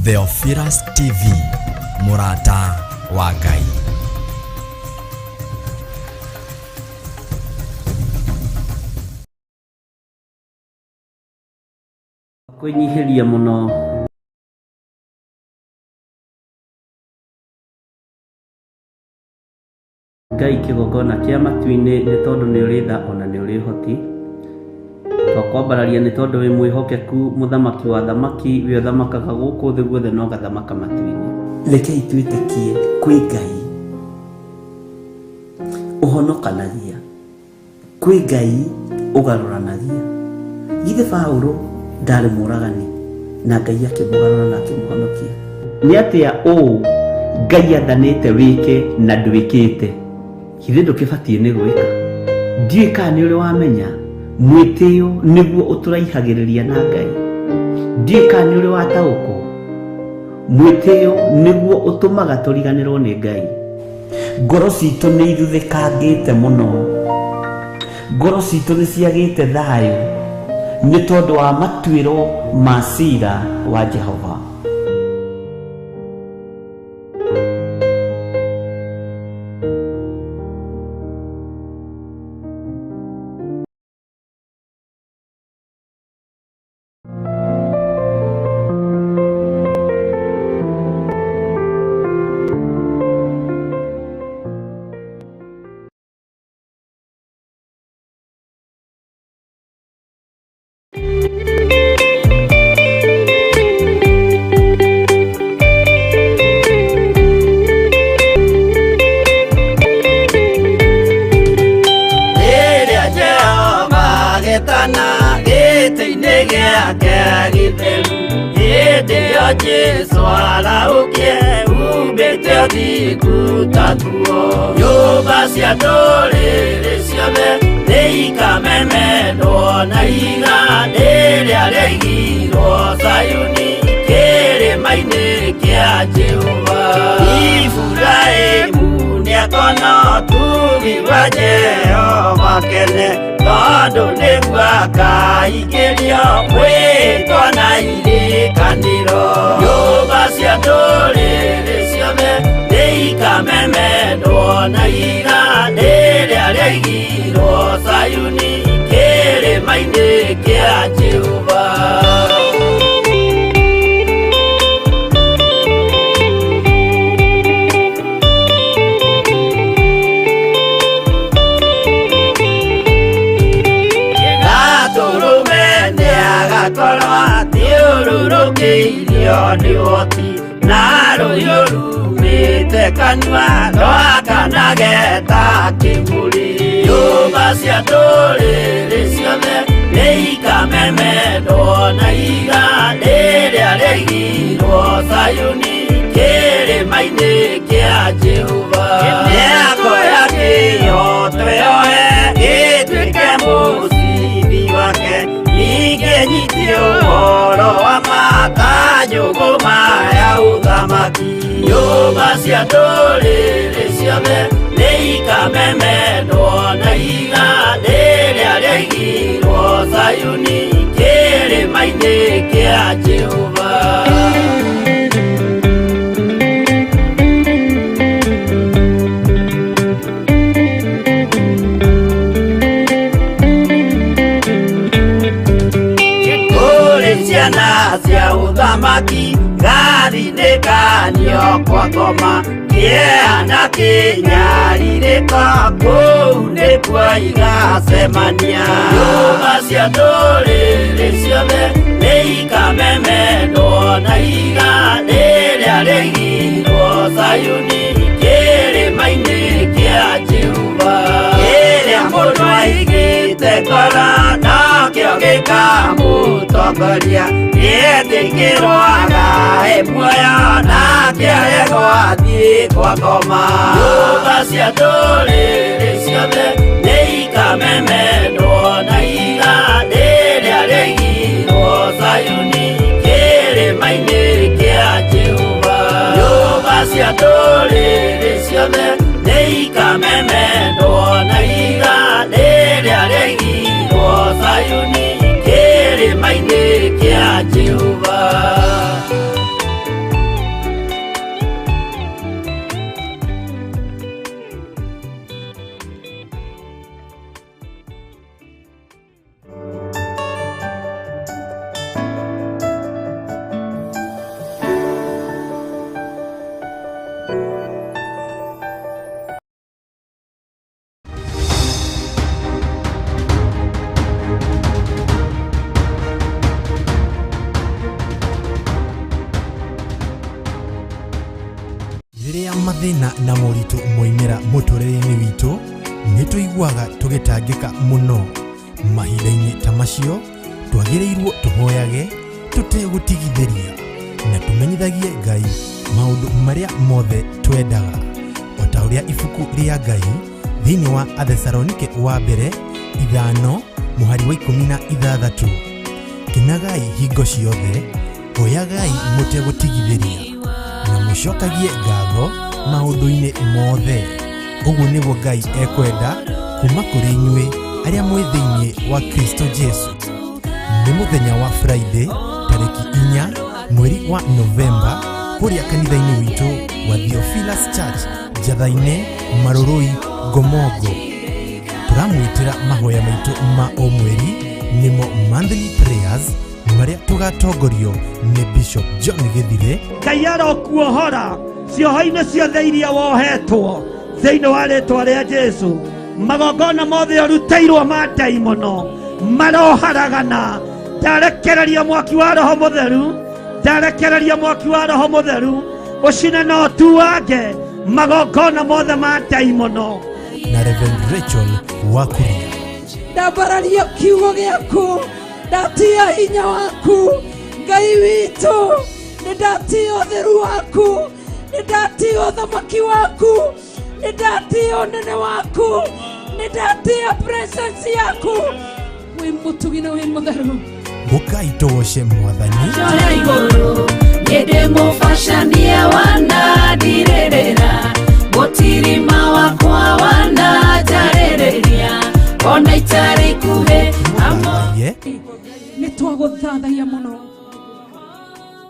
Theophilus TV, mũrata wa Ngai. Kwĩnyihĩria mũno. Ngai kĩgongona kĩa matu-inĩ nĩ tondũ nĩ ũrĩ tha ona nĩ ũrĩ ũhoti. Twakwambararia nĩ tondũ wĩ mwĩhokeku mũthamaki wa athamaki, we ũthamakaga gũkũ thĩ guothe na ũgathamaka matu-inĩ. Rekei twĩtĩkie kwĩ Ngai ũhonokanagia. Kwĩ Ngai ũgarũranagia. Githĩ Paũlũ ndarĩ mũũragani na Ngai akĩmũgarũra na akĩmũhonokia? Nĩ atĩa ũũ Ngai athanĩte wĩke na ndwĩkĩte? Githĩ ndũkĩbatiĩ nĩ gwĩka? Ndiũĩ kana nĩ ũrĩ wamenya mwĩtĩo nĩguo ũtũraihagĩrĩria na Ngai. Ndiũĩ kana nĩ ũrĩ wataũkwo mwĩtĩo nĩguo ũtũmaga tũriganĩrwo nĩ Ngai. Ngoro citũ nĩ ithuthĩkangĩte mũno. Ngoro citũ nĩ ciagĩte thayũ nĩ tondũ wa matuĩro ma cira wa Jehova. Rĩrĩa Jehova agetana gĩtĩ-inĩ gĩake gĩtheru, hĩndĩ ĩyo Jesũ arahũkie umbĩte ũthingu ta nguo. Nyũmba cia ndũrĩrĩ ciothe nĩikamemendwo na ihiga rĩrĩa rĩaigirwo Zayuni kĩrĩma-inĩ kĩa Jehova. Iburahĩmu nĩakona ũtugi wa Jehova kene, tondũ nĩguo akaingĩrio mwĩtwa na irĩkanĩro. Nyũmba cia ndũrĩrĩ ciothe nĩikamemendwo na ihiga rĩrĩa rĩaigirwo Zayuni kĩrĩma-inĩ kĩa Jehova. Gatũrũme nĩagakorwo athiũrũrũkĩirio nĩ ũhoti na rũhiũ rumĩte kanua rwakanage ta kĩmũrĩ. Nyũmba cia ndũrĩrĩ ciothe nĩikamemendwo na ihiga rĩrĩa rĩaigirwo Zayuni kĩrĩma-inĩ kĩa Jehova. Mĩako ya kĩhooto yoe ĩtuĩke mũcibi wake, ningĩ nyitie ũhoro wa ma ta njũgũma ya ũthamaki. Nyũmba cia ndũrĩrĩ ciothe nĩikamemendwo na ihiga rĩrĩa rĩaigirwo Zayuni kĩrĩma-inĩ kĩa Jehova. Kũrĩ ciana cia ũthamaki gathinĩkanio kwa ngoma kĩeha na kĩnyarirĩko kũu nĩkuo igacemania. Nyũmba cia ndũrĩrĩ ciothe nĩikamemendwo na ihiga rĩrĩa rĩaigirwo Zayuni kĩrĩma-inĩ kĩa Jehova. Kĩrĩa mũndũ aigĩte ngoro nakĩo gĩkamũtongoria, nĩetĩkĩrwo agae muoyo nake aregwo athiĩ kwa ngoma. Nyũmba cia ndũrĩrĩ ciothe nĩikamemendwo na ihiga rĩrĩa rĩaigirwo Zayuni kĩrĩma-inĩ kĩa Jehova. Nyũmba cia ndũrĩrĩ ciothe nĩikamemendwo na ihiga rĩrĩa rĩaigirwo Zayuni kĩrĩma-inĩ kĩa Jehova. Mathĩna na moritũ moimĩra mũtũrĩre-inĩ witũ, nĩ tũiguaga tũgĩtangĩka mũno. Mahinda-inĩ ta macio, twagĩrĩirwo tũhoyage tũtegũtigithĩria na tũmenyithagie Ngai maũndũ marĩa mothe twendaga. O ta ũrĩa ibuku rĩa Ngai thĩinĩ wa Athesalonike wa mbere 5 mũhari wa 16, kenagai hingo ciothe, hoyagai mũtegũtigithĩria na mũcokagie ngatho maũndũ-inĩ mothe. Ũguo nĩguo Ngai ekwenda kuma kũrĩ inyuĩ arĩa mwĩ thĩinĩ wa Kristo Jesu. Nĩ mũthenya wa Friday tarĩki 4 mweri wa Novemba kũrĩa kanitha-inĩ witũ wa Theophilus Church Njatha-inĩ, Marũrũi, Ngomongo. Tũramwĩtĩra mahoya maitũ ma o mweri nĩmo monthly prayers marĩa tũgatongorio nĩ Bishop John Gĩthire. Ngai arokuohora cioho-inĩ ciothe iria wohetwo thĩinĩ wa rĩtwa rĩa Jesu. Magongona mothe ũrutĩirwo ma ndaimono maroharagana. Ndarekereria mwaki wa Roho Mũtheru, ndarekereria mwaki wa Roho Mũtheru ũcine na ũtuange magongona mothe ma ndaimono. Na Reverend Rachel Wakuria. Ndambararia kiugo gĩaku, ndatia hinya waku Ngai witũ, nĩ ndatia ũtheru waku, nĩ ndatia ũthamaki waku, nĩ ndatia ũnene waku, nĩ ndatia presence yaku. Wĩ mũtugi na wĩ mũtheru. Ũkai tũgoce Mwathani. Njoya igũrũ nĩ mũbacania wanandirĩrĩra, mũtirima wakwa wananjarĩrĩria, ona itarĩ ikuhĩ amo. Ye. Nĩ twagũthathaiya mũno,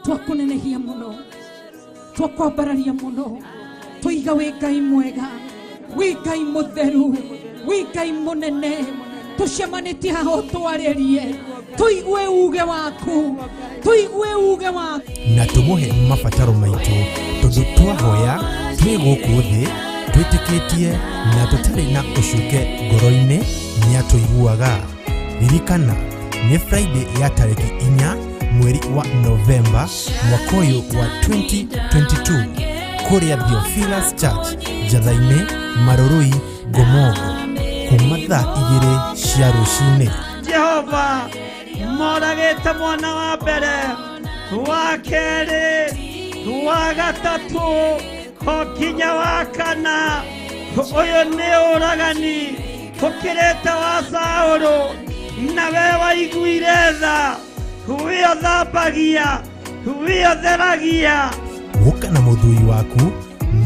twakũnenehia mũno, twakwambararia mũno, tũiga wĩ Ngai mwega, wĩ Ngai mũtheru, wĩ Ngai mũnene. Tũcemanĩtie haha ũtwarĩrie, tũigue uge waku, tũigue uge waku. Na tũmũhe mabataro maitũ, tondũ twahoya twĩ gũkũ thĩ twĩtĩkĩtie na tũtarĩ na ũcuke ngoro-inĩ nĩatũiguaga. Ririkana nĩ Friday ya tarĩki 4 mweri wa Novemba mwaka ũyũ wa 2022 kũrĩa Theophilus Church Njatha-inĩ, Marũrũi, Ngomongo, kuma thaa 2 cia rũcinĩ. Jehova moragĩte mwana wa mbere, wa kerĩ, wa gatatũ, o nginya wa kana. Ũyũ nĩ ũragani ũkĩrĩte wa Saũlũ, na we waiguire tha, we ũthambagia, we ũtheragia. Gũka na mũthuri waku,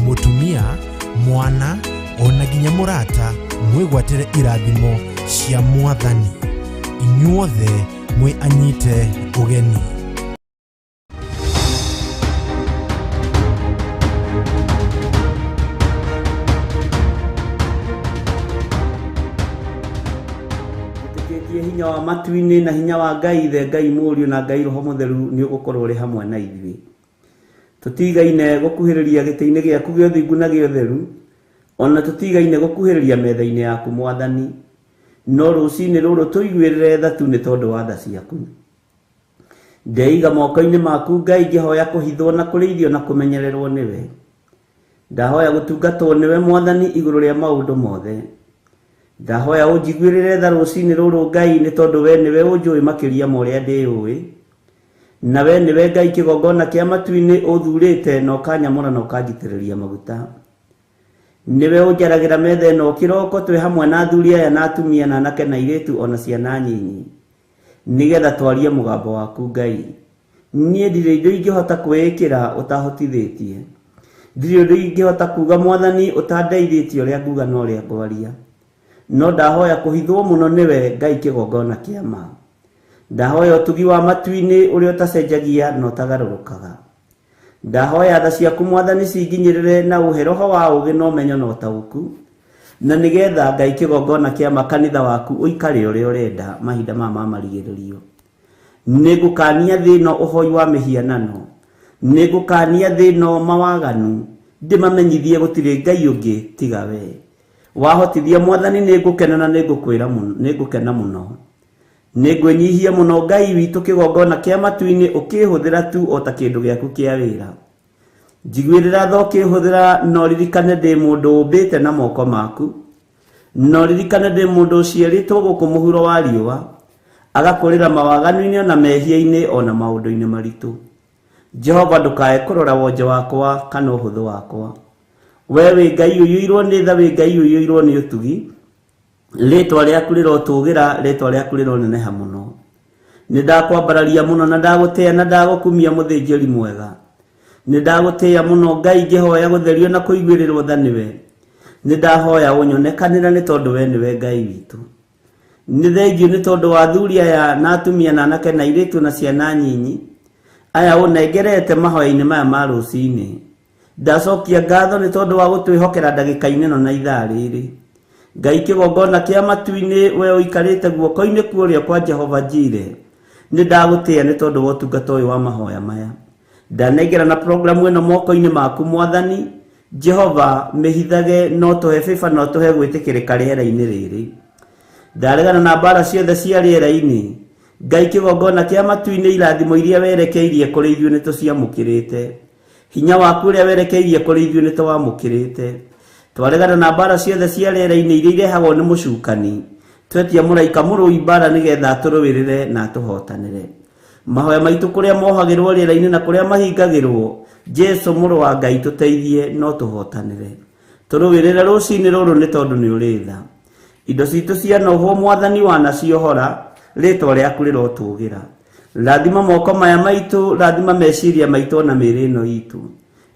mũtumia, mwana, ona nginya mũrata, mwĩgwatĩre irathimo cia Mwathani. Inyuothe mwĩ anyite ũgeni. Wĩtĩkĩtie hinya wa matu-inĩ na hinya wa Ngai Ithe, Ngai Mũriũ na Ngai Roho Mũtheru nĩ ũgũkorwo ũrĩ hamwe na ithuĩ. Tũtigaine gũkuhĩrĩria gĩtĩ-inĩ gĩaku gĩa ũthingu na gĩa ũtheru, ona tũtigaine gũkuhĩrĩria metha-inĩ yaku Mwathani. No rũcinĩ rũrũ tũiguĩrĩre tha tu nĩ tondũ wa tha ciaku. Ndeiga moko-inĩ maku Ngai, ngĩhoya kũhithwo na kũrĩithio na kũmenyererwo nĩwe. Ndahoya gũtungatwo nĩwe Mwathani igũrũ rĩa maũndũ mothe. Ndahoya ũnjiguĩrĩre tha rũcinĩ rũrũ Ngai, nĩ tondũ we nĩwe ũnjũĩ makĩria ma ũrĩa ndĩũĩ. Na we nĩwe Ngai kĩgongona kĩa matu-inĩ ũthurĩte na ũkanyamũra na ũkanjitĩrĩria maguta. Nĩwe ũnjaragĩra metha ĩno kĩroko twĩ hamwe na athuri aya na atumia na anake na airĩtu ona ciana nyinyi, nĩgetha twarie mũgambo waku Ngai. Niĩ ndirĩ indo ingĩhota kwĩĩkĩra ũtahotithĩtie. Ndirĩ ũndũ ingĩhota kuga Mwathani ũtandeithĩtie ũrĩa nguga na ũrĩa ngwaria. No ndahoya kũhithwo mũno nĩwe Ngai kĩgongona kĩa ma. Ndahoya ũtugi wa matu-inĩ ũrĩa ũtacenjagia na ũtagarũrũkaga. Ndahoya tha ciaku Mwathani cinginyĩrĩre na ũhe roho wa ũũgĩ na ũmenyo na ũtaũku, na nĩgetha Ngai kĩgongona kĩa ma kanitha waku ũikare ũrĩa ũrenda mahinda maya ma marigĩrĩrio. Nĩngũkania thĩ ĩno ũhoi wa mĩhianano, nĩngũkania thĩ ĩno mawaganu, ndĩmamenyithie gũtirĩ Ngai ũngĩ tiga we. Wahotithia Mwathani nĩngũkena na nĩngũkwĩra mũno, nĩngũkena mũno. Nĩngwĩnyihia mũno Ngai witũ kĩgongona kĩa matu-inĩ ũkĩhũthĩra tu o ta kĩndũ gĩaku kĩa wĩra. Njiguĩrĩra tha ũkĩhũthĩra na ũririkane ndĩ mũndũ ũmbĩte na moko maku, na ũririkane ndĩ mũndũ ũciarĩtwo gũkũ mũhuro wa riũa, agakũrĩra mawaganu-inĩ ona mehia-inĩ ona maũndũ-inĩ maritũ. Jehova ndũkae kũrora wonje wakwa kana ũhũthũ wakwa. We wĩ Ngai ũiyũirwo nĩ tha, wĩ Ngai ũiyũirwo nĩ ũtugi. Rĩtwa rĩaku rĩrotũgĩra, rĩtwa rĩaku rĩroneneha mũno. Nĩ ndakwambararia mũno na ndagũtĩĩa na ndagũkumia mũthĩnjĩri mwega. Nĩ ndagũtĩĩa mũno Ngai ngĩhoya gũtherio na kũiguĩrĩrwo tha nĩwe. Nĩ ndahoya ũnyonekanĩre nĩ tondũ we nĩwe Ngai witũ. Nĩ thengio nĩ tondũ wa athuri aya na atumia na anake na airĩtu na ciana nyinyi aya ũnengerete mahoya-inĩ maya ma rũcinĩ. Ndacokia ngatho nĩ tondũ wa gũtwĩhokera ndagĩka-inĩ ĩno na ithaa rĩrĩ. Ngai kĩgongona kĩa matu-inĩ we ũikarĩte guoko-inĩ kwa ũrĩo kwa Jehova Jire. Nĩ ndagũtĩĩa nĩ tondũ wa ũtungata ũyũ wa mahoya maya. Ndanengera na programu ĩno moko-inĩ maku Mwathani. Jehova mĩhithage no tũhe favor no tũhe gwĩtĩkĩrĩka rĩera-inĩ rĩrĩ. Ndaregana na mbara ciothe cia rĩera-inĩ. Ngai kĩgongona kĩa matu-inĩ irathimo iria werekeirie kũrĩ ithuĩ nĩ tũciamũkĩrĩte. Hinya waku ũrĩa werekeirie kũrĩ ithuĩ nĩ tũwamũkĩrĩte. Twaregana na mbara ciothe cia rĩera-inĩ iria irehagwo nĩ mũcukani. Twetia mũraika mũrũi mbara nĩgetha atũrũĩrĩre na atũhotanĩre. Mahoya maitũ kũrĩa mohagĩrwo rĩera-inĩ na kũrĩa mahingagĩrwo, Jesu mũrũ wa Ngai tũteithie no tũhotanĩre. Tũrũĩrĩre rũcinĩ rũrũ nĩ tondũ nĩ ũrĩ tha. Indo citũ cianohwo Mwathani wanaciohora, rĩtwa rĩaku rĩrotũgĩra. Rathima moko maya maitũ, rathima meciria maitũ ona mĩĩrĩ ĩno itũ.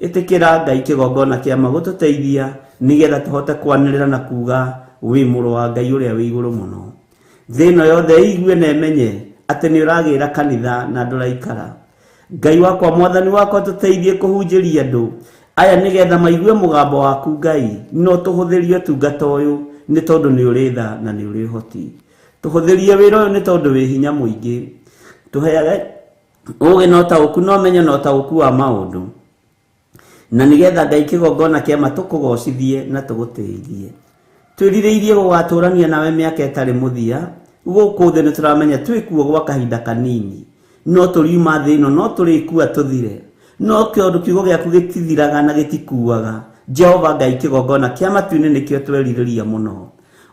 Ĩtĩkĩra Ngai kĩgongona kĩa magũtũteithia nĩgetha tũhote kwanĩrĩra na kuga wĩ mũrũ wa Ngai ũrĩa wĩ igũrũ mũno. Thĩ ĩno yothe ĩigue na ĩmenye atĩ nĩ ũragĩra kanitha na ndũraikara. Ngai wakwa Mwathani wakwa tũteithie kũhunjĩria andũ aya nĩgetha maigue mũgambo waku Ngai, no tũhũthĩrie ũtungata ũyũ nĩ tondũ nĩ ũrĩ tha na nĩ ũrĩ ũhoti. Tũhũthĩrie wĩra ũyũ nĩ tondũ wĩ hinya mũingĩ. Tũheage ũũgĩ na ũtaũku na ũmenyo na ũtaũku wa maũndũ, na nĩgetha Ngai kĩgongona kĩa ma tũkũgocithie na tũgũtĩithie. Twĩrirĩirie gũgatũrania nawe mĩaka ĩtarĩ mũthia. Gũkũ thĩ nĩ tũramenya twĩkuo gwa kahinda kanini, no tũriuma thĩ ĩno no tũrĩkua tũthire, no kĩũndũ kiugo gĩaku gĩtithiraga na gĩtikuaga. Jehova Ngai kĩgongona kĩa matu-inĩ nĩkĩo twerirĩria mũno.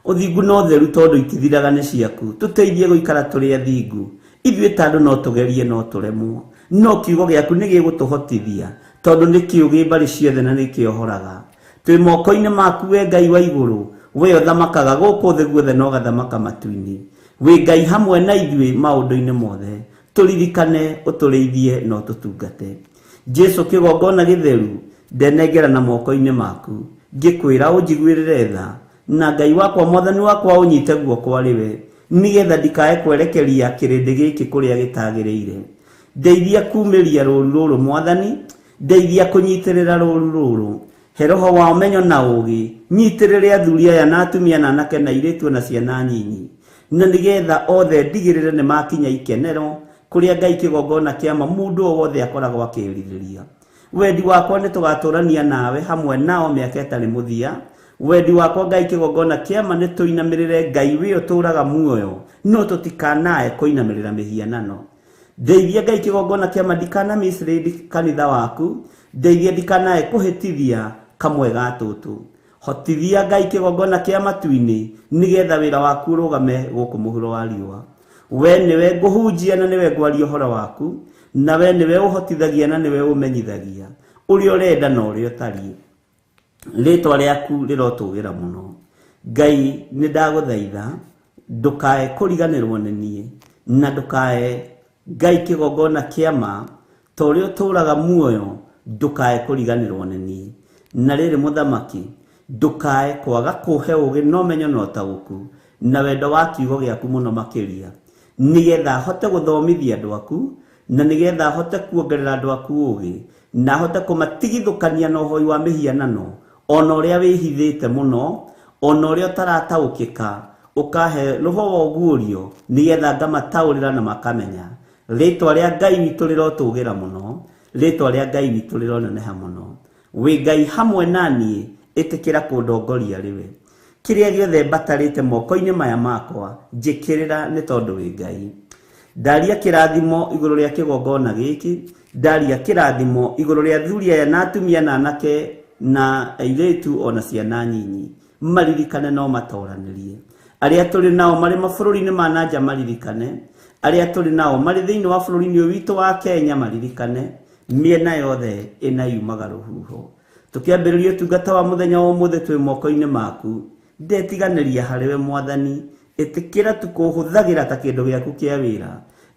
Ũthingu na ũtheru tondũ itithiraga nĩ ciaku. Tũteithie gũikara tũrĩ athingu. Ithuĩ ta andũ no tũgerie no tũremwo, no kiugo gĩaku nĩ gĩgũtũhotithia tondũ nĩ kĩũgĩ mbarĩ ciothe na nĩ kĩohoraga. Twĩ moko-inĩ maku we Ngai wa igũrũ, we ũthamakaga gũkũ thĩ guothe na ũgathamaka matu-inĩ. Wĩ Ngai hamwe na ithuĩ maũndũ-inĩ mothe. Tũririkane, ũtũrĩithie na ũtũtungate. Jesu kĩgongona gĩtheru, ndenengera na moko-inĩ maku. Ngĩkwĩra ũnjiguĩrĩre tha, na Ngai wakwa Mwathani wakwa ũnyite guoko arĩ we, nĩgetha ndikae kwerekeria kĩrĩndĩ gĩkĩ kũrĩa gĩtagĩrĩire. Ndeithia kumĩria rũũru rũrũ Mwathani, ndeithia kũnyitĩrĩra rũũru rũrũ. He roho wa ũmenyo na ũũgĩ, nyitĩrĩre athuri aya na atumia na anake na airĩtu na ciana nyinyi, na nĩgetha othe ndigĩrĩre nĩ makinya ikenero kũrĩa Ngai kĩgongona kĩa ma mũndũ o wothe akoragwo akĩrirĩria. Wendi wakwa nĩ tũgatũrania nawe hamwe nao mĩaka ĩtarĩ mũthia. Wendi wakwa Ngai kĩgongona kĩa ma nĩ tũinamĩrĩre Ngai wĩ ũtũũraga muoyo, no tũtikanae kũinamĩrĩra mĩhianano. Ndeithia Ngai kĩgongona kĩa ma ndikana mislead kanitha waku, ndeithia ndikanae kũhĩtithia kamwe ga tũtũ. Hotithia Ngai kĩgongona kĩa matu-inĩ nĩgetha wĩra waku ũrũgame gũkũ mũhuro wa riũa. We nĩwe ngũhunjia na nĩwe ngwaria ũhoro waku, na we nĩwe ũhotithagia na nĩwe ũmenyithagia ũrĩa ũrenda na ũrĩa ũtariĩ. Rĩtwa rĩaku rĩrotũgĩra mũno. Ngai nĩ ndagũthaitha ndũkae kũriganĩrwo nĩ niĩ, na ndũkae Ngai kĩgongona kĩa ma ta ũrĩa ũtũũraga muoyo, ndũkae kũriganĩrwo nĩ niĩ. Na rĩrĩ mũthamaki, ndũkae kwaga kũhe ũũgĩ na ũmenyo na ũtaũku na wendo wa kiugo gĩaku mũno makĩria, nĩgetha hote gũthomithia andũ aku, na nĩgetha hote kuongerera andũ aku ũũgĩ, na hote kũmatigithũkania na ũhoi wa mĩhianano, ona ũrĩa wĩhithĩte mũno, ona ũrĩa ũtarataũkĩka, ũkahe roho wa ũguũrio nĩgetha ngamataũrĩra na makamenya. Rĩtwa rĩa Ngai witũ rĩrotũgĩra mũno, rĩtwa rĩa Ngai witũ rĩroneneha mũno. Wĩ Ngai hamwe na niĩ, ĩtĩkĩra kũndongoria rĩwe. Kĩrĩa gĩothe mbatarĩte moko-inĩ maya makwa, njĩkĩrĩra nĩ tondũ wĩ Ngai. Ndaria kĩrathimo igũrũ rĩa kĩgongona gĩkĩ, ndaria kĩrathimo igũrũ rĩa athuri aya na atumia na anake na airĩtu ona ciana nyinyi, maririkane no matoranĩrie. Arĩa tũrĩ nao marĩ mabũrũri-inĩ ma na nja maririkane, arĩa tũrĩ nao marĩ thĩinĩ wa bũrũri-inĩ ũyũ witũ wa Kenya maririkane, mĩena yothe ĩna yumaga rũhuho. Tũkĩambĩrĩria ũtungata wa mũthenya wa ũmũthĩ twĩ moko-inĩ maku, ndetiganĩria harĩwe Mwathani, ĩtĩkĩra tu kũhũthagĩra ta kĩndũ gĩaku kĩa wĩra,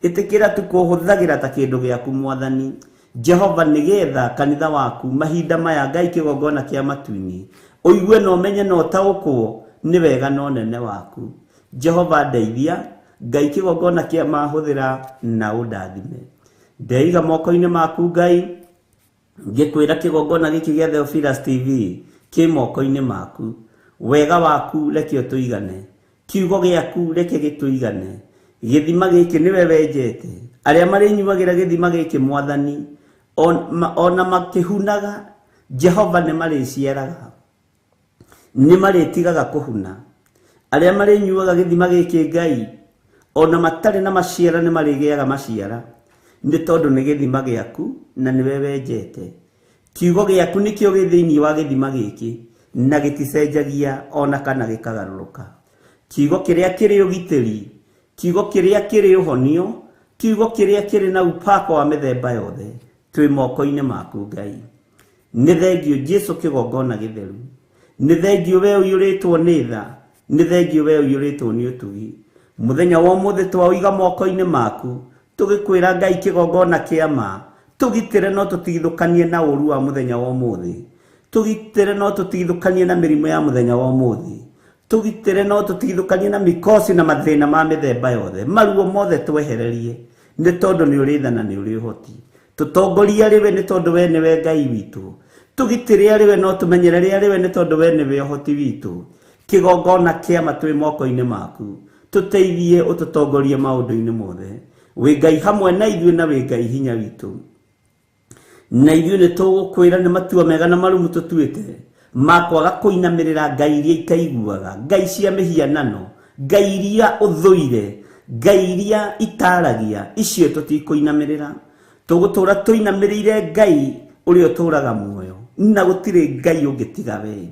ĩtĩkĩra tu kũhũthagĩra ta kĩndũ gĩaku Mwathani Jehova, nĩgetha kanitha waku mahinda maya Ngai kĩgongona kĩa matu-inĩ ũigue na ũmenye na ũtaũkwo nĩ wega na ũnene waku. Jehova ndeithia, Ngai kĩgongona kĩa mahũthĩra na ũndathime. Ndeiga moko-inĩ maku Ngai, ngĩkwĩra kĩgongona gĩkĩ gĩa Theophilus TV kĩ moko-inĩ maku. Wega waku reke ũtũigane, kiugo gĩaku reke gĩtũigane. Gĩthima gĩkĩ nĩwe wenjete, arĩa marĩnyuagĩra gĩthima gĩkĩ Mwathani ona makĩhunaga Jehova nĩ marĩciaraga, nĩ marĩtigaga kũhuna. Arĩa marĩnyuaga gĩthima gĩkĩ Ngai ona matarĩ na maciara nĩ marĩgĩaga maciara, nĩ tondũ nĩ gĩthima gĩaku na nĩwe wenjete. Kiugo gĩaku nĩkĩo gĩ thĩinĩ wa gĩthima gĩkĩ na gĩticenjagia ona kana gĩkagarũrũka. Kiugo kĩrĩa kĩrĩ ũgitĩri, kiugo kĩrĩa kĩrĩ ũhonio, kiugo kĩrĩa kĩrĩ na upako wa mĩthemba yothe, twĩ moko-inĩ maku Ngai. Nĩ thengio Jesu kĩgongona gĩtheru, nĩ thengio we ũiyũrĩtwo nĩ tha, nĩ thengio we ũiyũrĩtwo nĩ ũtugi. Mũthenya wa ũmũthĩ twaũiga moko-inĩ maku, tũgĩkwĩra Ngai kĩgongona kĩa ma, tũgitĩre no tũtigithũkanie na ũru wa mũthenya wa ũmũthĩ, tũgitĩre no tũtigithũkanie na mĩrimũ ya mũthenya wa ũmũthĩ, tũgitĩre no tũtigithũkanie na mikosi na mathĩna ma mĩthemba yothe, maruo mothe twehererie, nĩ tondũ nĩ ũrĩ tha na nĩ ũrĩ ũhoti. Tũtongorie arĩ we nĩ tondũ we nĩwe Ngai witũ, tũgitĩre arĩ we no tũmenyerere arĩ we nĩ tondũ we nĩwe ũhoti witũ. Kĩgongona kĩa ma twĩ moko-inĩ maku, tũteithie ũtũtongorie maũndũ-inĩ mothe. Wĩ Ngai hamwe na ithuĩ na wĩ Ngai hinya witũ, na ithuĩ nĩ tũgũkwĩra nĩ matua mega na marumu tũtuĩte ma kwaga kũinamĩrĩra ngai iria itaiguaga, ngai cia mĩhianano, ngai iria ũthũire, ngai iria itaragia, icio tũtikũinamĩrĩra. Tũgũtũra tũinamĩrĩire Ngai ũrĩa ũtũraga muoyo, na gũtirĩ Ngai ũngĩ tiga we.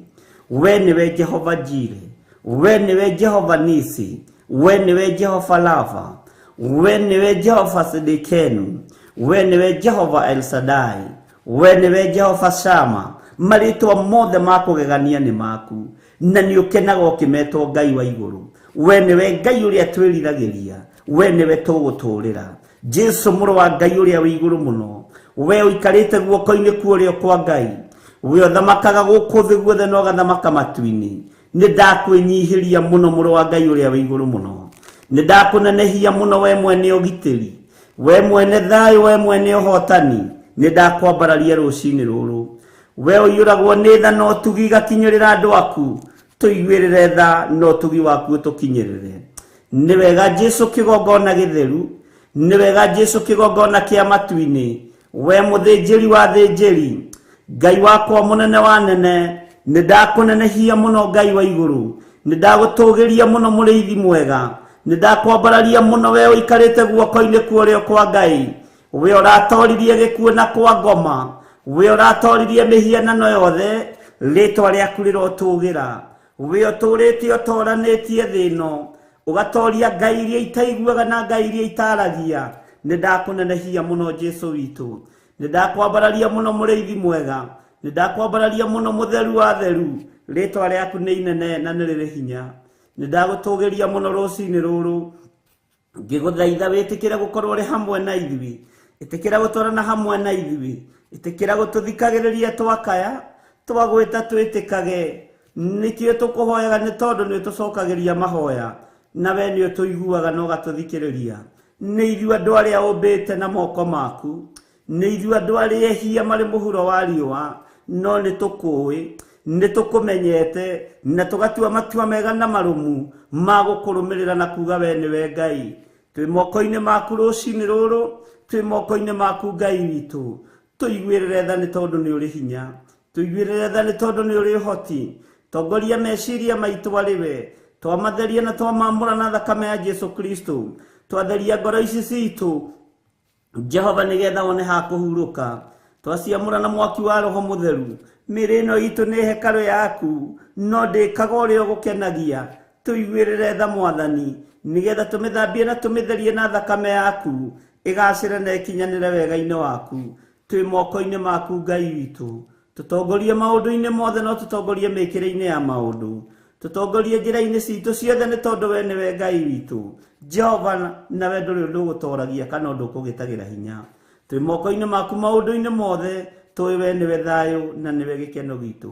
We nĩwe Jehova Jire, we nĩwe Jehova Nisi, we nĩwe Jehova Lava, we nĩwe Jehova Sidikenu, we nĩwe Jehova El Shaddai, we nĩwe Jehova Shama. Marĩtwa mothe ma kũgegania nĩ maku, na nĩ ũkenaga ũkĩmetwo Ngai wa igũrũ. We nĩwe Ngai ũrĩa twĩriragĩria, we nĩwe tũgũtũrĩra. Jesu mũrũ wa Ngai ũrĩa wĩ igũrũ mũno, we ũikarĩte guoko-inĩ kwa ũrĩo kwa Ngai, we ũthamakaga gũkũ thĩ guothe na ũgathamaka matu-inĩ, nĩ ndakwĩnyihĩria mũno mũrũ wa Ngai ũrĩa wĩ igũrũ mũno, nĩ ndakũnenehia mũno we mwene ũgitĩri, we mwene thayũ, we mwene ũhotani, nĩ ndakwambararia rũcinĩ rũrũ. We ũiyũragwo nĩ tha na ũtugi igakinyĩrĩra andũ aku, tũiguĩrĩre tha na ũtugi waku ũtũkinyĩrĩre. Nĩ wega Jesu kĩgongona gĩtheru, nĩ wega Jesu kĩgongona kĩa matu-inĩ, we mũthĩnjĩri wa thĩnjĩri, Ngai wakwa mũnene wa nene, nĩ ndakũnenehia mũno Ngai wa igũrũ, nĩ ndagũtũgĩria mũno mũrĩithi mwega, nĩ ndakwambararia mũno we ũikarĩte guoko-inĩ kwa ũrĩo kwa Ngai, we ũratoririe gĩkuũ na kwa ngoma, we ũratoririe mĩhianano yothe, rĩtwa rĩaku rĩrotũgĩra. We ũtũrĩte ũtoranĩtie thĩ ĩno, ũgatoria ngai iria itaiguaga na ngai iria itaragia, nĩ ndakũnenehia mũno Jesu witũ, nĩ ndakwambararia mũno mũrĩithi mwega, nĩ ndakwambararia mũno mũtheru wa theru, rĩtwa rĩaku nĩ inene na nĩ rĩrĩ hinya. Nĩ ndagũtũgĩria mũno rũcinĩ rũrũ, ngĩgũthaitha wĩtĩkĩre gũkorwo ũrĩ hamwe na ithuĩ, ĩtĩkĩra gũtwarana hamwe na ithuĩ, ĩtĩkĩra gũtũthikagĩrĩria twakaya, twagwĩta twĩtĩkage. Nĩkĩo tũkũhoyaga nĩ tondũ nĩ ũtũcokagĩria mahoya, na we nĩ ũtũiguaga na ũgatũthikĩrĩria. Nĩ ithuĩ andũ arĩa ũmbĩte na moko maku, nĩ ithuĩ andũ arĩa ehia marĩ mũhuro wa riũa, no nĩ tũkũĩ, nĩ tũkũmenyete, na tũgatua matua mega na marũmu ma gũkũrũmĩrĩra na kuga we nĩwe Ngai. Twĩ moko-inĩ maku rũcinĩ rũrũ, twĩ moko-inĩ maku Ngai witũ, tũiguĩrĩre tha nĩ tondũ nĩ ũrĩ hinya, tũiguĩrĩre tha nĩ tondũ nĩ ũrĩ ũhoti. Tongoria meciria maitũ arĩ we, twamatheria na twamamũra na thakame ya Jesu Kristo. Twatheria ngoro ici citũ Jehova nĩgetha wone ha kũhurũka. Twaciamũra na mwaki wa Roho Mũtheru. Mĩĩrĩ ĩno itũ nĩ hekarũ yaku, no ndĩkaga ũrĩa ũgũkenagia. Tũiguĩrĩre tha Mwathani, nĩgetha tũmĩthambie na tũmĩtherie na thakame yaku, ĩgacĩre na ĩkinyanĩre wega-inĩ waku. Twĩ moko-inĩ maku Ngai witũ. Tũtongorie maũndũ-inĩ mothe no tũtongorie mĩkĩre-inĩ ya maũndũ. Tũtongorie njĩra-inĩ citũ ciothe nĩ tondũ we nĩwe Ngai witũ. Jehova, nawe ndũrĩ ũndũ ũgũtoragia kana ũndũ ũkũgĩtagĩra hinya. Twĩ moko-inĩ maku maũndũ-inĩ mothe, tũĩ we nĩwe thayũ na nĩwe gĩkeno gitũ.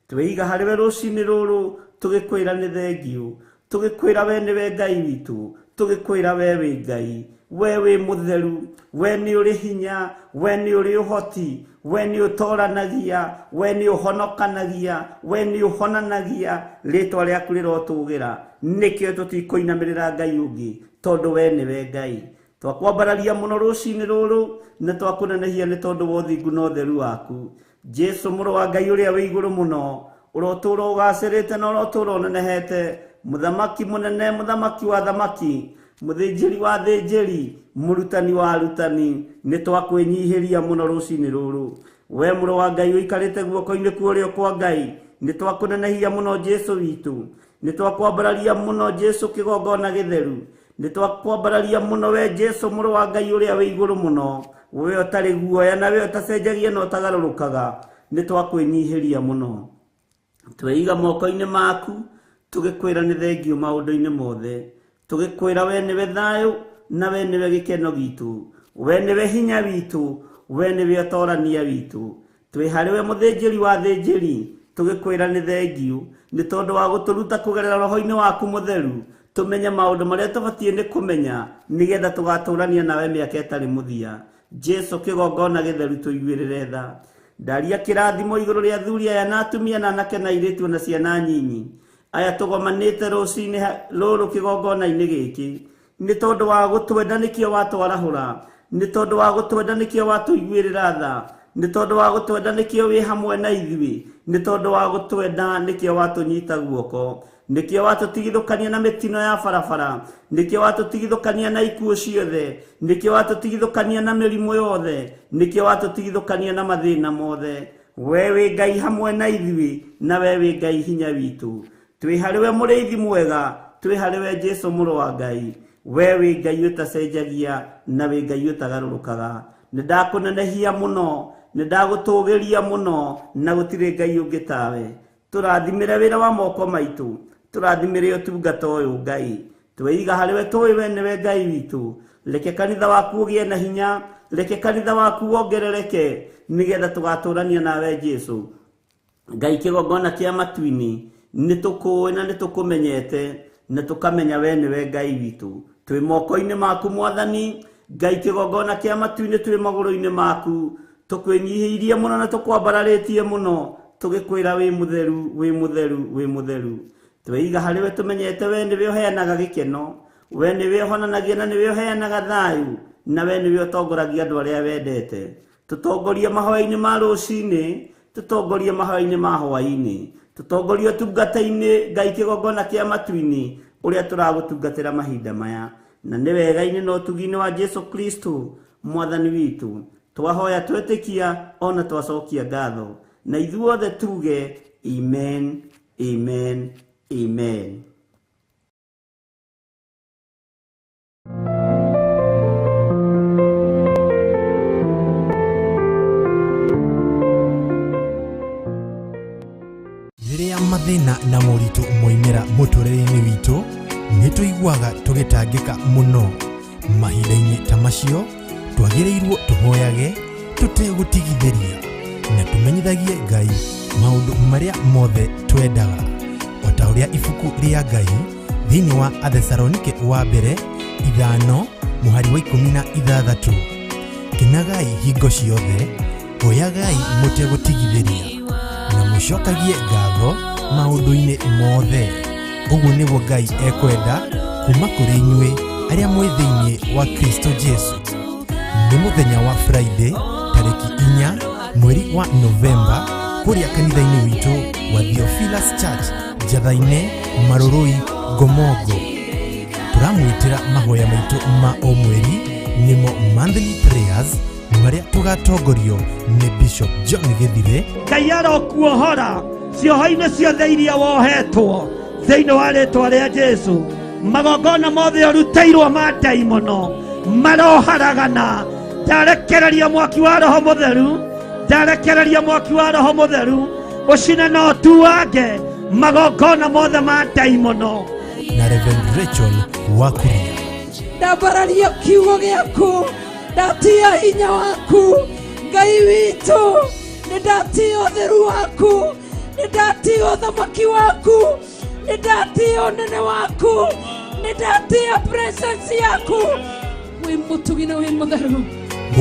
Twĩiga harĩ we rũcinĩ rũrũ tũgĩkwĩra nĩ thengiũ, tũgĩkwĩra we nĩwe Ngai witũ, tũgĩkwĩra we wĩ Ngai, we wĩ mũtheru, we nĩ ũrĩ hinya, we nĩ ũrĩ ũhoti, we nĩ ũtoranagia, we nĩ ũhonokanagia, we nĩ ũhonanagia, rĩtwa rĩaku rĩrotũgĩra. Nĩkĩo tũtikũinamĩrĩra Ngai ũngĩ, tondũ we nĩwe Ngai. Twakwambararia mũno rũcinĩ rũrũ na twakũnenehia nĩ tondũ wa ũthingu na ũtheru waku. Jesu mũrũ wa Ngai ũrĩa wĩ igũrũ mũno, ũrotũũra ũgacĩrĩte na ũrotũũra ũnenehete, mũthamaki mũnene, mũthamaki wa thamaki, mũthĩnjĩri wa thĩnjĩri, mũrutani wa arutani, nĩ twakwĩnyihĩria mũno rũcinĩ rũrũ. We mũrũ wa Ngai ũikarĩte guoko-inĩ kwa ũrĩo kwa Ngai, nĩ twakũnenehia mũno Jesu witũ, nĩ twakwambararia mũno Jesu kĩgongona gĩtheru, nĩ twakwambararia mũno we Jesu mũrũ wa Ngai ũrĩa wĩ igũrũ mũno, we ũtarĩ guoya na we ũtacenjagia na ũtagarũrũkaga, nĩ twakwĩnyihĩria mũno. Tweiga moko-inĩ maku, tũgĩkwĩra nĩ thengiũ maũndũ-inĩ mothe, tũgĩkwĩra we nĩwe thayũ na we nĩwe gĩkeno gitũ, we nĩwe hinya witũ, we nĩwe ũtorania witũ. Twĩ harĩ we mũthĩnjĩri wa thĩnjĩri, tũgĩkwĩra nĩ thengiũ nĩ tondũ wa gũtũruta kũgerera roho-inĩ waku mũtheru, tũmenye maũndũ marĩa tũbatiĩ nĩ kũmenya nĩgetha tũgatũrania nawe mĩaka ĩtarĩ mũthia. Jesu kĩgongona gĩtheru tũiguĩrĩre tha. Ndaria kĩrathimo igũrũ rĩa athuri aya na atumia na anake na airĩtu na ciana nyinyi aya tũgomanĩte rũcinĩ rũrũ kĩgongona-inĩ gĩkĩ, nĩ tondũ wa gũtwenda nĩkĩo watwarahũra, nĩ tondũ wa gũtwenda nĩkĩo watũiguĩrĩra tha, nĩ tondũ wa gũtwenda nĩkĩo wĩ hamwe na ithuĩ, nĩ tondũ wa gũtwenda nĩkĩo watũnyita guoko, nĩkĩo watũtigithũkania na mĩtino ya barabara, nĩkĩo watũtigithũkania na ikuũ ciothe, nĩkĩo watũtigithũkania na mĩrimũ yothe, nĩkĩo watũtigithũkania na mathĩna mothe. We wĩ Ngai hamwe na ithuĩ, na we wĩ Ngai hinya witũ. Twĩ harĩ we mũrĩithi mwega, twĩ harĩ we Jesu mũrũ wa Ngai. We wĩ Ngai ũtacenjagia na wĩ Ngai ũtagarũrũkaga. Nĩ ndakũnenehia mũno, nĩ ndagũtũgĩria mũno, na gũtirĩ Ngai ũngĩ tawe. Tũrathimĩre wĩra wa moko maitũ, tũrathimĩre ũtungata ũyũ Ngai. Tweiga harĩ we tũĩ we nĩwe Ngai witũ. Reke kanitha waku ũgĩe na hinya, reke kanitha waku wongerereke, nĩgetha tũgatũrania nawe Jesu. Ngai kĩgongona kĩa matu-inĩ, nĩ tũkũĩ na nĩ tũkũmenyete, na tũkamenya we nĩwe Ngai witũ. Twĩ moko-inĩ maku Mwathani, Ngai kĩgongona kĩa matu-inĩ twĩ magũrũ-inĩ maku, tũkwĩnyihĩirie mũno na tũkwambararĩtie mũno, tũgĩkwĩra wĩ mũtheru, wĩ mũtheru, wĩ mũtheru. Tweiga harĩ we tũmenyete we nĩwe ũheanaga gĩkeno, we nĩwe ũhonanagia na nĩwe ũheanaga thayũ, na we nĩwe ũtongoragia andũ arĩa wendete. Tũtongorie mahoya-inĩ ma rũcinĩ, tũtongorie mahoya-inĩ ma hwaĩ-inĩ, tũtongorie ũtungata-inĩ Ngai kĩgongona kĩa matu-inĩ ũrĩa tũragũtungatĩra mahinda maya. Na nĩ wega-inĩ na ũtugi-inĩ wa Jesu Kristo Mwathani witũ, twahoya twetĩkia ona twacokia ngatho, na ithuothe tuge amen, amen, amen. Rĩrĩa mathĩna na moritũ moimĩra mũtũrĩre-inĩ witũ, nĩ tũiguaga tũgĩtangĩka mũno. Mahinda-inĩ ta macio, twagĩrĩirwo tũhoyage tũtegũtigithĩria na tũmenyithagie Ngai maũndũ marĩa mothe twendaga, o ta ũrĩa ibuku rĩa Ngai thĩinĩ wa Athesalonike wa mbere 5 mũhari wa 16, kenagai hingo ciothe, hoyagai mũtegũtigithĩria, na mũcokagie ngatho maũndũ-inĩ mothe. Ũguo nĩguo Ngai ekwenda kuma kũrĩ inyuĩ arĩa mwĩ thĩinĩ wa Kristo Jesu. Nĩ mũthenya wa Friday tarĩki 4 mweri wa Novemba kũrĩa kanitha-inĩ witũ wa Theophilus Church Njatha-inĩ, Marũrũi, Ngomongo. Tũramwĩtĩra mahoya maitũ ma o mweri nĩmo monthly prayers marĩa tũgatongorio nĩ Bishop John Gĩthire. Ngai arokuohora cioho-inĩ ciothe iria wohetwo thĩinĩ wa rĩtwa rĩa Jesu. Magongona mothe ũrutĩirwo ma ndaimono maroharagana. Ndarekereria mwaki wa Roho Mũtheru, ndarekereria mwaki wa Roho Mũtheru ũcine na ũtuange magongona mothe ma ndaimono. Na Reverend Rachel Wakuria. Ndambararia kiugo gĩaku, ndatia hinya waku Ngai witũ, nĩ ndatia ũtheru waku, nĩ ndatia ũthamaki waku, nĩ ndatia ũnene waku, nĩ ndatia presence yaku. Wĩ mũtugi na wĩ mũtheru.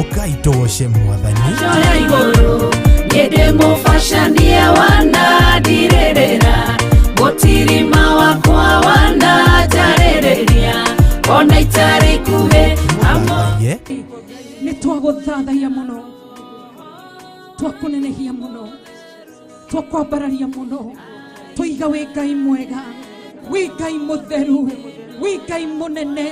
Ũkai tũgoce Mwathani. Njoya igũrũ niĩ ndĩ mũbacania wanandirĩrĩra, mũtirima wakwa wananjarĩrĩria, ona itarĩ ikuhĩ Tũmũthathaiye. Nĩ twagũthathaiya mũno, twakũnenehia mũno, twakwambararia mũno, tũiga wĩ Ngai mwega, wĩ Ngai mũtheru, wĩ Ngai mũnene.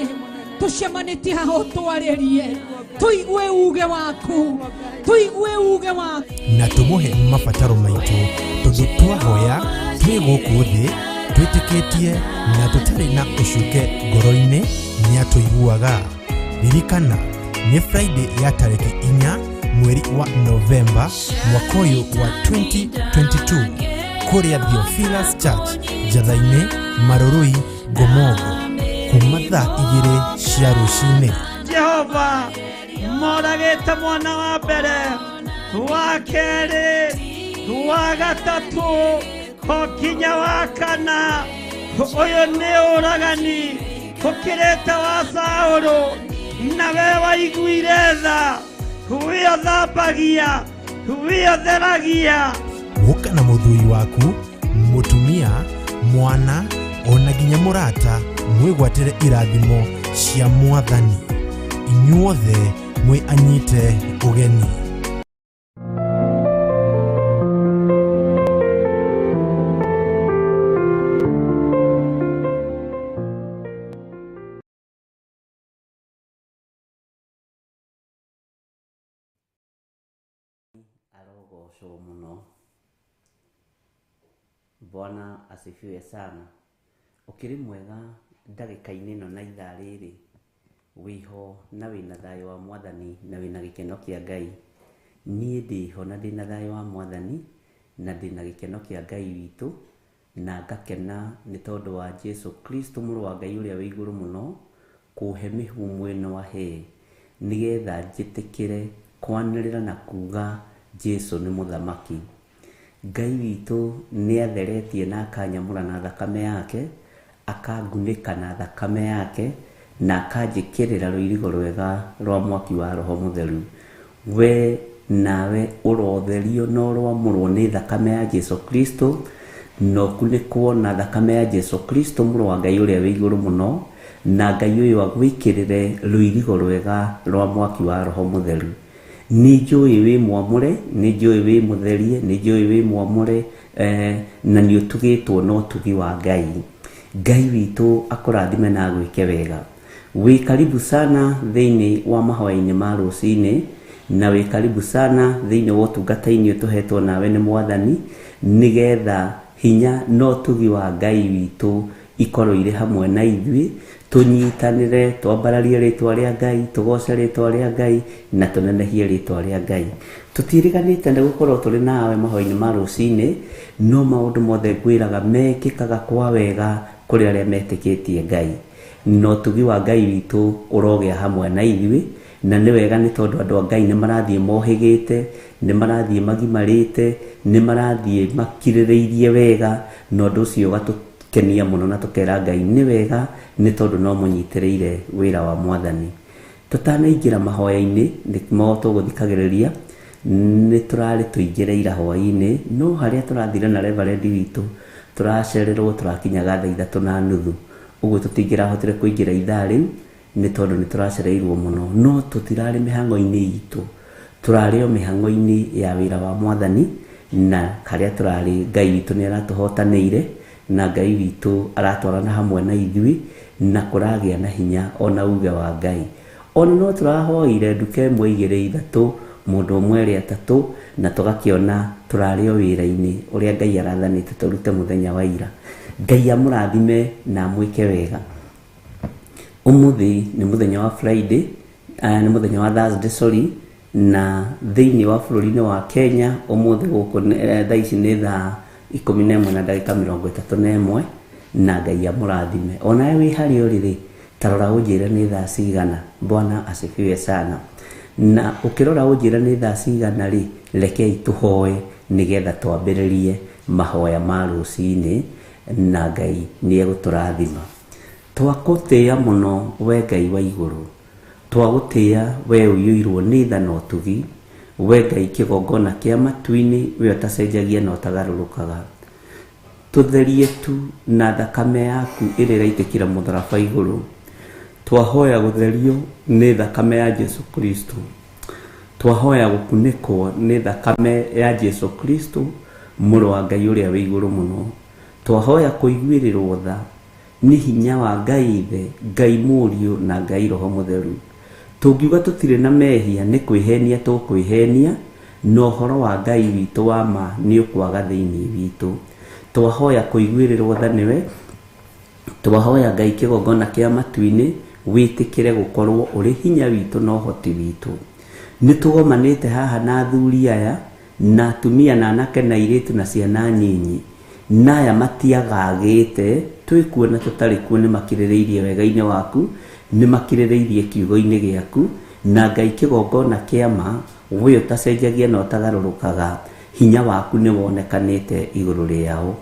Tũcemanĩtie haha ũtwarĩrie, tũigue uge waku, tũigue uge waku, na tũmũhe mabataro maitũ, tondũ twahoya twĩ gũkũ thĩ twĩtĩkĩtie na tũtarĩ na ũcuke ngoro-inĩ nĩatũiguaga. Ririkana nĩ Friday ya tarĩki 4 mweri wa Novemba mwaka ũyũ wa 2022 kũrĩa Theophilus Church Njatha-inĩ, Marurui, Ngomongo, kuma thaa 2 cia rũcinĩ. Jehova moragĩte mwana wa mbere, wa kerĩ, wa gatatũ, o nginya wa kana. Ũyũ nĩ ũragani ũkĩrĩte wa Saũlũ, na we waiguire tha, we ũthambagia, we ũtheragia. Gũka na mũthuri waku, mũtumia, mwana ona nginya mũrata, mwĩgwatĩre irathimo cia Mwathani. Inyuothe mwĩ anyite ũgeni. Arogocwo mũno. Bwana asifiwe sana. Ũkĩrĩ mwega ndagĩka-inĩ ĩno na ithaa rĩrĩ, wĩho na wĩna thayũ wa Mwathani na wĩna gĩkeno kĩa Ngai. Niĩ ndĩho na ndĩna thayũ wa Mwathani na ndĩna gĩkeno kĩa Ngai witũ, na ngakena nĩ tondũ wa Jesu Kristo mũrũ wa Ngai ũrĩa wĩ igũrũ mũno kũhe mĩhũmũ ĩno ahe, nĩgetha njĩtĩkĩre kwanĩrĩra na kuga Jesu nĩ mũthamaki. Ngai witũ nĩ atheretie na akanyamũra na thakame yake, akangunĩka na thakame yake, na akanjĩkĩrĩra rũirigo rwega rwa mwaki wa Roho Mũtheru. We nawe ũrotherio na ũroamũrwo nĩ thakame ya Jesu Kristo, na ũkunĩkwo na thakame ya Jesu Kristo mũrũ wa Ngai ũrĩa wĩ igũrũ mũno, na Ngai ũyũ agwĩkĩrĩre rũirigo rwega rwa mwaki wa Roho Mũtheru. Nĩ njũĩ wĩ mwamũre, nĩ njũĩ wĩ mũtherie, nĩ njũĩ wĩ mwamũre, na nĩ ũtugĩtwo na ũtugi wa Ngai. Ngai witũ akũrathime na agwĩke wega. Wĩ karibu sana thĩinĩ wa mahoya-inĩ ma rũcinĩ, na wĩ karibu sana thĩinĩ wa ũtungata-inĩ ũtũhetwo nawe nĩ Mwathani, nĩgetha hinya na ũtugi wa Ngai witũ ikorwo irĩ hamwe na ithuĩ, tũnyitanĩre, twambararie rĩtwa rĩa Ngai, tũgoce rĩtwa rĩa Ngai, na tũnenehie rĩtwa rĩa Ngai. Tũtiĩrĩganĩte nĩ gũkorwo tũrĩ nawe mahoya-inĩ ma rũcinĩ, no maũndũ mothe ngwĩraga mekĩkaga kwa wega kũrĩ arĩa metĩkĩtie Ngai. Na ũtugi wa Ngai witũ ũrogĩa hamwe na ithuĩ, na nĩ wega nĩ tondũ andũ a Ngai nĩ marathiĩ mohĩgĩte, nĩ marathiĩ magimarĩte, nĩ marathiĩ makirĩrĩirie wega, na ũndũ ũcio ũgatũkenia mũno na tũkera Ngai nĩ wega nĩ tondũ no mũnyitĩrĩire wĩra wa Mwathani. Tũtanaingĩra mahoya-inĩ nĩmo tũgũthikagĩrĩria, nĩ tũrarĩ tũingĩre ira hwaĩ-inĩ, no harĩa tũrathire na reverend witũ tũracererwo tũrakinyaga thaa 3:30, ũguo tũtingĩrahotire kũingĩra ithaa rĩu nĩ tondũ nĩ tũracereirwo mũno, no tũtirarĩ mĩhang'o-inĩ itũ, tũrarĩ o mĩhang'o-inĩ ya wĩra wa Mwathani, na harĩa tũrarĩ Ngai witũ nĩ aratũhotanĩire, Na Ngai witũ aratwarana hamwe na ithuĩ na kũragĩa na hinya ona uge wa Ngai. Ona no tũrahoire nduka ĩmwe igĩrĩ ithatũ, mũndũ ũmwe erĩ atatũ, na tũgakĩona tũrarĩ o wĩra-inĩ ũrĩa Ngai arathanĩte tũrute mũthenya wa ira. Ngai amũrathime na amwĩke wega. Ũmũthĩ nĩ mũthenya wa Friday, nĩ mũthenya wa Thursday sorry, na thĩinĩ wa bũrũri-inĩ wa Kenya ũmũthĩ gũkũ thaa ici nĩ thaa 11 na ndagĩka 31, na Ngai amũrathime. Onawe wĩ harĩa ũrĩ rĩ, ta rora ũnjĩre nĩ thaa cigana. Bwana asifiwe sana. Na ũkĩrora ũnjĩre nĩ thaa cigana rĩ, rekei tũhoe nĩgetha twambĩrĩrie mahoya ma rũcinĩ, na Ngai nĩ egũtũrathima. Twagũtĩĩa mũno we Ngai wa igũrũ, twagũtĩĩa we ũiyũirwo nĩ tha na ũtugi, we Ngai kĩgongona kĩa matu-inĩ, we ũtacenjagia na ũtagarũrũkaga. Tũtherie tu na thakame yaku ĩrĩa ĩraitĩkĩra mũtharaba igũrũ. Twahoya gũtherio nĩ thakame ya Jesu Kristo. Twahoya gũkunĩkwo nĩ thakame ya Jesu Kristo, mũrũ wa Ngai ũrĩa wĩ igũrũ mũno. Twahoya kũiguĩrĩrwo tha nĩ hinya wa Ngai Ithe, Ngai Mũriũ na Ngai Roho Mũtheru. Tũngiuga tũtirĩ na mehia nĩ kwĩhenia tũkwĩhenia, na ũhoro wa Ngai witũ wa ma nĩ ũkwaga thĩinĩ witũ. Twahoya kũiguĩrĩrwo tha nĩwe, twahoya Ngai kĩgongona kĩa matu-inĩ wĩtĩkĩre gũkorwo ũrĩ hinya witũ na ũhoti witũ. Nĩ tũgomanĩte haha na athuri aya, na atumia na anake na airĩtu na ciana nyinyi, na aya matiagagĩte, twĩ kuo na tũtarĩ kuo, nĩ makirĩrĩirie wega-inĩ waku, nĩ makirĩrĩirie kiugo-inĩ gĩaku, na Ngai kĩgongona kĩa ma, we ũtacenjagia na ũtagarũrũkaga, hinya waku nĩ wonekanĩte igũrũ rĩao.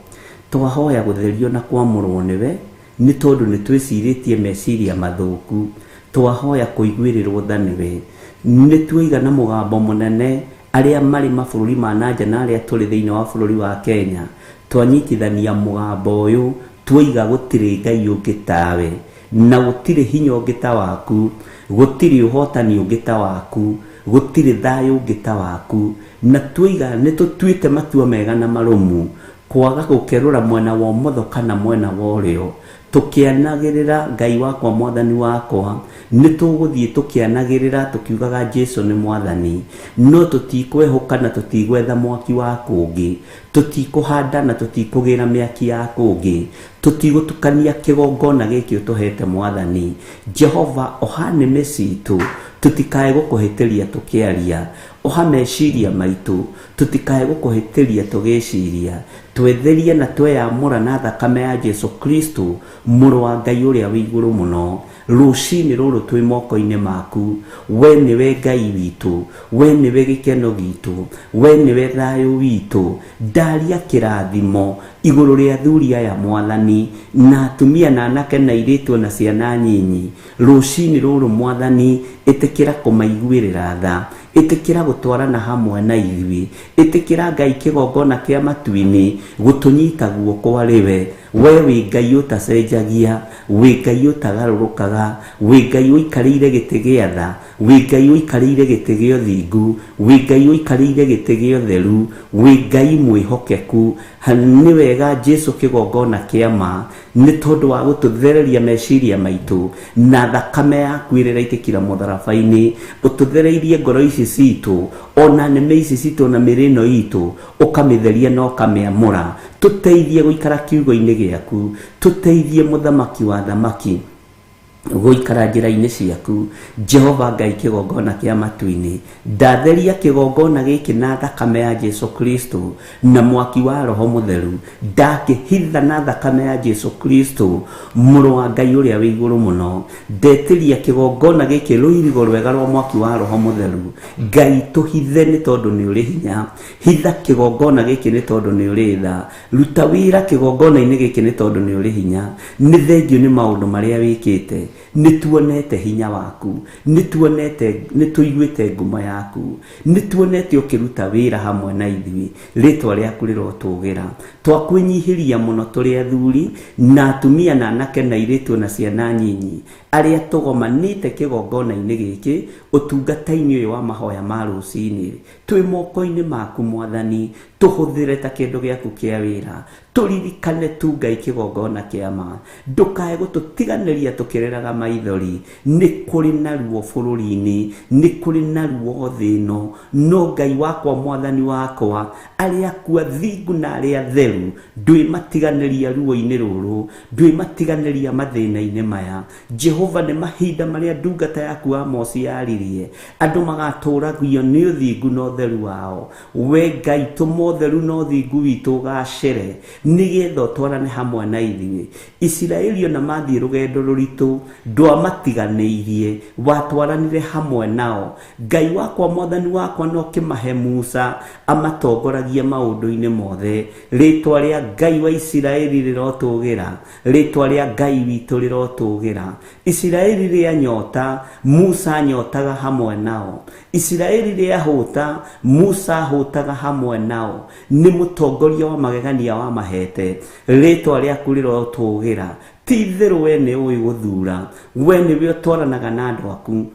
Twahoya gũtherio na kwamũrwo nĩwe, nĩ tondũ nĩ twĩcirĩtie meciria mathũku. Twahoya kũiguĩrĩrwo tha nĩwe. Nĩ tuoiga na mũgambo mũnene arĩa marĩ mabũrũri ma nanja na arĩa tũrĩ thĩinĩ wa bũrũri wa Kenya, twanyitithania mũgambo ũyũ, tuoiga gũtirĩ Ngai ũngĩ tawe, na gũtirĩ hinya ũngĩ ta waku, gũtirĩ ũhotani ũngĩ ta waku, gũtirĩ thayũ ũngĩ ta waku, na tuoiga nĩ tũtuĩte matua mega na marũmu, kwaga gũkerũra mwena wa ũmotho kana mwena wa ũrĩo, tũkĩanagĩrĩra Ngai wakwa mwathani wakwa, nĩ tũgũthiĩ tũkĩanagĩrĩra tũkiugaga Jesu nĩ mwathani, no tũtikwehũka na tũtigwetha mwaki wa kũngĩ, tũtikũhanda na tũtikũgĩra mĩaki ya kũngĩ, tũtigũtukania kĩgongona gĩkĩ ũtũhete mwathani. Jehova, oha nĩmĩ citũ, tũtikae gũkũhĩtĩria tũkĩaria, oha meciria maitũ, tũtikae gũkũhĩtĩria tũgĩciria, twetherie na tweyamũra na thakame ya Jesu Kristo, mũrũ wa Ngai ũrĩa wĩ igũrũ mũno. Rũcinĩ rũrũ twĩ moko-inĩ maku, we nĩwe Ngai witũ, we nĩwe gĩkeno gitũ, we nĩwe thayũ witũ. Ndaria kĩrathimo igũrũ rĩa athuri aya mwathani, na atumia na anake na airĩtu na ciana nyinyi. Rũcinĩ rũrũ mwathani, ĩtĩkĩra kũmaiguĩrĩra tha, ĩtĩkĩra gũtwarana hamwe na ithuĩ, ĩtĩkĩra Ngai kĩgongona kĩa matu-inĩ gũtũnyita guoko arĩ we. We wĩ Ngai ũtacenjagia, wĩ Ngai ũtagarũrũkaga, wĩ Ngai ũikarĩire gĩtĩ gĩa tha, wĩ Ngai ũikarĩire gĩtĩ gĩa ũthingu, wĩ Ngai ũikarĩire gĩtĩ gĩa ũtheru, wĩ Ngai mwĩhokeku. Nĩ wega Jesu kĩgongona kĩa ma, nĩ tondũ wa gũtũthereria meciria maitũ na thakame yaku ĩrĩa ĩraitĩkĩra mũtharaba-inĩ, ũtũthereirie ngoro ici citũ, ona nĩmĩ ici citũ, na mĩrĩ ĩno itũ, ũkamĩtheria na ũkamĩamũra. Tũteithie gũikara kiugo-inĩ gĩaku, tũteithie mũthamaki wa thamaki gũikara njĩra-inĩ ciaku. Jehova Ngai kĩgongona kĩa matu-inĩ, ndatheria kĩgongona gĩkĩ na thakame ya Jesu Kristo na mwaki wa Roho Mũtheru, ndakĩhitha na thakame ya Jesu Kristo mũrũ wa Ngai ũrĩa wĩ igũrũ mũno. Ndetĩria kĩgongona gĩkĩ rũirigo rwega rwa mwaki wa Roho Mũtheru. Ngai tũhithe nĩ tondũ nĩ ũrĩ hinya, hitha kĩgongona gĩkĩ nĩ tondũ nĩ ũrĩ tha, ruta wĩra kĩgongona-inĩ gĩkĩ nĩ tondũ nĩ ũrĩ hinya. Nĩ thengio nĩ maũndũ marĩa wĩkĩte. Nĩ tuonete hinya waku, nĩ tuonete, nĩ tũiguĩte ngumo yaku, nĩ tuonete ũkĩruta wĩra hamwe na ithuĩ. Rĩtwa rĩaku rĩrotũgĩra. Twakwĩnyihĩria mũno tũrĩ athuri na atumia na anake na airĩtu na ciana nyinyi arĩa tũgomanĩte kĩgongona-inĩ gĩkĩ ũtungata-inĩ ũyũ wa mahoya ma rũcinĩ. Twĩ moko-inĩ maku Mwathani, tũhũthĩre ta kĩndũ gĩaku kĩa wĩra. Tũririkane tu Ngai kĩgongona kĩa ma, ndũkae gũtũtiganĩria tũkĩrĩraga maithori. Nĩ kũrĩ na ruo bũrũri-inĩ, nĩ kũrĩ na ruo thĩ ĩno, no Ngai wakwa Mwathani wakwa, arĩa aku athingu na arĩa atheru ndwĩmatiganĩria ruo-inĩ rũrũ, ndwĩmatiganĩria mathĩna-inĩ maya. Jehova, nĩ mahinda marĩa ndungata yaku Amosi yaririe, andũ magatũragio nĩ ũthingu na ũtheru wao. We Ngai, tũma ũtheru na ũthingu witũ ũgacĩre, nĩgetha ũtwarane hamwe na ithuĩ. Isiraeli ona mathiĩ rũgendo rũritũ, ndwamatiganĩirie, watwaranire hamwe nao. Ngai wakwa Mwathani wakwa, no kĩmahe Musa amatongoragie maũndũ-inĩ mothe. Rĩtwa rĩa Ngai wa Isiraeli rĩrotũgĩra, rĩtwa rĩa Ngai witũ rĩrotũgĩra. Isiraeli rĩa nyota, Musa nyotaga hamwe nao. Isiraeli rĩa hũta, Musa hũtaga hamwe nao. Nĩ mũtongoria wa magegania wa mahete. Rĩtwa rĩaku rĩrotũgĩra. Ti itherũ we nĩ ũĩ gũthura, we nĩwe ũtwaranaga na andũ aku.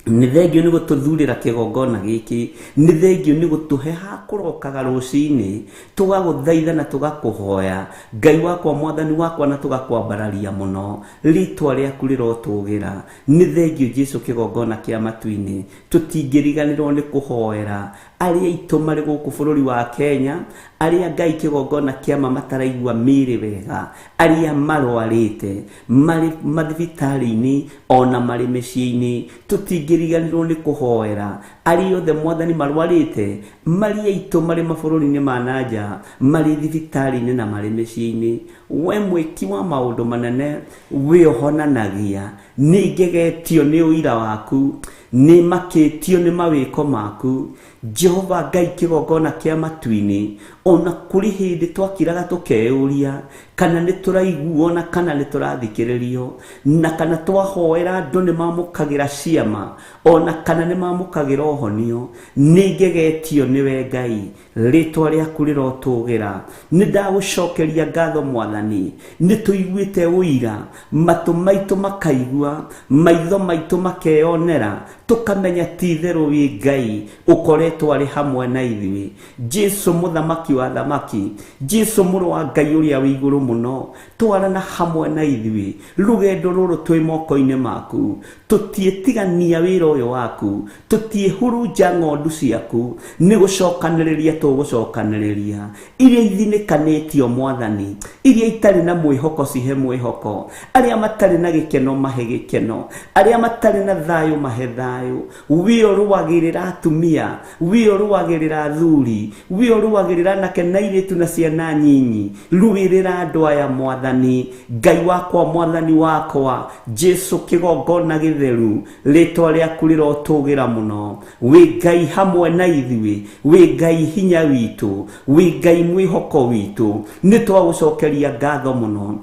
Nĩ thengio nĩ gũtũthurĩra kĩgongona gĩkĩ, nĩ thengio nĩ gũtũhe ha kũrokaga rũcinĩ, tũgagũthaitha na tũgakũhoya Ngai wakwa Mwathani wakwa, na tũgakwambararia mũno. Rĩtwa rĩaku rĩrotũgĩra. Nĩ thengio Jesu kĩgongona kĩa matu-inĩ. Tũtingĩriganĩrwo nĩ kũhoera arĩa aitũ marĩ gũkũ bũrũri wa Kenya, arĩa Ngai kĩgongona kĩa ma mataraigua mĩĩrĩ wega, arĩa marwarĩte marĩ mathibitarĩ-inĩ ona marĩ mĩciĩ-inĩ. Tũtingĩriganĩrwo nĩ kũhoera arĩa othe Mwathani marwarĩte, marĩ aitũ marĩ mabũrũri-inĩ ma na nja, marĩ thibitarĩ-inĩ na marĩ mĩciĩ-inĩ. We mwĩki wa maũndũ manene, we ũhonanagia, nĩ ngegetio nĩ ũira waku, nĩ makĩtio nĩ mawĩko maku. Jehova Ngai kĩgongona kĩa matu-inĩ, ona kũrĩ hĩndĩ twakiraga tũkeyũria kana nĩ tũraiguo na kana nĩ tũrathikĩrĩrio, na kana twahoera andũ nĩ mamũkagĩra ciama, ona kana nĩ mamũkagĩra ũhonio. Nĩ ngegetio nĩwe Ngai, rĩtwa rĩaku rĩrotũgĩra. Nĩ ndagũcokeria ngatho Mwathani, nĩ tũiguĩte ũira, matũ maitũ makaigua, maitho maitũ makeyonera, tũkamenya ti itherũ wĩ Ngai ũkoretwo arĩ hamwe na ithuĩ. Jesu mũthamaki wa thamaki, Jesu mũrũ wa Ngai ũrĩa wĩ igũrũ mũno, twarana hamwe na ithuĩ rũgendo rũrũ twĩ moko-inĩ maku. Tũtiĩtigania wĩra ũyũ waku, tũtiĩhurunja ng'ondu ciaku, nĩ gũcokanĩrĩria tũgũcokanĩrĩria iria ithinĩkanĩtio Mwathani, iria itarĩ na mwĩhoko cihe mwĩhoko, arĩa matarĩ na gĩkeno mahe gĩkeno, arĩa matarĩ na thayũ mahe thayũ. We ũrũagĩrĩra atumia, we ũrũagĩrĩra athuri, we ũrũagĩrĩra anake na airĩtu na ciana nyinyi, rũĩrĩra andũ aya Mwathani. Ngai wakwa Mwathani wakwa, Jesu kĩgongona gĩtheru, rĩtwa rĩaku rĩrotũgĩra mũno. Wĩ Ngai hamwe na ithuĩ, wĩ Ngai hinya witũ, wĩ Ngai mwĩhoko witũ. Nĩ twagũcokeria ngatho mũno,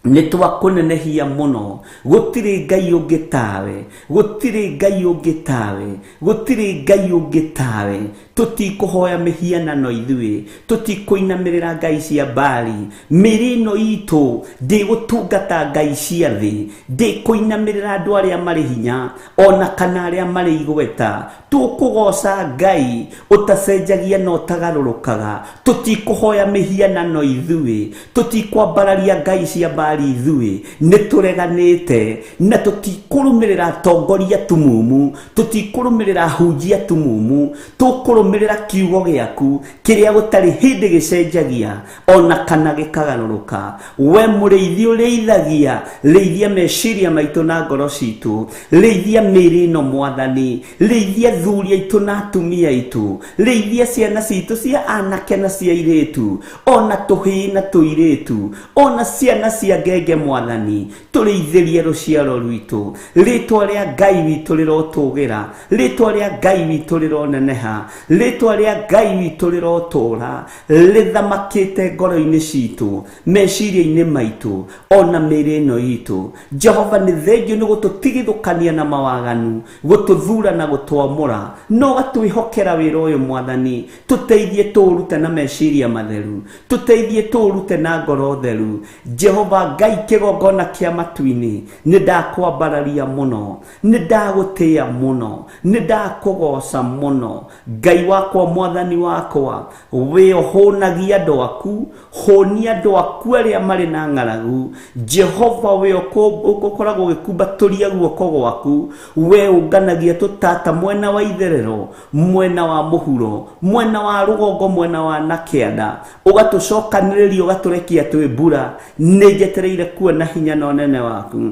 nĩ twakũnenehia mũno. Gũtirĩ Ngai ũngĩ tawe, gũtirĩ Ngai ũngĩ tawe, gũtirĩ Ngai ũngĩ tawe. Tũtikũhoya mĩhianano ithuĩ, tũtikũinamĩrĩra ngai cia Baali. Mĩĩrĩ ĩno itũ ndĩgũtungata ngai cia thĩ, ndĩkũinamĩrĩra andũ arĩa marĩ hinya ona kana arĩa marĩ igweta. Tũkũgoca Ngai ũtacenjagia na ũtagarũrũkaga. Tũtikũhoya mĩhianano ithuĩ, tũtikwambararia ngai cia Baali ithuĩ. Nĩ tũreganĩte na tũtikũrũmĩrĩra atongoria tumumu, tũtikũrũmĩrĩra ahunjia tumumu, tũkũrũmĩrĩra kiugo gĩaku kĩrĩa gũtarĩ hĩndĩ gĩcenjagia ona kana gĩkagarũrũka. We mũrĩithi ũrĩithagia, rĩithia meciria maitũ na ngoro citũ, rĩithia mĩĩrĩ ĩno Mwathani, rĩithia athuri aitũ na atumia aitũ, rĩithia ciana citũ cia anake na cia airĩtu, ona tũhĩĩ na tũirĩtu, ona ciana cia Ngenge mwathani, tũrĩithĩrie rũciaro rwitũ. Rĩtwa rĩa Ngai witũ rĩrotũgĩra, rĩtwa rĩa Ngai witũ rĩroneneha, rĩtwa rĩa Ngai witũ rĩrotũra rĩthamakĩte ngoro-inĩ citũ, meciria-inĩ maitũ, ona mĩĩrĩ ĩno itũ. Jehova, nĩ thengio nĩ gũtũtigithũkania na mawaganu, gũtũthura na gũtwamũra, no gatwĩhokera wĩra ũyũ mwathani. Tũteithie tũũrute na meciria matheru, tũteithie tũũrute na ngoro theru. Jehova Ngai kĩgongona kĩa matu-inĩ, nĩ ndakwambararia mũno, nĩ ndagũtĩĩa mũno, nĩ ndakũgoca mũno. Ngai wakwa, mwathani wakwa, wĩ ũhũnagia andũ aku, hũnia andũ aku arĩa marĩ na ng'aragu. Jehova, wĩ ũkoragwo ũgĩkumbatũria guoko gwaku, we ũnganagia tũtata mwena wa itherero, mwena wa mũhuro, mwena wa rũgongo, mwena wa na kĩanda, ũgatũcokanĩrĩria, ũgatũrekia twĩ mbura. Nĩ njetereire kuona hinya na ũnene waku,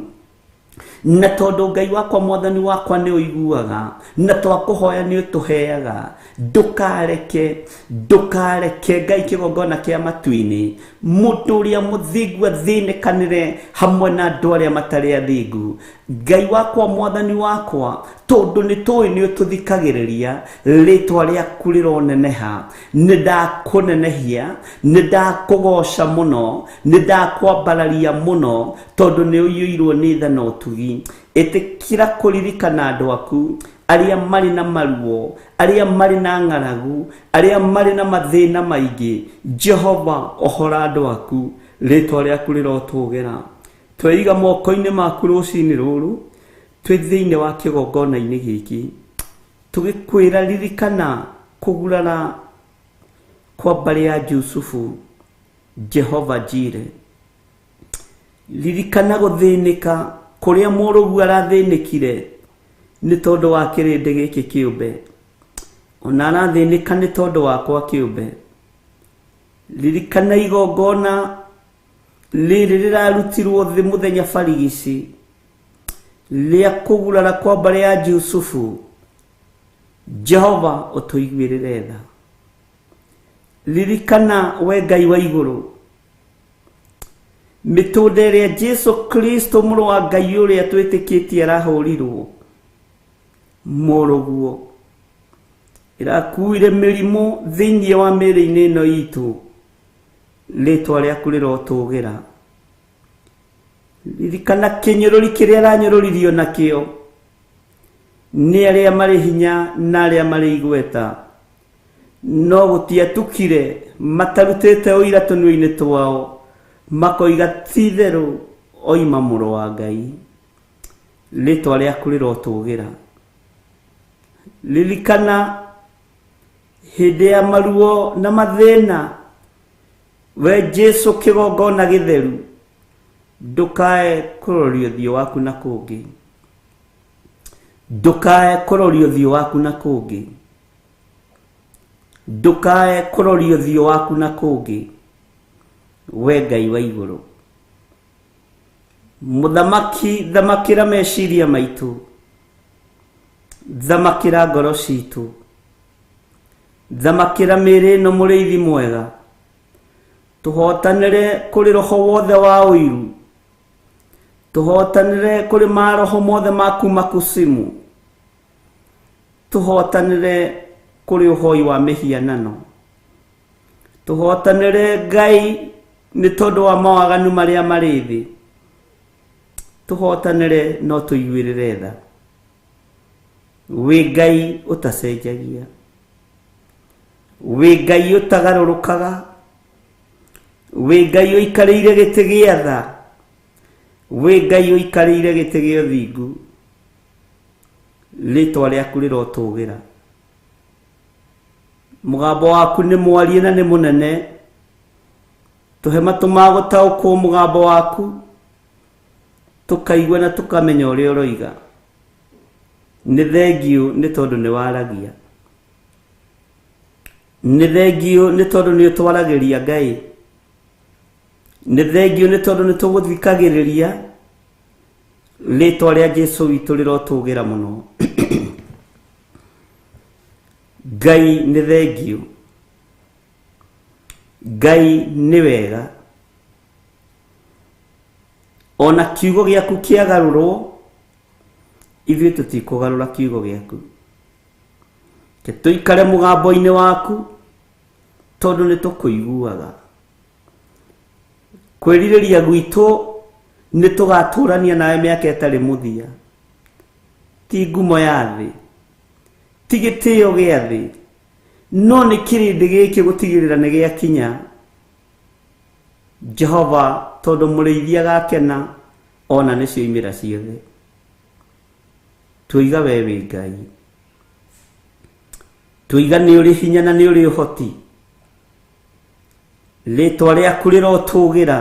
na tondũ Ngai wakwa, mwathani wakwa, nĩ ũiguaga, na twakũhoya nĩ ũtũheaga. Ndũkareke, ndũkareke Ngai kĩgongona kĩa matu-inĩ, mũndũ ũrĩa mũthingu athĩnĩkanĩre hamwe na andũ arĩa matarĩ athingu. Ngai wakwa, mwathani wakwa, tondũ nĩ tũĩ nĩ ũtũthikagĩrĩria, rĩtwa rĩaku rĩroneneha. Nĩ ndakũnenehia, nĩ ndakũgoca mũno, nĩ ndakwambararia mũno, tondũ nĩ ũiyũirwo nĩ tha na ũtugi. Ĩtĩkĩra kũririkana andũ aku arĩa marĩ na maruo, arĩa marĩ na ng'aragu, arĩa marĩ na mathĩna maingĩ. Jehova, ohora andũ aku, rĩtwa rĩaku rĩrotũgĩra. Tweiga moko-inĩ maku rũcinĩ rũrũ, twĩ thĩinĩ wa kĩgongona-inĩ gĩkĩ, tũgĩkwĩra ririkana kũgurara kwa mbarĩ ya Jusufu. Jehova Jire, ririkana gũthĩnĩka kũrĩa mũrũgu arathĩnĩkire nĩ tondũ wa kĩrĩndĩ gĩkĩ kĩũmbe, ona arathĩnĩka nĩ tondũ wakwa kĩũmbe. Ririkana igongona rĩrĩ rĩrarutirwo thĩ mũthenya barigici rĩa kũgurara kwa mbarĩ ya Jusufu. Jehova, ũtũiguĩrĩre tha. Ririkana, we Ngai wa igũrũ, mĩtũnda ĩrĩa Jesu Kristo mũrũ wa Ngai ũrĩa twĩtĩkĩtie arahũrirwo mũrũguo, ĩrakuire mĩrimũ thĩinĩ wa mĩĩrĩ-inĩ ĩno itũ. Rĩtwa rĩaku rĩrotũgĩra. Ririkana kĩnyũrũri kĩrĩa aranyũrũririo nakĩo nĩ arĩa marĩ hinya na arĩa marĩ igweta, no gũtiatukire matarutĩte ũira tũnua-inĩ twao, makoiga ti-itherũ oima mũrũ wa Ngai. Rĩtwa rĩaku rĩrotũgĩra. Ririkana hĩndĩ ya maruo na mathĩna, we Jesu kĩgongona gĩtheru, ndũkae kũroria ũthiũ waku na kũngĩ, ndũkae kũroria ũthiũ waku na kũngĩ, ndũkae kũroria ũthiũ waku na kũngĩ, we Ngai wa igũrũ. Mũthamaki, thamakĩra meciria maitũ, thamakĩra ngoro citũ, thamakĩra mĩĩrĩ ĩno, mũrĩithi mwega. Tũhotanĩre kũrĩ roho wothe wa ũiru, tũhotanĩre kũrĩ maroho mothe ma kuma kusimu, tũhotanĩre kũrĩ ũhoi wa mĩhianano, tũhotanĩre Ngai nĩ tondũ wa mawaganu marĩa marĩ thĩ. Tũhotanĩre no tũiguĩrĩre tha. Wĩ Ngai ũtacenjagia, wĩ Ngai ũtagarũrũkaga, wĩ Ngai ũikarĩire gĩtĩ gĩa tha, wĩ Ngai ũikarĩire gĩtĩ gĩa ũthingu. Rĩtwa rĩaku rĩrotũgĩra. Mũgambo waku nĩ mwarie na nĩ mũnene, tũhe matũ ma gũtaũkwo mũgambo waku, tũkaigua na tũkamenya ũrĩa ũroiga. Nĩ thengiũ nĩ tondũ nĩ waragia, nĩ thengiũ nĩ tondũ nĩ ũtwaragĩria Ngai, nĩ thengiũ nĩ tondũ nĩ tũgũthikagĩrĩria. Rĩtwa rĩa Jesu witũ rĩrotũgĩra mũno. Ngai nĩ thengiũ, Ngai nĩ wega. Ona kiugo gĩaku kĩagarũrwo, ithuĩ tũtikũgarũra kiugo gĩaku. Ke tũikare mũgambo-inĩ waku, tondũ nĩ tũkũiguaga. Kwĩrirĩria gwitũ nĩ tũgatũrania nawe mĩaka ĩtarĩ mũthia. Ti ngumo ya thĩ, ti gĩtĩo gĩa thĩ, no nĩ kĩrĩndĩ gĩkĩ gũtigĩrĩra nĩ gĩakinya. Jehova, tondũ mũrĩithi agakena ona nĩcio imĩra ciothe. Tuiga we wĩ Ngai, tuiga nĩ ũrĩ hinya na nĩ ũrĩ ũhoti. Rĩtwa rĩaku rĩrotũgĩra,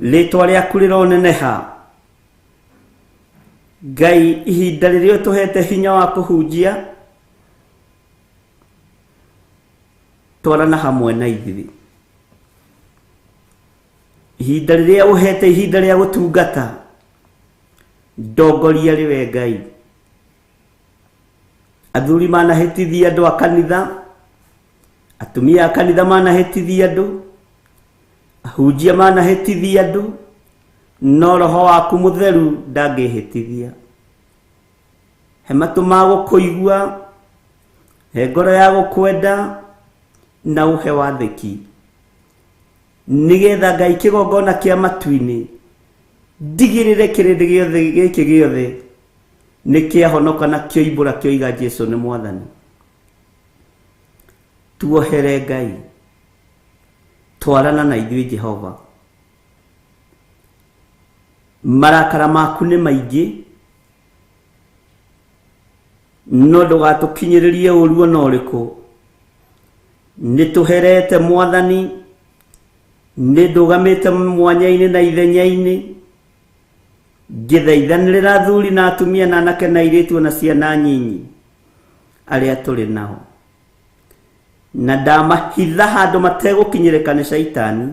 rĩtwa rĩaku rĩroneneha. Ngai, ihinda rĩrĩa ũtũhete hinya wa kũhunjia, twarana hamwe na ithuĩ. Ihinda rĩrĩa ũhete ihinda rĩa gũtungata, ndongoria rĩwe Ngai. Athuri manahĩtithia andũ a kanitha, atumia a kanitha manahĩtithia andũ, ahunjia manahĩtithia andũ, no roho waku mũtheru ndangĩhĩtithia. He matũ ma gũkũigua, he ngoro ya gũkwenda, na ũhe wathĩki, nĩgetha Ngai kĩgongona kĩa matu-inĩ ndigĩrĩre kĩrĩndĩ gĩothe gĩkĩ gĩothe nĩ kĩahonoka na kĩoimbũra kĩoiga Jesu nĩ Mwathani. Tuohere Ngai, twarana na ithuĩ Jehova. Marakara maku nĩ maingĩ, no ndũgatũkinyĩrĩrie ũru ona ũrĩkũ. Nĩ tũherete Mwathani, nĩ ndũgamĩte mwanya-inĩ na ithenya-inĩ, ngĩthaithanĩrĩra athuri na atumia na anake na airĩtu ona ciana nyinyi arĩa tũrĩ nao, na ndamahitha handũ mategũkinyĩrĩka nĩ Shaitani,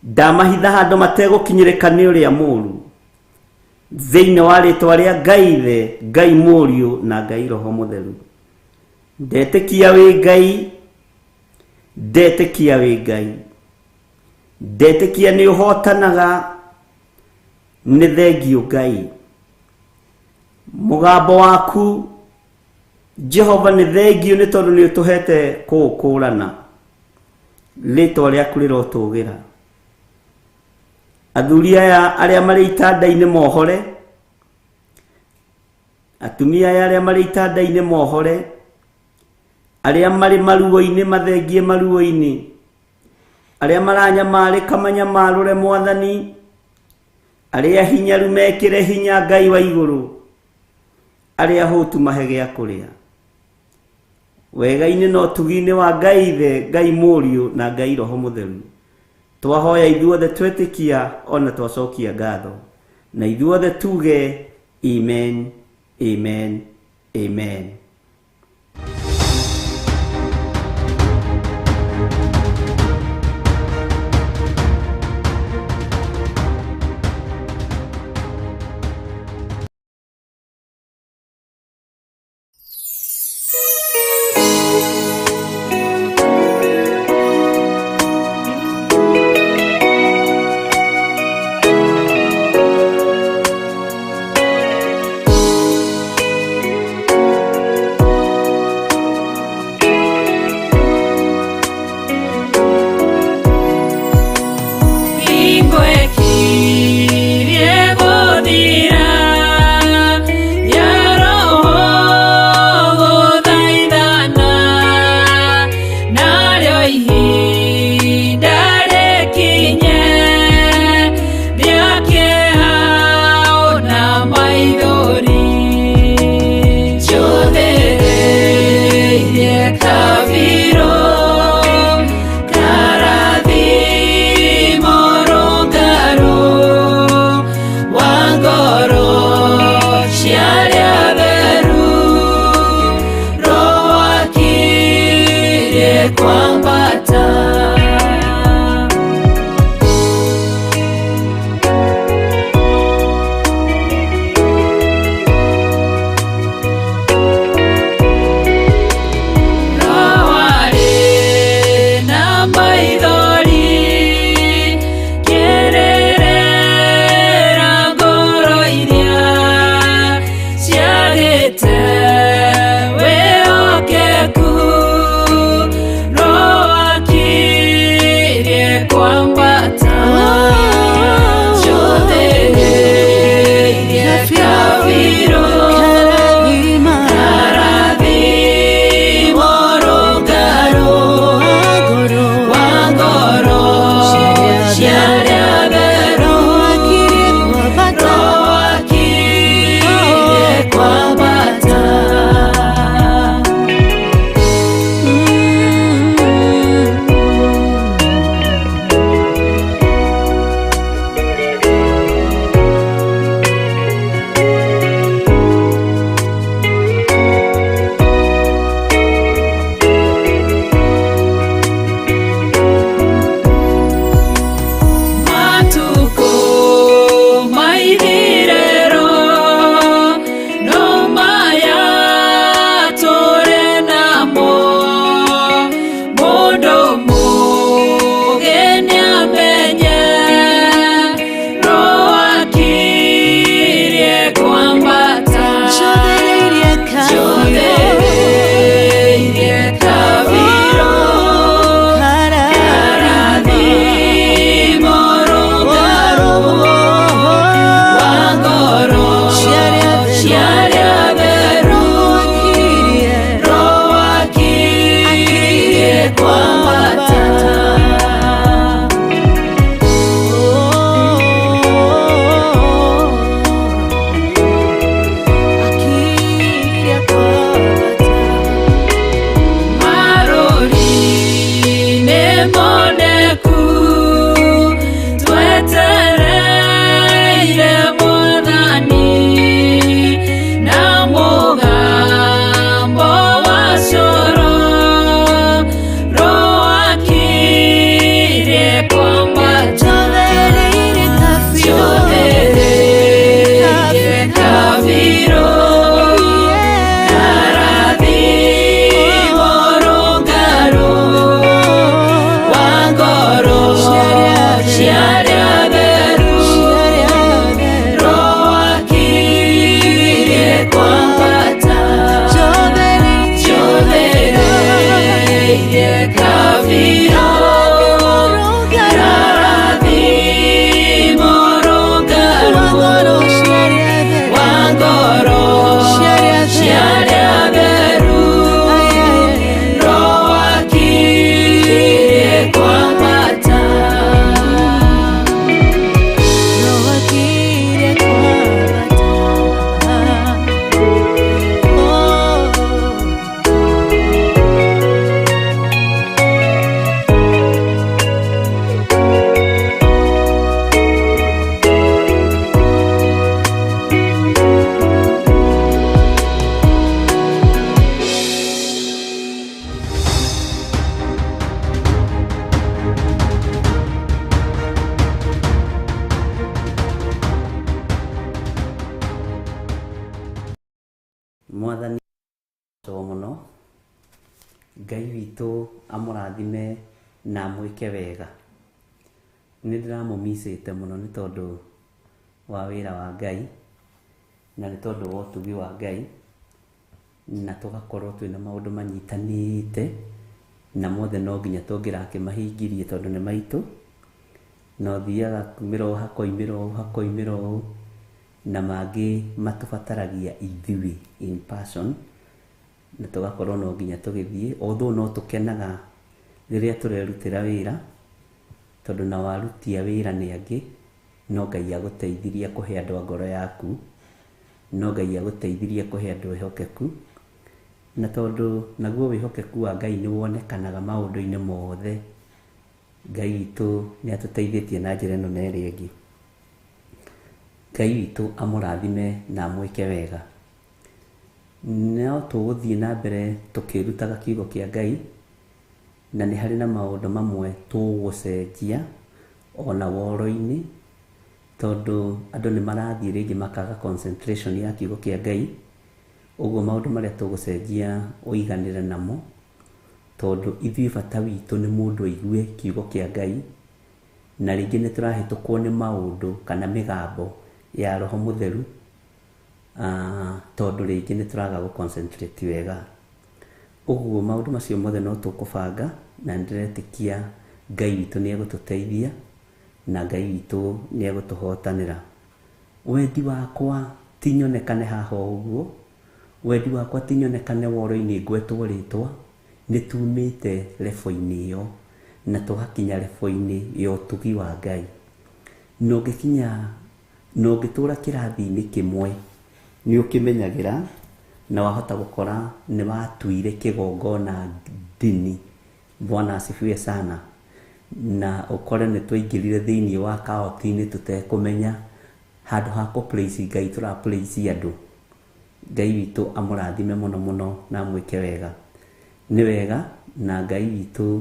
ndamahitha handũ mategũkinyĩrĩka nĩ ũrĩa mũũru, thĩinĩ wa rĩtwa rĩa Ngai Ithe, Ngai Mũriũ na Ngai Roho Mũtheru. Ndetĩkia wĩ Ngai, ndetĩkia wĩ Ngai, ndetĩkia nĩ ũhotanaga, nĩ thengiũ Ngai. Mũgambo waku Jehova nĩ thengiũ nĩ tondũ nĩ ũtũhete kũũkũrana. Rĩtwa rĩaku rĩrotũgĩra. Athuri aya arĩa marĩ itanda-inĩ mohore, atumia aya arĩa marĩ itanda-inĩ mohore, arĩa marĩ maruo-inĩ mathengie maruo-inĩ, arĩa maranyamarĩka manyamarũre Mwathani, arĩa hinyaru mekĩre hinya Ngai wa igũrũ, arĩa hũtu mahe gĩa kũrĩa. Wega-inĩ na ũtugi-inĩ wa Ngai Ithe, Ngai Mũriũ na Ngai Roho Mũtheru, twahoya ithuothe twetĩkia ona twacokia ngatho, na ithuothe tuge amen, amen, amen. Kĩrathimo kĩrathimo rũngarũ wa ngoro cia arĩa atheru Roho akirie kwambata. Roho akirie kwambata. Oh. Mwathani to mũno Ngai witũ amũrathime na amwĩke wega. Nĩ ndĩramũmicĩte mũno nĩ tondũ wa wĩra wa Ngai na nĩ tondũ wa ũtugi wa Ngai, na tũgakorwo twĩna maũndũ manyitanĩte na mothe no nginya tũngĩrakĩmahingirie tondũ nĩ maitũ, na ũthiaga kumĩra ũũ hakoimĩra ũũ hakoimĩra ũũ, na mangĩ matũbataragia ithuĩ in person, na tũgakorwo no nginya tũgĩthiĩ, although no tũkenaga rĩrĩa tũrerutĩra wĩra, tondũ na warutia wĩra nĩ angĩ, no Ngai agũteithirie kũhe andũ a ngoro yaku, no Ngai agũteithirie kũhe andũ ehokeku, na tondũ naguo wĩhokeku wa Ngai nĩ wonekanaga maũndũ-inĩ mothe, Ngai witũ nĩ atũteithĩtie na njĩra ĩno na ĩrĩa ĩngĩ. Ngai witũ amũrathime na amwĩke wega. No tũgũthiĩ na mbere tũkĩrutaga kiugo kĩa Ngai, na nĩ harĩ na maũndũ mamwe tũgũcenjia ona woro-inĩ, tondũ andũ nĩ marathiĩ rĩngĩ makaga concentration ya kiugo kĩa Ngai, ũguo maũndũ marĩa tũgũcenjia ũiganĩre namo, tondũ ithuĩ bata witũ nĩ mũndũ aigue kiugo kĩa Ngai, na rĩngĩ nĩ tũrahĩtũkwo nĩ maũndũ kana mĩgambo ya Roho Mũtheru, tondũ rĩngĩ nĩ tũraga gũ concentrate wega. Ũguo maũndũ macio mothe no tũkũbanga, na nĩndĩretĩkia Ngai witũ nĩ egũtũteithia na Ngai witũ nĩ egũtũhotanĩra. Wendi wakwa ti nyonekane haha o ũguo, wendi wakwa ti nyonekane woro-inĩ ngwetwo rĩtwa, nĩ tumĩte level-inĩ ĩyo na tũgakinya level-inĩ ya ũtugi wa Ngai. Na ũngĩkinya na ũngĩtũra kĩrathi-inĩ kĩmwe nĩ ũkĩmenyagĩra, na wahota gũkora nĩ watuire kĩgongona ndini. Bwana asifiwe sana. Na ũkore nĩ twaingĩrire thĩinĩ wa kaoti-inĩ tũtekũmenya, handũ ha kũ praise Ngai tũra praise andũ. Ngai witũ amũrathime mũno mũno na amwĩke wega. Nĩ wega na Ngai witũ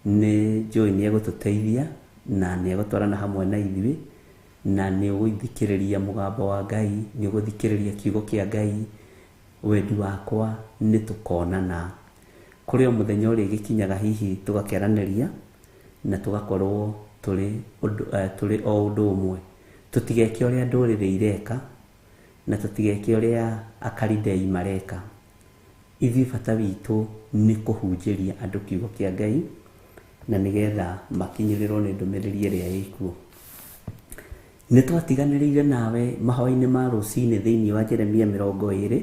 nĩ njũĩ nĩ egũtũteithia na nĩ egũtwarana hamwe na ithuĩ, na nĩ ũgũthikĩrĩria mũgambo wa Ngai, nĩ ũgũthikĩrĩria kiugo kĩa Ngai. Wendi wakwa nĩ tũkonana kũrĩ o mũthenya ũrĩa gĩkinyaga hihi tũgakĩaranĩria na tũgakorwo tũrĩ tũrĩ o ũndũ ũmwe. Tũtigeke ũrĩa ndũrĩrĩ ireka na tũtigeke ũrĩa akaridei mareka. Ithuĩ bata witũ nĩ kũhunjĩria andũ kiugo kĩa Ngai na nĩgetha makinyĩrĩrwo nĩ ndũmĩrĩri ĩrĩa ĩkuo. Nĩ twatiganĩrĩire nawe mahoya-inĩ ma rũcinĩ thĩinĩ wa Jeremia 20,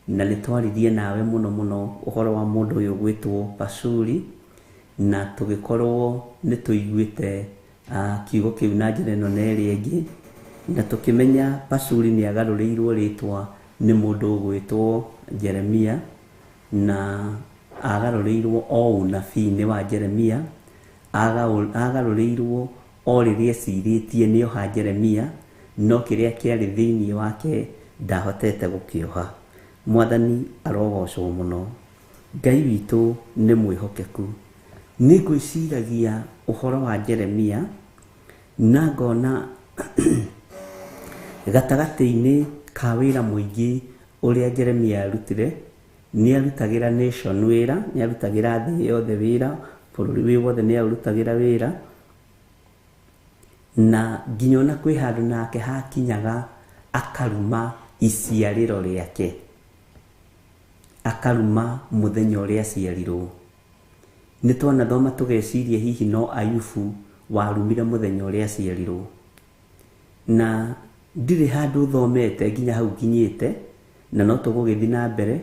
na nĩ twaririe nawe mũno mũno ũhoro wa mũndũ ũyũ ũgwĩtwo Pashuri, na tũgĩkorwo nĩ tũiguĩte kiugo kĩu na njĩra ĩno na ĩrĩa ĩngĩ, na tũkĩmenya Pashuri nĩ agarũrĩirwo rĩtwa nĩ mũndũ ũgwĩtwo Jeremia, na agarũrĩirwo o ũnabii-inĩ wa Jeremia, agarũrĩirwo o rĩrĩa ecirĩtie nĩ oha Jeremia, no kĩrĩa kĩarĩ thĩinĩ wake ndahotete gũkĩoha. Mwathani arogocwo mũno. Ngai witũ nĩ mwĩhokeku. Nĩ ngwĩciragia ũhoro wa Jeremia na ngona gatagatĩ-inĩ ka wĩra mũingĩ ũrĩa Jeremia arutire, nĩ arutagĩra nation wĩra, nĩ arutagĩra thĩ yothe wĩra, bũrũri wĩ wothe nĩ arutagĩra wĩra, na nginya ona kwĩ handũ nake hakinyaga akaruma iciarĩro rĩake, akaruma mũthenya ũrĩa aciarirwo. Nĩ twanathoma tũgeciria hihi no Ayubu warumire mũthenya ũrĩa aciarirwo. Na ndirĩ handũ thomete nginya hau nginyĩte, na no tũgũgĩthiĩ na mbere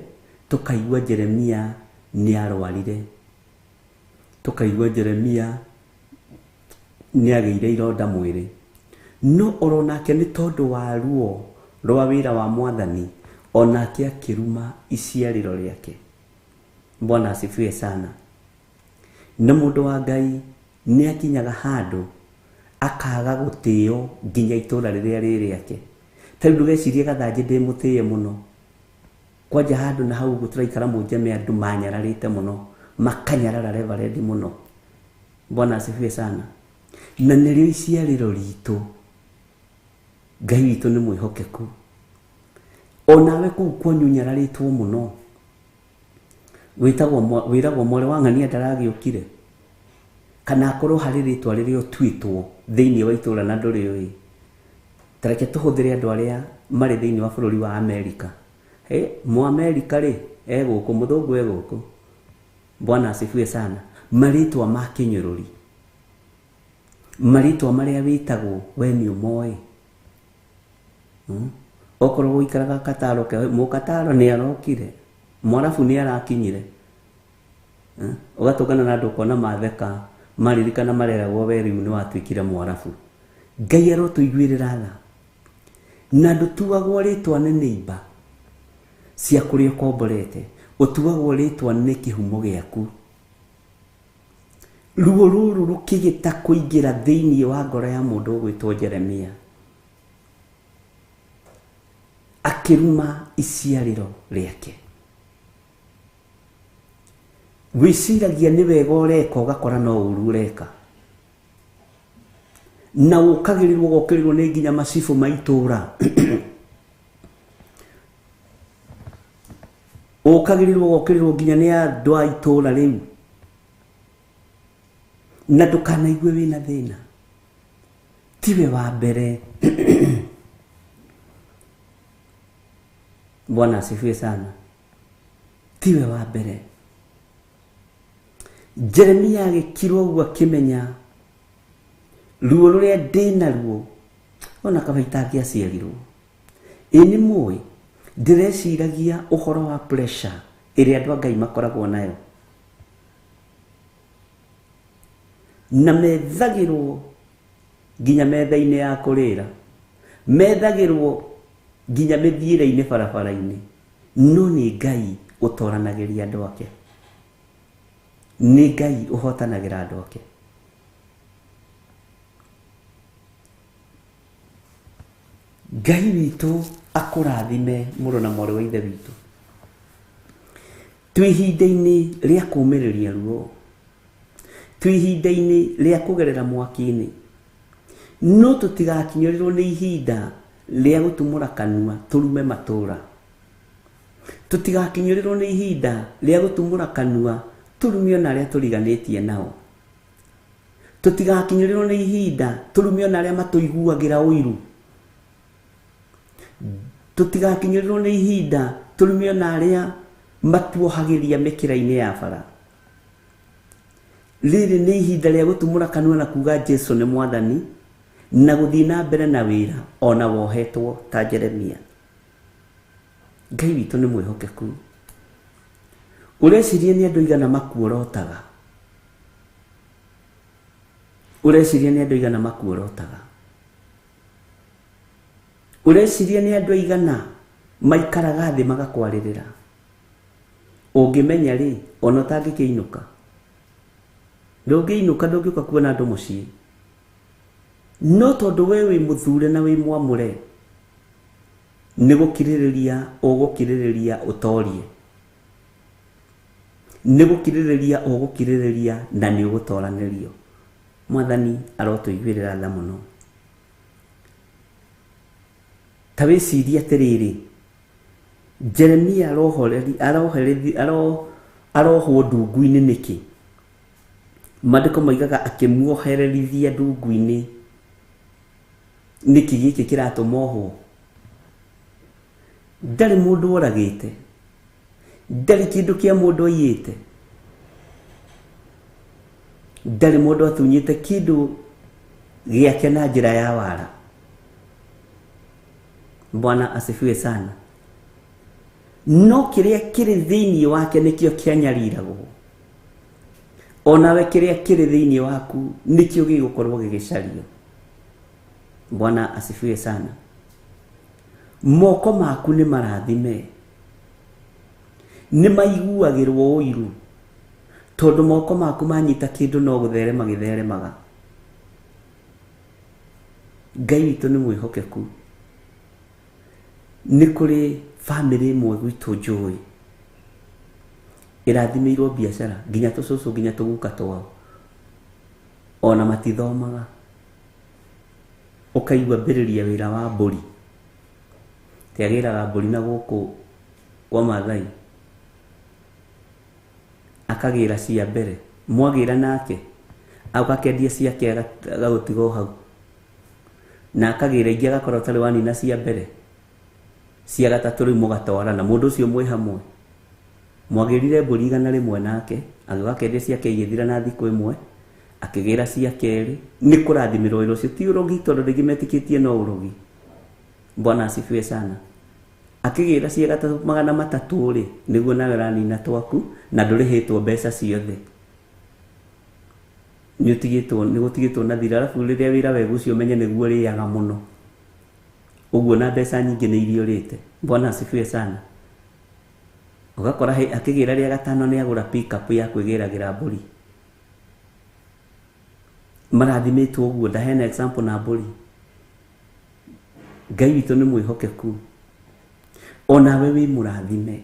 tũkaigua Jeremia nĩ arwarire, tũkaigua Jeremia nĩ agĩire ironda mwĩrĩ. No oro nake nĩ tondũ wa ruo rwa wĩra wa mwathani, onake akĩruma iciarĩro rĩake. Bwana asifiwe sana. Na mũndũ wa Ngai nĩ akinyaga handũ akaga gũtĩo nginya itũra rĩrĩa rĩ rĩake. Ta rĩu ndũgecirie Gathanjĩ ndĩ mũtĩe mũno. Kwanja handũ na hau ũguo tũraikara Mũnjeme andũ manyararĩte mũno, makanyarara reverend mũno. Bwana asifiwe sana. Na nĩrĩo iciarĩro ritũ. Ngai witũ nĩ mwĩhokeku. Onawe kũu kwanyu ũnyararĩtwo mũno. Wĩtagwo wĩragwo mwarĩ wa ng'ania ndaragĩũkire. Kana akorwo harĩ rĩtwa rĩrĩa ũtuĩtwo thĩinĩ wa itũra na ndũrĩũĩ. Ta reke tũhũthĩre andũ arĩa marĩ thĩinĩ wa bũrũri wa Amerika. Mũamerika rĩ, e gũkũ, mũthũngũ e gũkũ. Bwana asifiwe sana. Marĩtwa ma kĩnyũrũri. Marĩtwa marĩa wĩtagwo we nĩ ũmoĩ. Okorwo ũikaraga Kataro, mũkataro nĩ arokire. Mwarabu nĩ arakinyire. Ũgatũngana na andũ ũkona matheka, maririkana mareragwo we rĩu nĩ watuĩkire mwarabu. Ngai arotũiguĩrĩra tha. Na ndũtuagwo rĩtwa nĩ neighbor cia kũrĩa ũkomborete, ũtuagwo rĩtwa nĩ kĩhumo gĩaku. Ruo rũrũ rũkĩgĩta kũingĩra thĩinĩ wa ngoro ya mũndũ ũgwĩtwo Jeremia. Akĩruma iciarĩro rĩake. Wĩciragia nĩ wega ũreka ũgakora no ũru ũreka. Na ũkagĩrĩrwo ũgokĩrĩrwo nĩ nginya macibũ ma itũra. Ũkagĩrĩrwo ũgokĩrĩrwo nginya nĩ andũ a itũra rĩu. Na ndũkanaigue wĩna thĩna. Tiwe wa mbere. Bwana asifiwe sana. Tiwe wa mbere. Jeremia agĩkirwo ũguo akĩmenya ruo rũrĩa ndĩ naruo ona kaba itangĩaciarirwo. Ĩ nĩ mũĩ, ndĩreciragia ũhoro wa pressure ĩrĩa andũ a Ngai makoragwo nayo. Na methagĩrwo nginya metha-inĩ ya kũrĩra, methagĩrwo nginya mĩthiĩre-inĩ barabara-inĩ. No nĩ Ngai ũtoranagĩria andũ ake. Nĩ Ngai ũhotanagĩra andũ ake. Ngai witũ akũrathime mũrũ na mwarĩ wa ithe witũ. Twĩ ihinda-inĩ rĩa kũũmĩrĩria ruo. Twĩ ihinda-inĩ rĩa kũgerera mwaki-inĩ. No tũtigakinyĩrĩrwo nĩ ihinda rĩa gũtumũra kanua tũrume matũra. Tũtigakinyĩrĩrwo nĩ ihinda rĩa gũtumũra kanua tũrume ona arĩa tũriganĩtie nao. Tũtigakinyĩrĩrwo nĩ ihinda tũrume ona arĩa matũiguagĩra ũiru. Tũtigakinyĩrĩrwo nĩ ihinda tũrume ona arĩa matuohagĩria mĩkĩra-inĩ ya bara. Rĩrĩ nĩ ihinda rĩa gũtumũra kanua na kuga Jesu nĩ mwathani na gũthiĩ na mbere na wĩra ona wohetwo ta Jeremia. Ngai witũ nĩ mwĩhokeku. Ũreciria nĩ andũ aigana makuorotaga. Ũreciria nĩ andũ aigana makuorotaga. Ũreciria nĩ andũ aigana maikaraga thĩ magakwarĩrĩra. Ũngĩmenya rĩ, ona ũtangĩkĩinũka. Ndũngĩinũka, ndũngĩũka kuona andũ mũciĩ. No tondũ we wĩ mũthure na wĩ mwamũre, nĩ gũkirĩrĩria ũgũkirĩrĩria ũtorie. Nĩ gũkirĩrĩria ũgũkirĩrĩria na nĩ ũgũtoranĩrio. Mwathani arotũiguĩrĩra tha mũno. Ta wĩcirie atĩrĩrĩ, Jeremia arohwo ndungu-inĩ nĩkĩ? Maandĩko moigaga akĩmuohererithia ndungu-inĩ. Nĩkĩ gĩkĩ kĩratũma ohwo? Ndarĩ mũndũ oragĩte, ndarĩ kĩndũ kĩa mũndũ aiyĩte. Ndarĩ mũndũ atunyĩte kĩndũ gĩake na njĩra ya wara. Bwana asifiwe sana. No kĩrĩa kĩrĩ thĩinĩ wake nĩkĩo kĩanyariragwo. Onawe kĩrĩa kĩrĩ thĩinĩ waku nĩkĩo gĩgũkorwo gĩgĩcario. Bwana asifiwe sana. Moko maku nĩ marathime, nĩ maiguagĩrwo ũiru, tondũ moko maku manyita kĩndũ no gũtherema gĩtheremaga. Ngai witũ nĩ mwĩhokeku. Nĩ kũrĩ bamĩrĩ ĩmwe gwitũ njũĩ ĩrathimĩirwo biacara nginya tũcũcũ nginya tũguka twao, ona matithomaga. Ũkaigua mbĩrĩria wĩra wa mbũri, tiagĩraga mbũri na gũkũ kwa Maathai, akagĩra cia mbere, mwagĩra nake akendia ciake agagũtiga o hau, na akagĩra ingĩ agakorwo atarĩ wanina cia mbere, cia gatatũ rĩu mũgatwarana, mũndũ ũcio mwĩ hamwe. Mwagĩrire mbũri 100 nake, agĩũka akendia ciake igĩthira na thikũ ĩmwe, akĩgĩra cia kerĩ. Nĩ kũrathimĩrwo wĩra ũcio, ti ũrogi, tondũ rĩngĩ metĩkĩtie no ũrogi. Bwana asifiwe sana. Akĩgĩra cia gatatũ 300 rĩ, nĩguo nawe ũranina twaku na ndũrĩhĩtwo mbeca ciothe, nĩ gũtigĩtwo na thirĩ. Arabu rĩrĩa wĩra wega ũcio ũmenye nĩguo ũrĩaga mũno, ũguo na mbeca nyingĩ nĩ iria ũrĩte. Bwana asifiwe sana. Ũgakora akĩgĩra rĩa gatano nĩ agũra pick-up ya kwĩgĩragĩra mbũri. Marathimĩtwo ũguo, ndaheana example na mbũri. Ngai witũ nĩ mwĩhokeku. Onawe wĩ mũrathime,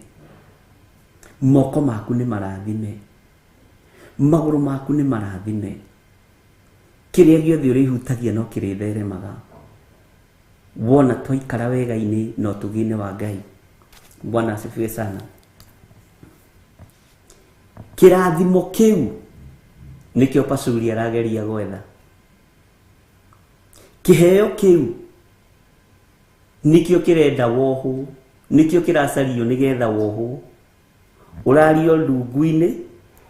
moko maku nĩ marathime, magũrũ maku nĩ marathime, kĩrĩa gĩothe ũrĩhutagia no kĩrĩtheremaga. Wona twaikara wega-inĩ na ũtugi-inĩ wa Ngai. Bwana asifiwe sana. Kĩrathimo kĩu nĩkĩo Pashuri arageria gwetha. Kĩheo kĩu nĩkĩo kĩrenda wohwo, nĩkĩo kĩracario nĩgetha wohwo. Ũrario ndungu-inĩ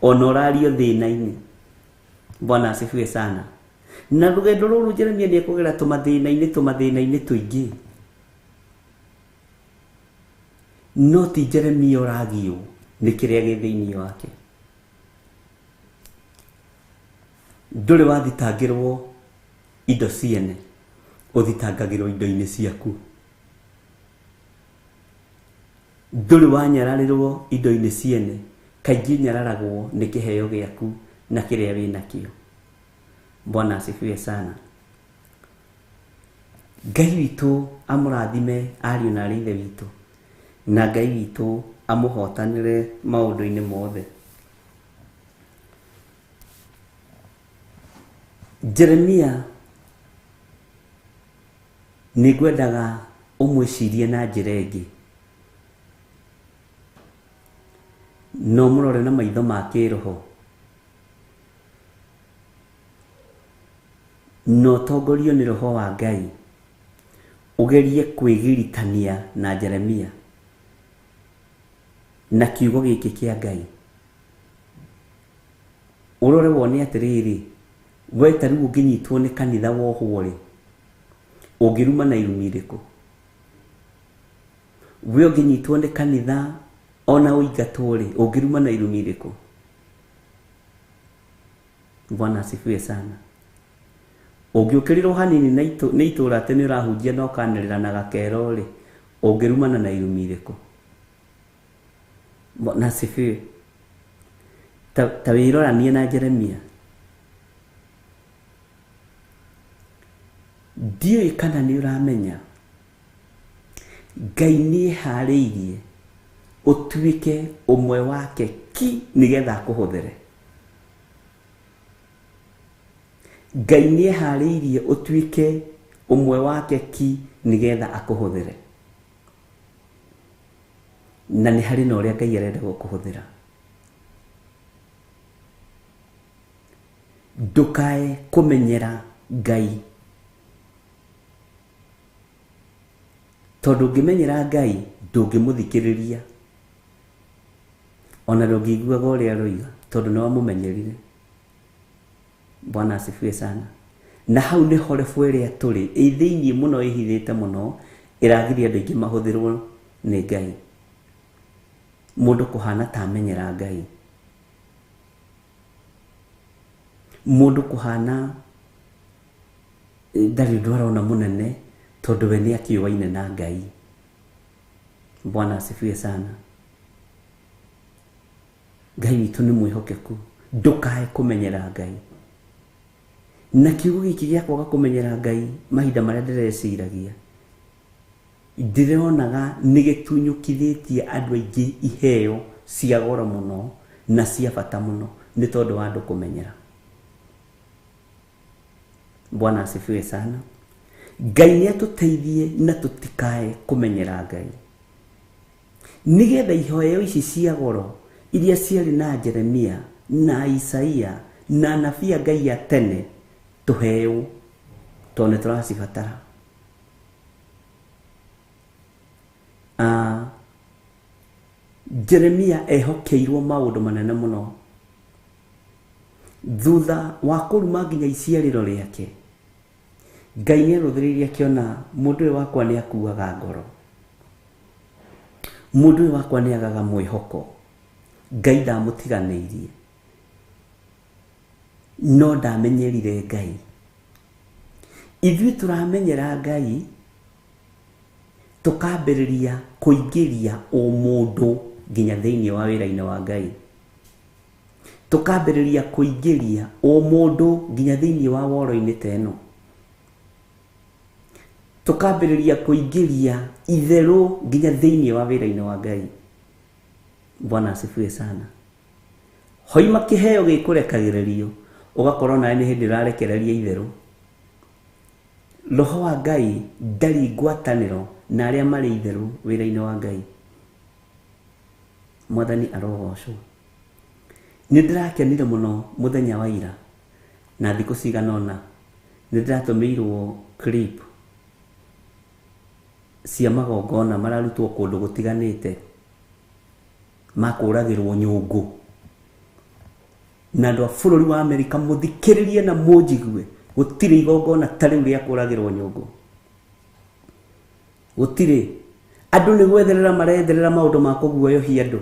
ona ũrario thĩna-inĩ. Bwana asifiwe sana. Na rũgendo rũrũ Jeremia nĩ ekũgera tũmathĩna-inĩ tũingĩ, no ti Jeremia ũragio nĩ kĩrĩa gĩ thĩinĩ wake. Ndũrĩ wathitangĩrwo indo ciene, ũthitangagĩrwo indo-inĩ ciaku. Ndũrĩ wanyararĩrwo indo-inĩ ciene, kaingĩ nyararagwo nĩ kĩheo gĩaku na kĩrĩa wĩnakĩo. Bwana asifiwe sana. Ngai witũ amũrathime ariũ na aarĩ ithe witũ, na Ngai witũ amũhotanĩre maũndũ-inĩ mothe. Jeremia nĩ ngwendaga ũmwĩcirie na njĩra ĩngĩ, no mũrore na maitho ma kĩroho, na ũtongorio nĩ roho wa Ngai, ũgerie kwĩgiritania na Jeremia na kiugo gĩkĩ kĩa Ngai. Ũrore wone atĩrĩrĩ, we ta rĩu ũngĩnyitwo nĩ kanitha wohwo rĩ, ũngĩruma na irumi irĩkũ? We ũngĩnyitwo nĩ kanitha ona ũingatwo rĩ, ũngĩruma na irumi irĩkũ? Bwana asifiwe sana. Ũngĩũkĩrĩrwo hanini nĩ itũũra atĩ nĩ ũrahunjia na ũkanĩrĩra na gakero rĩ, ũngĩrumana na irumi irĩkũ? Bwana asifiwe. Ta wĩroranie na Jeremia. Ndiũĩ kana nĩ ũramenya Ngai nĩ eharĩirie ũtuĩke ũmwe wake ki nĩgetha akũhũthĩre. Ngai nĩ eharĩirie ũtuĩke ũmwe wake ki nĩgetha akũhũthĩre. Na nĩ harĩ na ũrĩa Ngai arenda gũkũhũthĩra. Ndũkae kũmenyera Ngai, tondũ ũngĩmenyera Ngai ndũngĩmũthikĩrĩria, ona ndũngĩiguaga ũrĩa aroiga, tondũ nĩ wamũmenyerire. Bwana asifiwe sana. Na hau nĩho rebu ĩrĩa tũrĩ ĩ thĩiniĩ mũno ĩhithĩte mũno ĩragiria andũ aingĩ mahũthĩrwo nĩ Ngai. Mũndũ kũhana ta amenyera Ngai, mũndũ kũhana ndarĩ ũndũ arona mũnene tondũ we nĩ akĩũaine na Ngai. Bwana asifiwe sana. Ngai witũ nĩ mwĩhokeku, ndũkae kũmenyera Ngai. Na kiugo gĩkĩ gĩa kwaga kũmenyera Ngai mahinda marĩa ndĩreciragia ndĩronaga nĩ gĩtunyũkithĩtie andũ aingĩ iheo cia goro mũno na cia bata mũno nĩ tondũ wa andũ kũmenyera. Bwana asifiwe sana. Ngai nĩ atũteithie na tũtikae kũmenyera Ngai, nĩgetha iheo ici cia goro iria ciarĩ na Jeremia na Isaia na anabii a Ngai a tene tũheo tondũ nĩ tũracibatara. Jeremia ehokeirwo maũndũ manene mũno thutha wa kũruma nginya iciarĩro rĩake. Ngai nĩ arũthĩrĩirie akĩona mũndũ ũyũ wakwa nĩ akuaga ngoro, mũndũ ũyũ wakwa nĩ agaga mwĩhoko. Ngai ndamũtiganĩirie, no ndamenyerire Ngai. Ithuĩ tũramenyera Ngai tũkambĩrĩria kũingĩria ũmũndũ nginya thĩinĩ wa wĩra-inĩ wa Ngai, tũkambĩrĩria kũingĩria ũmũndũ nginya thĩinĩ wa woro-inĩ ta ĩno, tũkambĩrĩria kũingĩria itherũ nginya thĩinĩ wa wĩra-inĩ wa Ngai. Bwana asifiwe sana. Hoima kĩheo gĩkũrekagĩrĩrio ũgakorwo nawe nĩ hĩndĩ ũrarekereria itherũ. Roho wa Ngai ndarĩ ngwatanĩro na arĩa marĩ itherũ wĩra-inĩ wa Ngai. Mwathani arogocwo. Nĩ ndĩrakenire mũno mũthenya wa ira na thikũ cigana ũna nĩ ndĩratũmĩirwo clip cia magongona mararutwo kũndũ gũtiganĩte makũragĩrwo nyũngũ, na andũ a bũrũri wa Amerika mũthikĩrĩrie na mũnjigue, gũtirĩ igongona ta rĩu rĩa kũragĩrwo nyũngũ. Gũtirĩ. Andũ nĩ gwetherera maretherera maũndũ ma kũguoyohia andũ,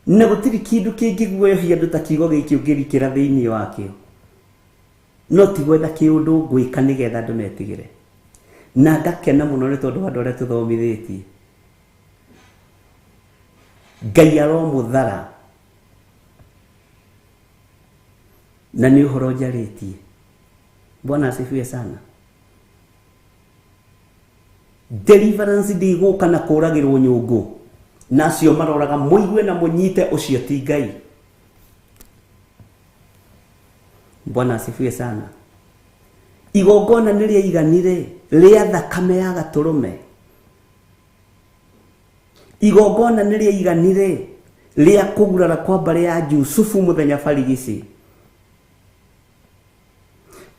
na gũtirĩ kĩndũ kĩngĩguoyohia andũ ta kiugo gĩkĩ ũngĩrikĩra thĩinĩ wakĩo, no ti gwetha kĩũndũ ngwĩka nĩgetha andũ metigĩre. Na ngakena mũno nĩ tondũ wa andũ arĩa tũthomithĩtie. Ngai aromũthara na nĩ ũhoro njarĩtie. Bwana asifiwe sana. Deliverance ndĩgũka na kũragĩrwo nyũngũ, na acio maroraga mũigue na mũnyite ũcio ti Ngai. Bwana asifiwe sana. Igongona nĩ rĩaiganire rĩa thakame ya gatũrũme. Igongona nĩ rĩaiganire rĩa kũgurara kwa mbarĩ ya Jusufu mũthenya barigici.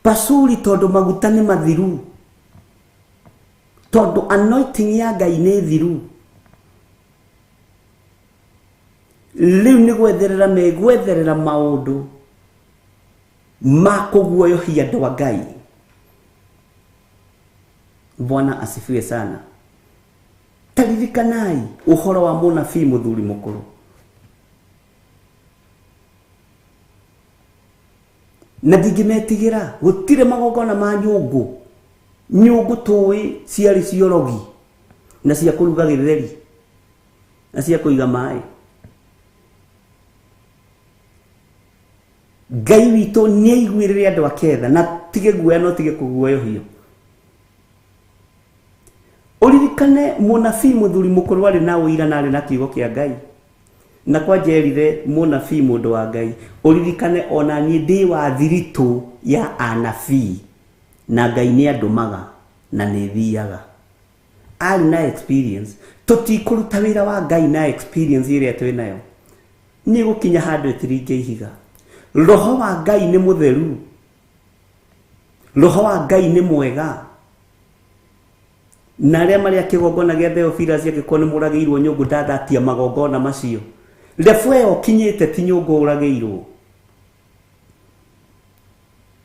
Pasuri tondũ maguta nĩ mathiru, tondũ anointing ya Ngai nĩ thiru, rĩu nĩ gwetherera megwetherera maũndũ ma kũguoyohia andũ a Ngai. Bwana asifiwe sana. Taririkanai ũhoro wa mũnabii mũthuri mũkũrũ. Na ndingĩmetigĩra, gũtirĩ magongona ma nyũngũ. Nyũngũ tũĩ ciarĩ ciorogi na cia kũruga gĩtheri na cia kũiga maĩ. Ngai witũ nĩ aiguĩrĩre andũ ake tha, na tige guoya no tige kũguoyohio. Ũririkane mũnabii mũthuri mũkũrũ arĩ na ũira na arĩ na kiugo kĩa Ngai. Na kwa njerire mũnabii mũndũ wa Ngai, ũririkane ona niĩ ndĩ wa thiritũ ya anabii na Ngai nĩ andũmaga na nĩ thiaga. Arĩ na experience. Tũtikũruta wĩra wa Ngai na experience ĩrĩa twĩ nayo. Nĩ gũkinya handũ ĩtiringe ihiga. Roho wa Ngai nĩ mũtheru, Roho wa Ngai nĩ mwega. Na arĩa marĩ a kĩgongona gĩa Theophilus angĩkorwo nĩ mũragĩirwo nyũngũ ndathatia magongona macio. Rebu ĩyo ũkinyĩte ti nyũngũ ũragĩirwo.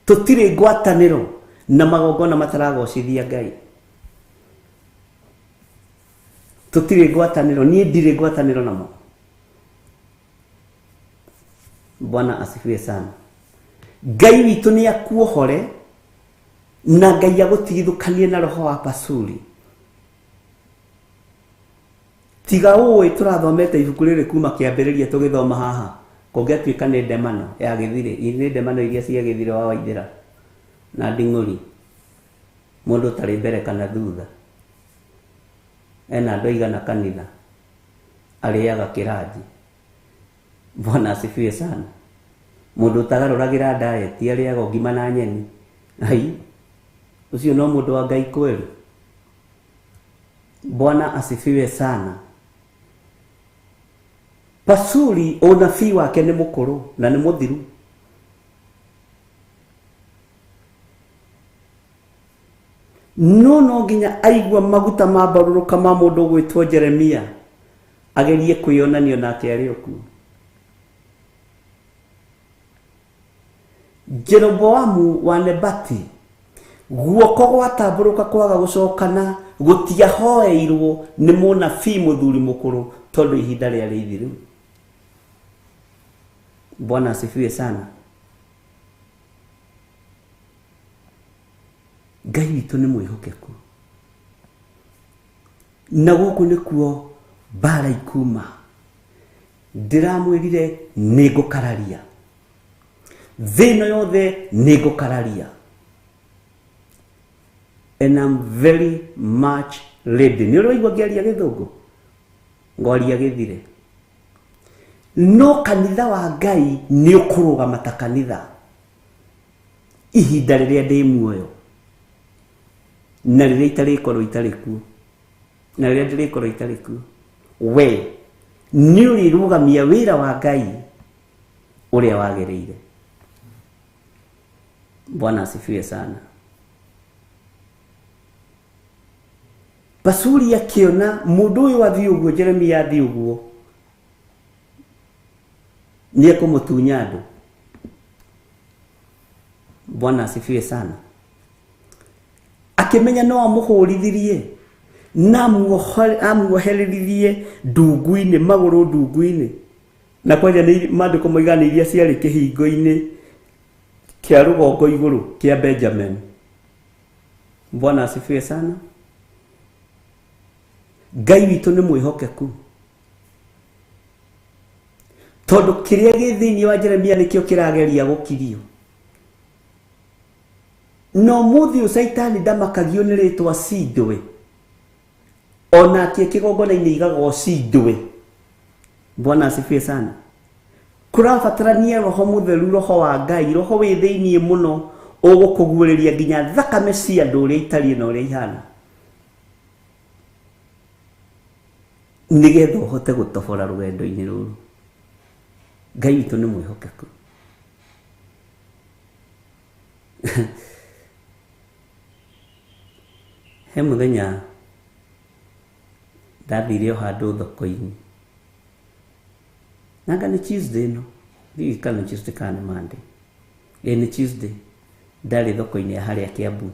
Tũtirĩ ngwatanĩro na magongona mataragocithia Ngai. Tũtirĩ ngwatanĩro, niĩ ndirĩ ngwatanĩro namo. Bwana asifiwe sana. Ngai witũ nĩ akuohore na Ngai agũtigithũkanie na roho wa Pasuri. Tiga ũĩ tũrathomete ibuku rĩrĩ kuma kĩambĩrĩria tũgĩthoma haha kũngĩatuĩka nĩ ndemano ya gĩthirĩ, nĩ ndemano iria cia gĩthirĩ wa Waithĩra na Nding'ũri, mũndũ ũtarĩ mbere kana thutha, ena andũ aigana kanitha, arĩaga kĩranji. Bwana asifiwe sana. Mũndũ ũtagarũragĩra diet, arĩaga ngima na nyeni. Ai, ũcio no mũndũ wa Ngai kweli. Bwana asifiwe sana. Pasuri unabii wake nĩ mũkũrũ na nĩ mũthiru. No no nginya aigua maguta ma mbarũrũka ma mũndũ ũgwĩtwo Jeremia agerie kwĩyonania nake arĩ o kuo. Jeroboamu wa Nebati guoko gwatambũrũka kwaga gũcokana gũtiahoeirwo nĩ mũnabii mũthuri mũkũrũ tondũ ihinda rĩarĩ ithiru. Bwana asifiwe sana. Ngai witũ nĩ mwĩhokeku. Na gũkũ nĩkuo mbara ikuma. Ndĩramwĩrire nĩngũkararia. Thĩ ĩno yothe nĩngũkararia. And I'm very much ready. Nĩ ũraigua ngĩaria gĩthũngũ? Ngwaria gĩthire. No kanitha wa Ngai nĩ ũkũrũgama ta kanitha ihinda rĩrĩa ndĩ muoyo na rĩrĩa itarĩkorwo itarĩ kuo na rĩrĩa ndĩrĩkorwo itarĩ kuo. We nĩ ũrĩrũgamia wĩra wa Ngai ũrĩa wagĩrĩire. Bwana asifiwe sana. Pasuri akĩona mũndũ ũyũ athiĩ ũguo, Jeremia athiĩ ũguo, nĩ ekũmũtunya andũ. Bwana asifiwe sana. Akĩmenya no amũhũrithirie na amuoherithie ndungu-inĩ, magũrũ ndungu-inĩ. Na kwanja nĩ maandĩko moigaga nĩ iria ciarĩ kĩhingo-inĩ kĩa rũgongo igũrũ kĩa Benjamin. Bwana asifiwe sana. Ngai witũ nĩ mwĩhokeku tondũ kĩrĩa gĩ thĩinĩ wa Jeremia nĩkĩo kĩrageria gũkirio. No mũthĩ ũyũ Caitani ndamakagio nĩ rĩtwa Cindwe, onake kĩgongona-inĩ igagwo Cindwe. Bwana asifiwe sana. Kũrabatarania roho mũtheru, roho wa Ngai, roho wĩ thĩinĩ mũno ũgũkũguũrĩria nginya thakame cia andũ ũrĩa itariĩ na ũrĩa ihana, nĩgetha ũhote gũtobora rũgendo-inĩ rũrũ. Ngai witũ nĩ mwĩhokeku. He mũthenya ndathire o handũ thoko-inĩ, nanga nĩ Tuesday ĩno, ndiũĩ kana nĩ Tuesday kana nĩ Monday. Ĩĩ nĩ Tuesday. Ndarĩ thoko-inĩ ya harĩa Kiambu.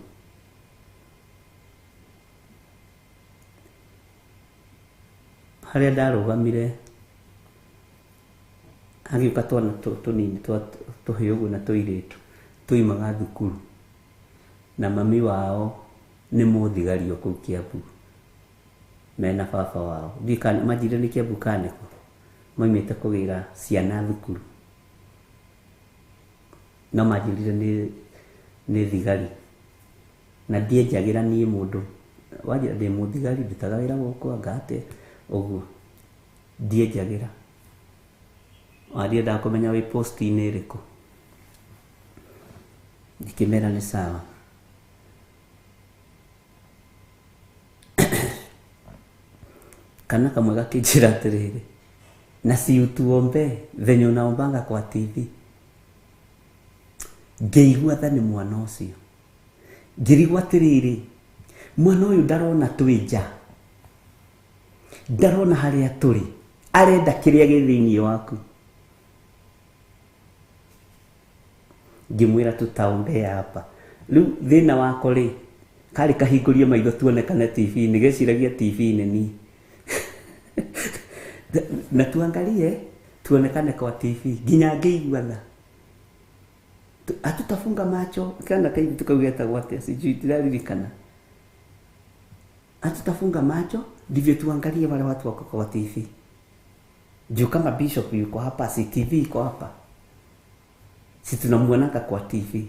Harĩa ndarũgamire hagĩũka twana tũnini twa tũhĩĩ ũguo na tũirĩtu tuimaga thukuru, na mami wao nĩ mũthigari o kũu Kiambu mena baba wao. Ndiũĩ kana manjĩrire nĩ Kiambu kana nĩkũ, maumĩte kũgĩra ciana thukuru, no manjĩrire nĩ thigari. Na ndienjagĩra niĩ mũndũ wanjĩra ndĩ mũthigari, ndutaga wĩra gũkũ anga atĩa ũguo, ndienjagĩra. Ona ndiendaga kũmenya wĩ post-inĩ ĩrĩkũ. Ngĩkĩmera nĩ sawa. Kana kamwe gakĩnjĩra atĩrĩrĩ, na si utuombe venye unaombanga kwa TV. Ngĩigua tha nĩ mwana ũcio. Ngĩrigwo atĩrĩrĩ, mwana ũyũ ndarona twĩ nja, ndarona harĩa tũrĩ, arenda kĩrĩa gĩ thĩinĩ waku. Ngĩmwĩra tutaongea hapa. Rĩu thĩna wako rĩ, karĩ kahingũrie maitho tuonekane TV-inĩ, geciragia TV-inĩ niĩ. Na tuangalie tuonekane kwa TV nginya ngĩigua tha. Hatutafunga macho kana kairĩtu kau getagwo atĩa sijui ndiraririkana. Hatutafunga macho ndivyo tuangalie wale watu wako kwa TV. Juu kama bishop yuko hapa, si TV iko hapa, si tunamuonanga kwa TV.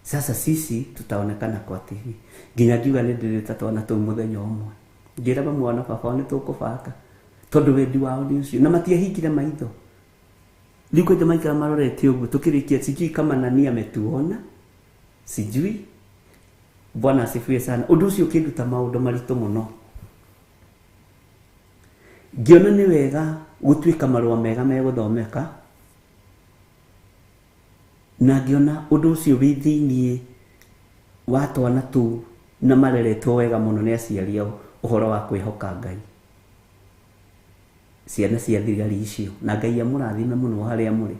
Sasa sisi tutaonekana kwa TV. Nginya ngiuga nĩ ndĩrĩta twana tũu mũthenya ũmwe. Ngĩra mamu wao na baba wao nĩ tũkũbanga. Tondũ wendi wao nĩ ũcio. Na matiahingire maitho. Rĩu kwanja maikara marorete ũguo tũkĩrĩkia, sijui kama nani ametuona, sijui. Bwana asifiwe sana. Ũndũ ũcio ũkĩnduta maũndũ maritũ mũno. Ngĩona nĩ wega gũtuĩka marũa mega megũthomeka, na ngĩona ũndũ ũcio wĩ thĩiniĩ wa twana tũu na mareretwo wega mũno nĩ aciari ao ũhoro wa kwĩhoka Ngai. Ciana cia thigari icio, na Ngai amũrathime mũno harĩa mũrĩ.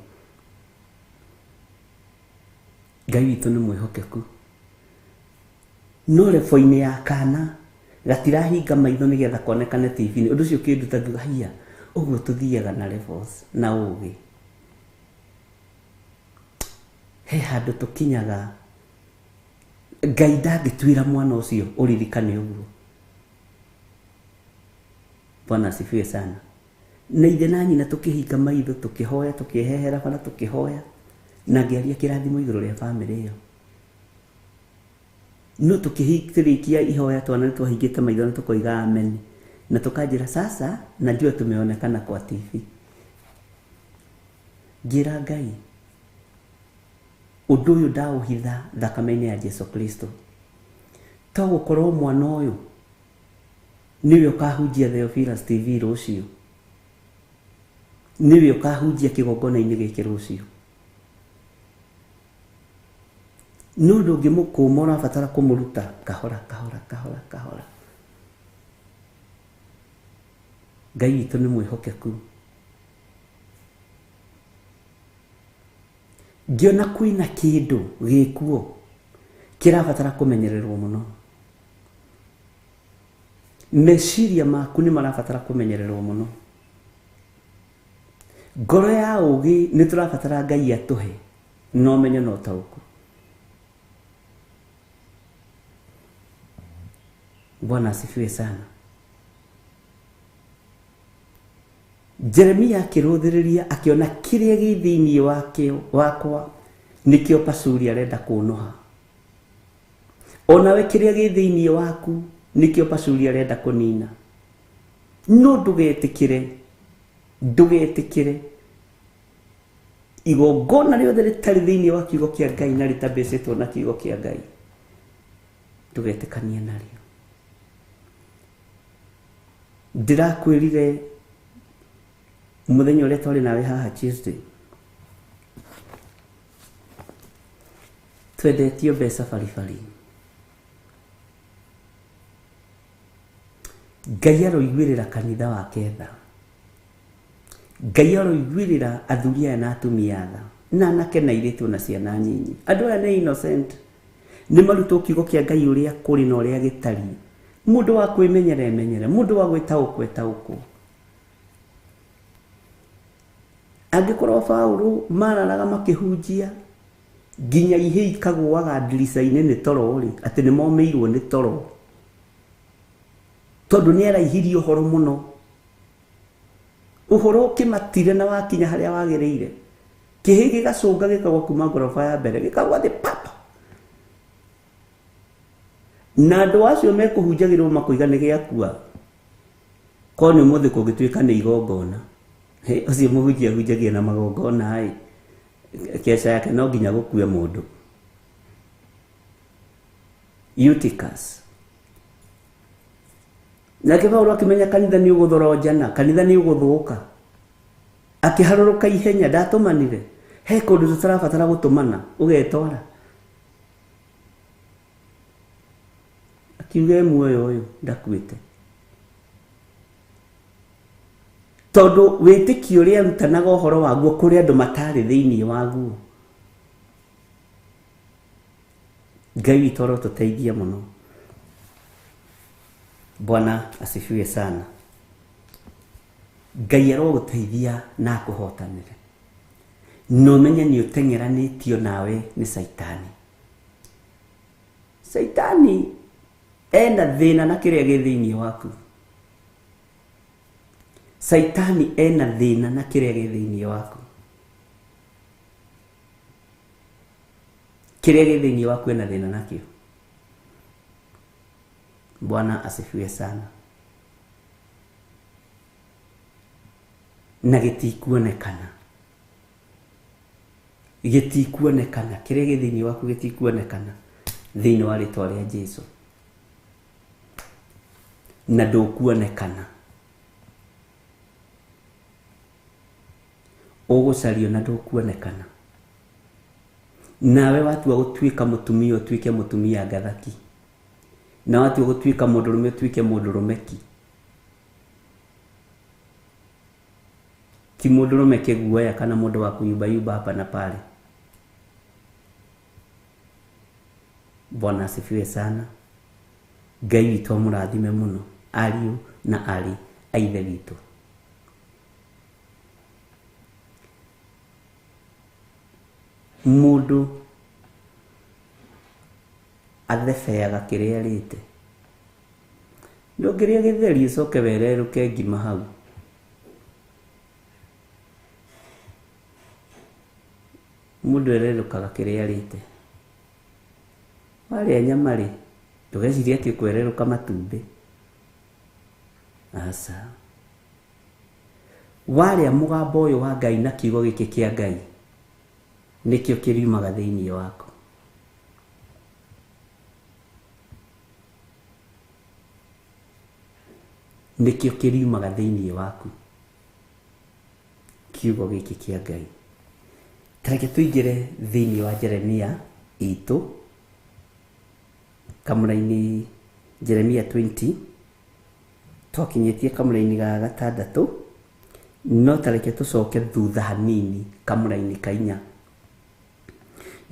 Ngai witũ nĩ mwĩhokeku. No rebo-inĩ ya kana gatirahinga maitho nĩgetha konekane TV-inĩ. Ũndũ ũcio ũkĩnduta ngiuga, haiya, ũguo tũthiaga na levels na ũgĩ. He handũ tũkinyaga Ngai ndangĩtuĩra mwana ũcio ũririkane ũguo. Bwana asifiwe sana. Na ithe na nyina tũkĩhinga maitho, tũkĩhoya, tũkĩhehera bara, tũkĩhoya, na ngĩaria kĩrathimo igũrũ rĩa bamĩrĩ ĩyo. No tũkĩrĩkia ihoya twana nĩtwahingĩte maitho na tũkoiga amen. Na tũkanjĩra sasa najua tumeonekana kwa TV. Ngĩra Ngai, ũndũ ũyũ ndaũhitha thakame-inĩ ya Jesu Kristo. To gũkorwo mwana ũyũ nĩwe ũkahunjia Theophilus TV rũciũ, nĩwe ũkahunjia kĩgongona-inĩ gĩkĩ rũciũ. No ndũngĩmũkũma, ũrabatara kũmũruta kahora kahora kahora kahora. Ngai witũ nĩ mwĩhokeku. Ngĩona kwĩna kĩndũ gĩkuo kĩrabatara kũmenyererwo mũno. Meciria maku nĩ marabatara kũmenyererwo mũno. Ngoro ya ũgĩ nĩ tũrabatara Ngai atũhe na ũmenyo na ũtaũku. Bwana asifiwe sana. Jeremia akĩrũthĩrĩria akĩona kĩrĩa gĩ thĩiniĩ wakĩo wakwa nĩkĩo Pashuri arenda kũnoha. Onawe kĩrĩa gĩ thĩiniĩ waku nĩkĩo Pashuri arenda kũnina. No ndũgetĩkĩre, ndũgetĩkĩre igongona rĩothe rĩtarĩ thĩiniĩ wa kiugo kĩa Ngai na rĩtabĩcĩtwo na kiugo kĩa Ngai, ndũgetĩkanie narĩo. Ndĩrakwĩrire mũthenya ũrĩa twarĩ nawe haha Tuesday, twendetio mbeca baribari. Ngai aroiguĩrĩra kanitha wake tha. Ngai aroiguĩrĩra athuri aya na atumia tha, na anake na airĩtu na ciana nyinyi. Andũ aya nĩ innocent, nĩ marutwo kiugo kĩa Ngai ũrĩa kũrĩ na ũrĩa gĩtariĩ. Mũndũ wa kwĩmenyera emenyere, mũndũ wa gwĩtaũkwo etaũkwo. Angĩkorwo Paũlũ mararaga makĩhunjia nginya ihĩ ikagũaga ndirica-inĩ nĩ toro rĩ, atĩ nĩ momĩirwo nĩ toro, tondũ nĩ araihirie ũhoro mũno. Ũhoro ũkĩmatire na wakinya harĩa wagĩrĩire, kĩhĩ gĩgacũnga gĩkagwa kuma ngoroba ya mbere gĩkagwa thĩ papa. Na andũ acio mekũhunjagĩrwo makoiga nĩ gĩakua. Korwo nĩ ũmũthĩ kũngĩtuĩka nĩ igongona, ũcio mũhunjia ahunjagia na magongona ĩ, keca yake no nginya gũkue mũndũ. Eutychus. Nake Paũlũ akĩmenya kanitha nĩ ũgũthoronjana, kanitha nĩ ũgũthũka. Akĩharũrũka ihenya, ndatũmanire. He kũndũ tũtarabatara gũtũmana, ũgetwara. Akiuga e muoyo ũyũ ndakuĩte. Tondũ wĩtĩkio ũrĩa arutanaga ũhoro waguo kũrĩ andũ matarĩ thĩiniĩ waguo. Ngai witũ arotũteithia mũno. Bwana asifiwe sana. Ngai arogũteithia na akũhotanĩre. No menye nĩ ũteng'eranĩtio nawe nĩ Caitani. Caitani ena thĩna na kĩrĩa gĩ thĩinĩ waku. Caitani ena thĩna na kĩrĩa gĩ thĩinĩ waku. Kĩrĩa gĩ thĩinĩ waku ena thĩna nakĩo. Bwana asifiwe sana. Na gĩtikuonekana. Gĩtikuonekana. Kĩrĩa gĩ thĩinĩ waku gĩtikuonekana thĩinĩ wa rĩtwa rĩa Jesu. Na ndũkuonekana. Ũgũcario na ndũkuonekana. Nawe watua gũtuĩka mũtumia ũtuĩke mũtumia ngathaki. Na watua gũtuĩka mũndũrũme ũtuĩke mũndũrũme ki. Ti mũndũrũme kĩguoya kana mũndũ wa kuyumbayumba hapa na pale. Bwana asifiwe sana. Ngai witũ amũrathime mũno ariũ na arĩ a Ithe witũ. Mũndũ athebeaga kĩrĩa arĩte. Ndũngĩrĩa gĩtheri ũcoke wererũke ngima hau. Mũndũ ererũkaga kĩrĩa arĩte. Warĩa nyama rĩ, ndũgecirie atĩ ũkwererũka matumbĩ. Aca. Warĩa mũgambo ũyũ wa Ngai na kiugo gĩkĩ kĩa Ngai, nĩkĩo kĩriumaga thĩinĩ waku. Nĩkĩo kĩriumaga thĩinĩ waku. Kiugo gĩkĩ kĩa Ngai. Tareke tũingĩre thĩinĩ wa Jeremia itũ kamũra-inĩ Jeremia 20 twakinyĩtie kamũra-inĩ ga gatandatũ, no tareke tũcoke thutha hanini kamũra-inĩ ka inya.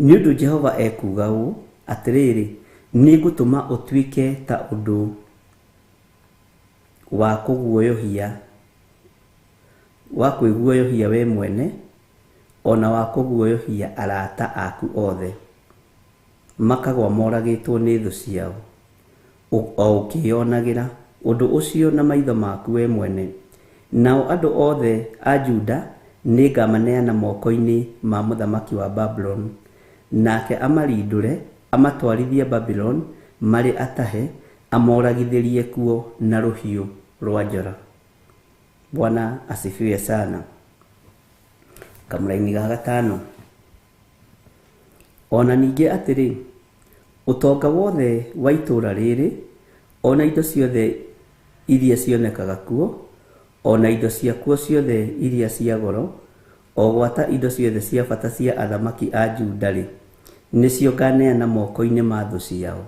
Nĩ ũndũ Jehova ekuuga ũũ, atĩrĩrĩ, nĩngũtũma ũtuĩke ta ũndũ wa kũguoyohia, wa kwĩguoyohia we mwene, ona wa kũguoyohia arata aku othe, makagwa moragĩtwo nĩ thũ ciao, o ũkĩĩonagĩra ũndũ ũcio na maitho maku we mwene. Nao andũ othe a Juda nĩngamaneana moko-inĩ ma mũthamaki wa Babuloni, nake amarindũre amatwarithie Babuloni marĩ atahe, amoragithĩrie kuo na rũhiũ rwa njora. Bwana asifiwe sana. Kamũra-inĩ ga gatano. Ona ningĩ atĩrĩ, ũtonga wothe wa itũũra rĩrĩ, ona indo ciothe iria cionekaga kuo, ona indo ciakuo ciothe iria cia goro, o gwata indo ciothe cia bata cia athamaki a Juda rĩ, nĩcio nganeana moko-inĩ ma thũ ciao,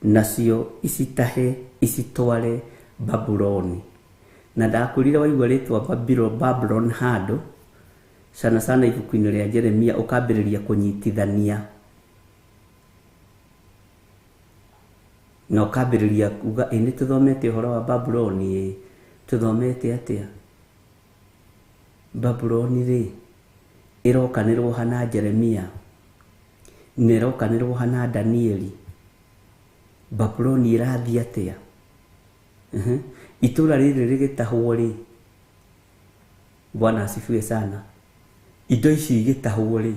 nacio icitahe icitware Babuloni. Na ndakwĩrire waigua rĩtwa Babulon handũ, sana sana ibuku-inĩ rĩa Jeremia, ũkambĩrĩria kũnyitithania na ũkambĩrĩria kuga ĩ nĩ tũthomete ũhoro wa Babuloni, tũthomete atĩa? Babuloni rĩ ĩrokanĩrwo hana Jeremia na ĩrokanĩrwo hana Danieli. Babuloni ĩrathiĩ atĩa? Itũũra rĩrĩ rĩgĩtahwo rĩ, Bwana asifiwe sana, indo ici igĩtahwo rĩ,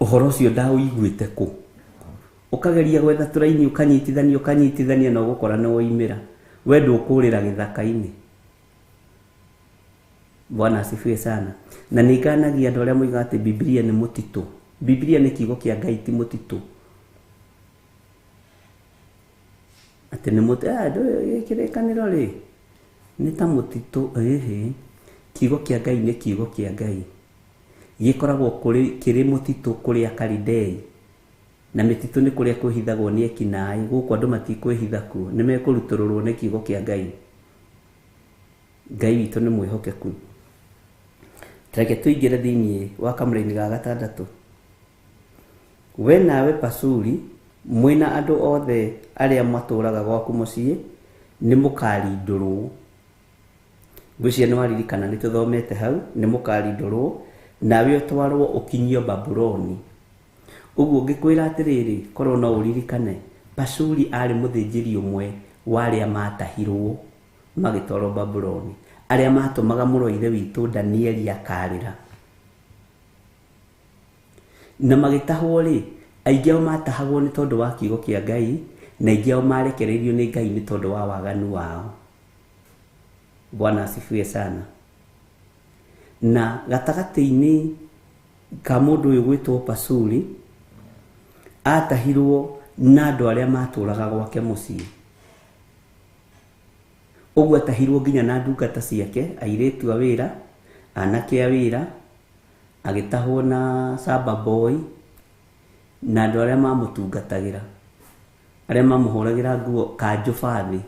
ũhoro ũcio ndaũiguĩte kũ? Ũkageria gwetha tũraini, ũkanyitithania ũkanyitithania na ũgũkora nĩ woimĩra. We ndũkũrĩra gĩthaka-inĩ. Bwana asifiwe sana. Na nĩ nganagia andũ arĩa moigaga atĩ Bibilia nĩ mũtitũ. Bibilia nĩ kiugo kĩa Ngai, ti mũtitũ. Atĩ nĩ mũtitũ, kĩrĩkanĩro rĩ nĩ ta mũtitũ. Ĩhĩ, kiugo kĩa Ngai nĩ kiugo kĩa Ngai, gĩkoragwo kĩrĩ mũtitũ kũrĩ Akalidei, na mĩtitũ nĩ kũrĩa kwĩhithagwo nĩ ekinaĩ. Gũkũ andũ matikwĩhitha kuo, nĩ mekũrutũrũrwo nĩ kiugo kĩa Ngai. Ngai witũ nĩ mwĩhokeku. Reke tũingĩre thĩinĩ wa kamũra-inĩ ga gatandatũ. We nawe Pasuri mwĩna andũ othe arĩa matũũraga gwaku mũciĩ nĩ mũkarindũrwo. Ngwĩciria nĩ waririkana nĩ tũthomete hau, nĩ mũkarindũrwo nawe ũtwarwo ũkinyio Babuloni. Ũguo ngĩkwĩra atĩrĩrĩ, korwo no ũririkane, Pashuri arĩ mũthĩnjĩri ũmwe wa arĩa matahirwo magĩtwarwo Babuloni, arĩa matũmaga mũrũ wa ithe witũ Danieli akarĩra. Na magĩtahwo rĩ, aingĩ ao matahagwo nĩ tondũ wa kiugo kĩa Ngai, na aingĩ ao marekereirio nĩ Ngai nĩ tondũ wa waganu wao. Bwana asifiwe sana. Na gatagatĩ-inĩ ka mũndũ ũyũ gwĩtwo Pasuri, atahirwo na andũ arĩa matũraga gwake mũciĩ. Ũguo atahirwo nginya na ndungata ciake, airĩtu a wĩra, anake a wĩra, agĩtahwo na Saba boy na andũ arĩa mamũtungatagĩra, arĩa mamũhũragĩra nguo kanjũ bathi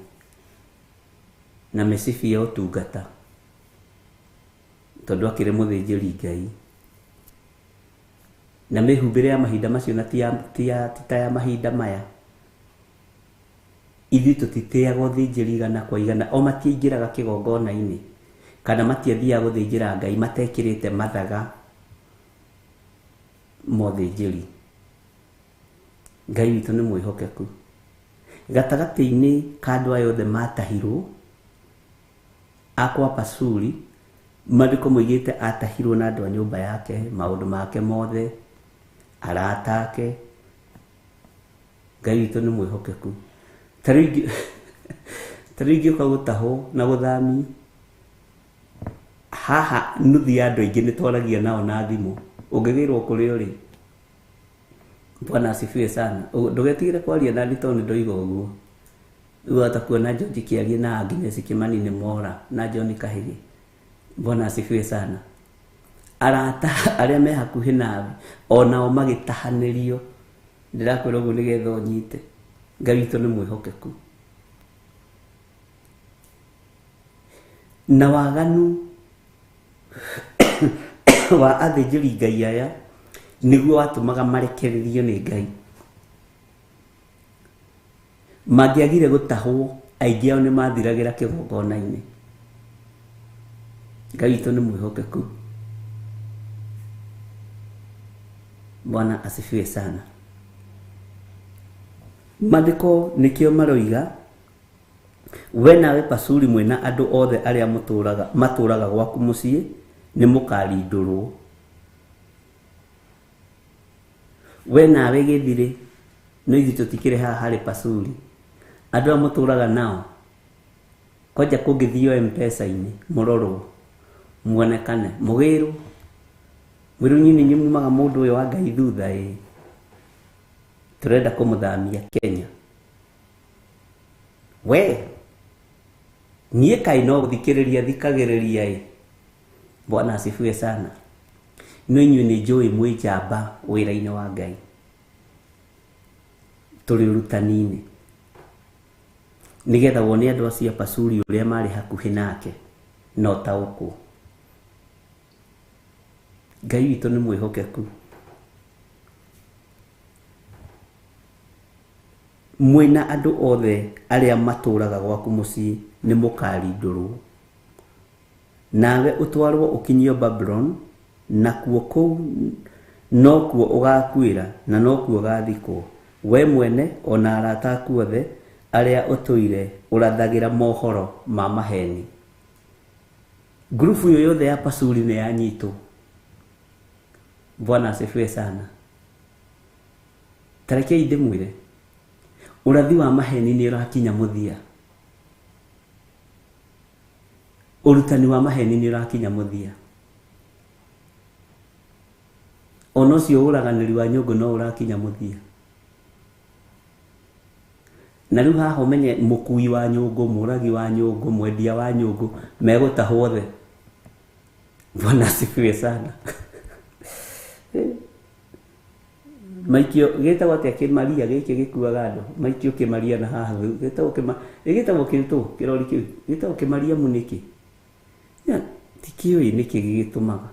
na mĩcibi ya ũtungata, tondũ akĩrĩ mũthĩnjĩri Ngai. Na mĩhumbĩre ya mahinda macio na ti ta ya mahinda maya. Ithuĩ tũtitĩaga ũthĩnjĩri igana kwa igana, o matiaingĩraga kĩgongona-inĩ kana matiathiaga gũthĩnjĩra Ngai matekĩrĩte mathaga ma ũthĩnjĩri. Ngai witũ nĩ mwĩhokeku. Gatagatĩ-inĩ ka andũ aya othe matahirwo akwa Pasuri, maandĩko moigĩte atahirwo na andũ a nyũmba yake, maũndũ make mothe, arata ake. Ngai witũ nĩ mwĩhokeku. Ta rĩu ingĩũka gũtahwo na gũthamio haha, nuthu ya andũ aingĩ nĩ twaragia nao na thimũ, ũngĩgĩrwo kũrĩa ũrĩ. Bwana asifiwe sana. Ndũgetigĩre kwaria na nĩ tondũ nĩ ndoiga ũguo. Rĩu wahota kuona George kĩaria na Agnes Kimani nĩ mora na John Kahĩgĩ. Bwana asifiwe sana. Arata arĩa me hakuhĩ nawe onao magĩtahanĩrio. Ndĩrakwĩra ũguo nĩgetha ũnyite. Ngai witũ nĩ mwĩhokeku. Na waganu wa athĩnjĩri Ngai aya nĩguo watũmaga marekererio nĩ Ngai. Mangĩagire gũtahwo, aingĩ ao nĩ mathiragĩra kĩgongona-inĩ. Ngai witũ nĩ mwĩhokeku. Bwana asifiwe sana. Maandĩko nĩkĩo maroiga, we nawe Pasuri mwĩna andũ othe arĩa matũraga gwaku mũciĩ nĩ mũkarindũrwo. We nawe gĩthirĩ, no ithuĩ tũtikĩrĩ haha harĩ Pasuri. Andũ aya mũtũraga nao, kwanja kũngĩthio M-Pesa-inĩ mũrorwo, muonekane, mũgĩrwo, mwĩrwo inyuĩ nĩ inyuĩ mumaga mũndũ ũyũ wa Ngai thutha ĩ. Tũrenda kũmũthamia Kenya. We niĩ kaĩ no gũthikĩrĩria thikagĩrĩria ĩ. Bwana asifiwe sana. No inyuĩ nĩ njũĩ mwĩ njamba wĩra-inĩ wa Ngai. Tũrĩ ũrutani-inĩ. Nĩgetha wone andũ acio a Pasuri ũrĩa marĩ hakuhĩ nake na ũtaũkwo. Ngai witũ nĩ mwĩhokeku. Mwĩna andũ othe arĩa matũraga gwaku mũciĩ nĩ mũkarindũrwo. Nawe ũtwarwo ũkinyio Babuloni, nakuo kũu nokuo ũgakuĩra na nokuo ũgathikwo, we mwene ona arata aku othe arĩa ũtũire ũrathagĩra mohoro ma maheni. Ngurubu ĩyo yothe ya Pasuri nĩ yanyitwo. Bwana asifiwe sana. Ta rekei ndĩmwĩre, ũrathi wa maheni nĩ ũrakinya mũthia. Ũrutani wa maheni nĩ ũrakinya mũthia. Ona ũcio ũraganĩri wa nyũngũ no ũrakinya mũthia. Na rĩu haha ũmenye mũkui wa nyũngũ, mũragi wa nyũngũ, mwendia wa nyũngũ megũtahwo othe. Bwana asifiwe sana. Maikio gĩtagwo atĩa kĩmaria gĩkĩ gĩkuaga andũ? Maikio kĩmaria na haha gĩtagwo gĩtagwo kĩtũ kĩrori kĩu gĩtagwo kĩmariamu nĩkĩ? Tikĩũĩ nĩkĩ gĩgĩtũmaga.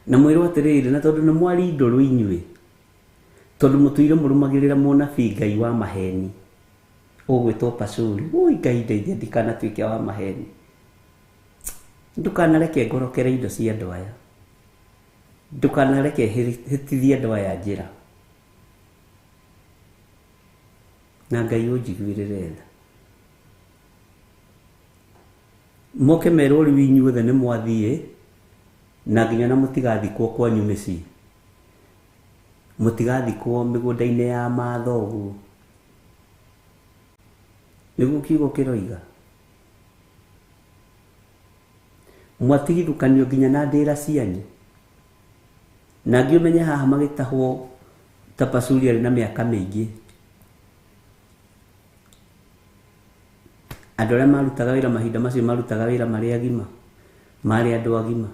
Na mwĩrwo atĩrĩrĩ, na tondũ nĩ mwari ndũrũ inyuĩ, tondũ mũtũire mũrũmagĩrĩra mũnabii Ngai wa maheni ũgwĩtwo Pashuri. Ui Ngai ndeithia ndikanatuĩke wa maheni, ndukanareke ngorokere indo cia andũ aya, ndukanareke hĩtithie andũ aya njĩra, na Ngai ũnjiguĩrĩre tha. Moke merwo rĩu inyuothe nĩ mwathiĩ, na nginya na mũtigathikwo kwanyu mĩciĩ, mũtigathikwo mĩgũnda-inĩ ya mathoguo, nĩguo kiugo kĩroiga. Mwatigithũkanio nginya na ndĩra cianyu. Na ngĩũmenye haha magĩtahwo ta Pashuri arĩ na mĩaka mĩingĩ. Andũ arĩa marutaga wĩra mahinda macio marutaga wĩra marĩ agima, marĩ andũ agima.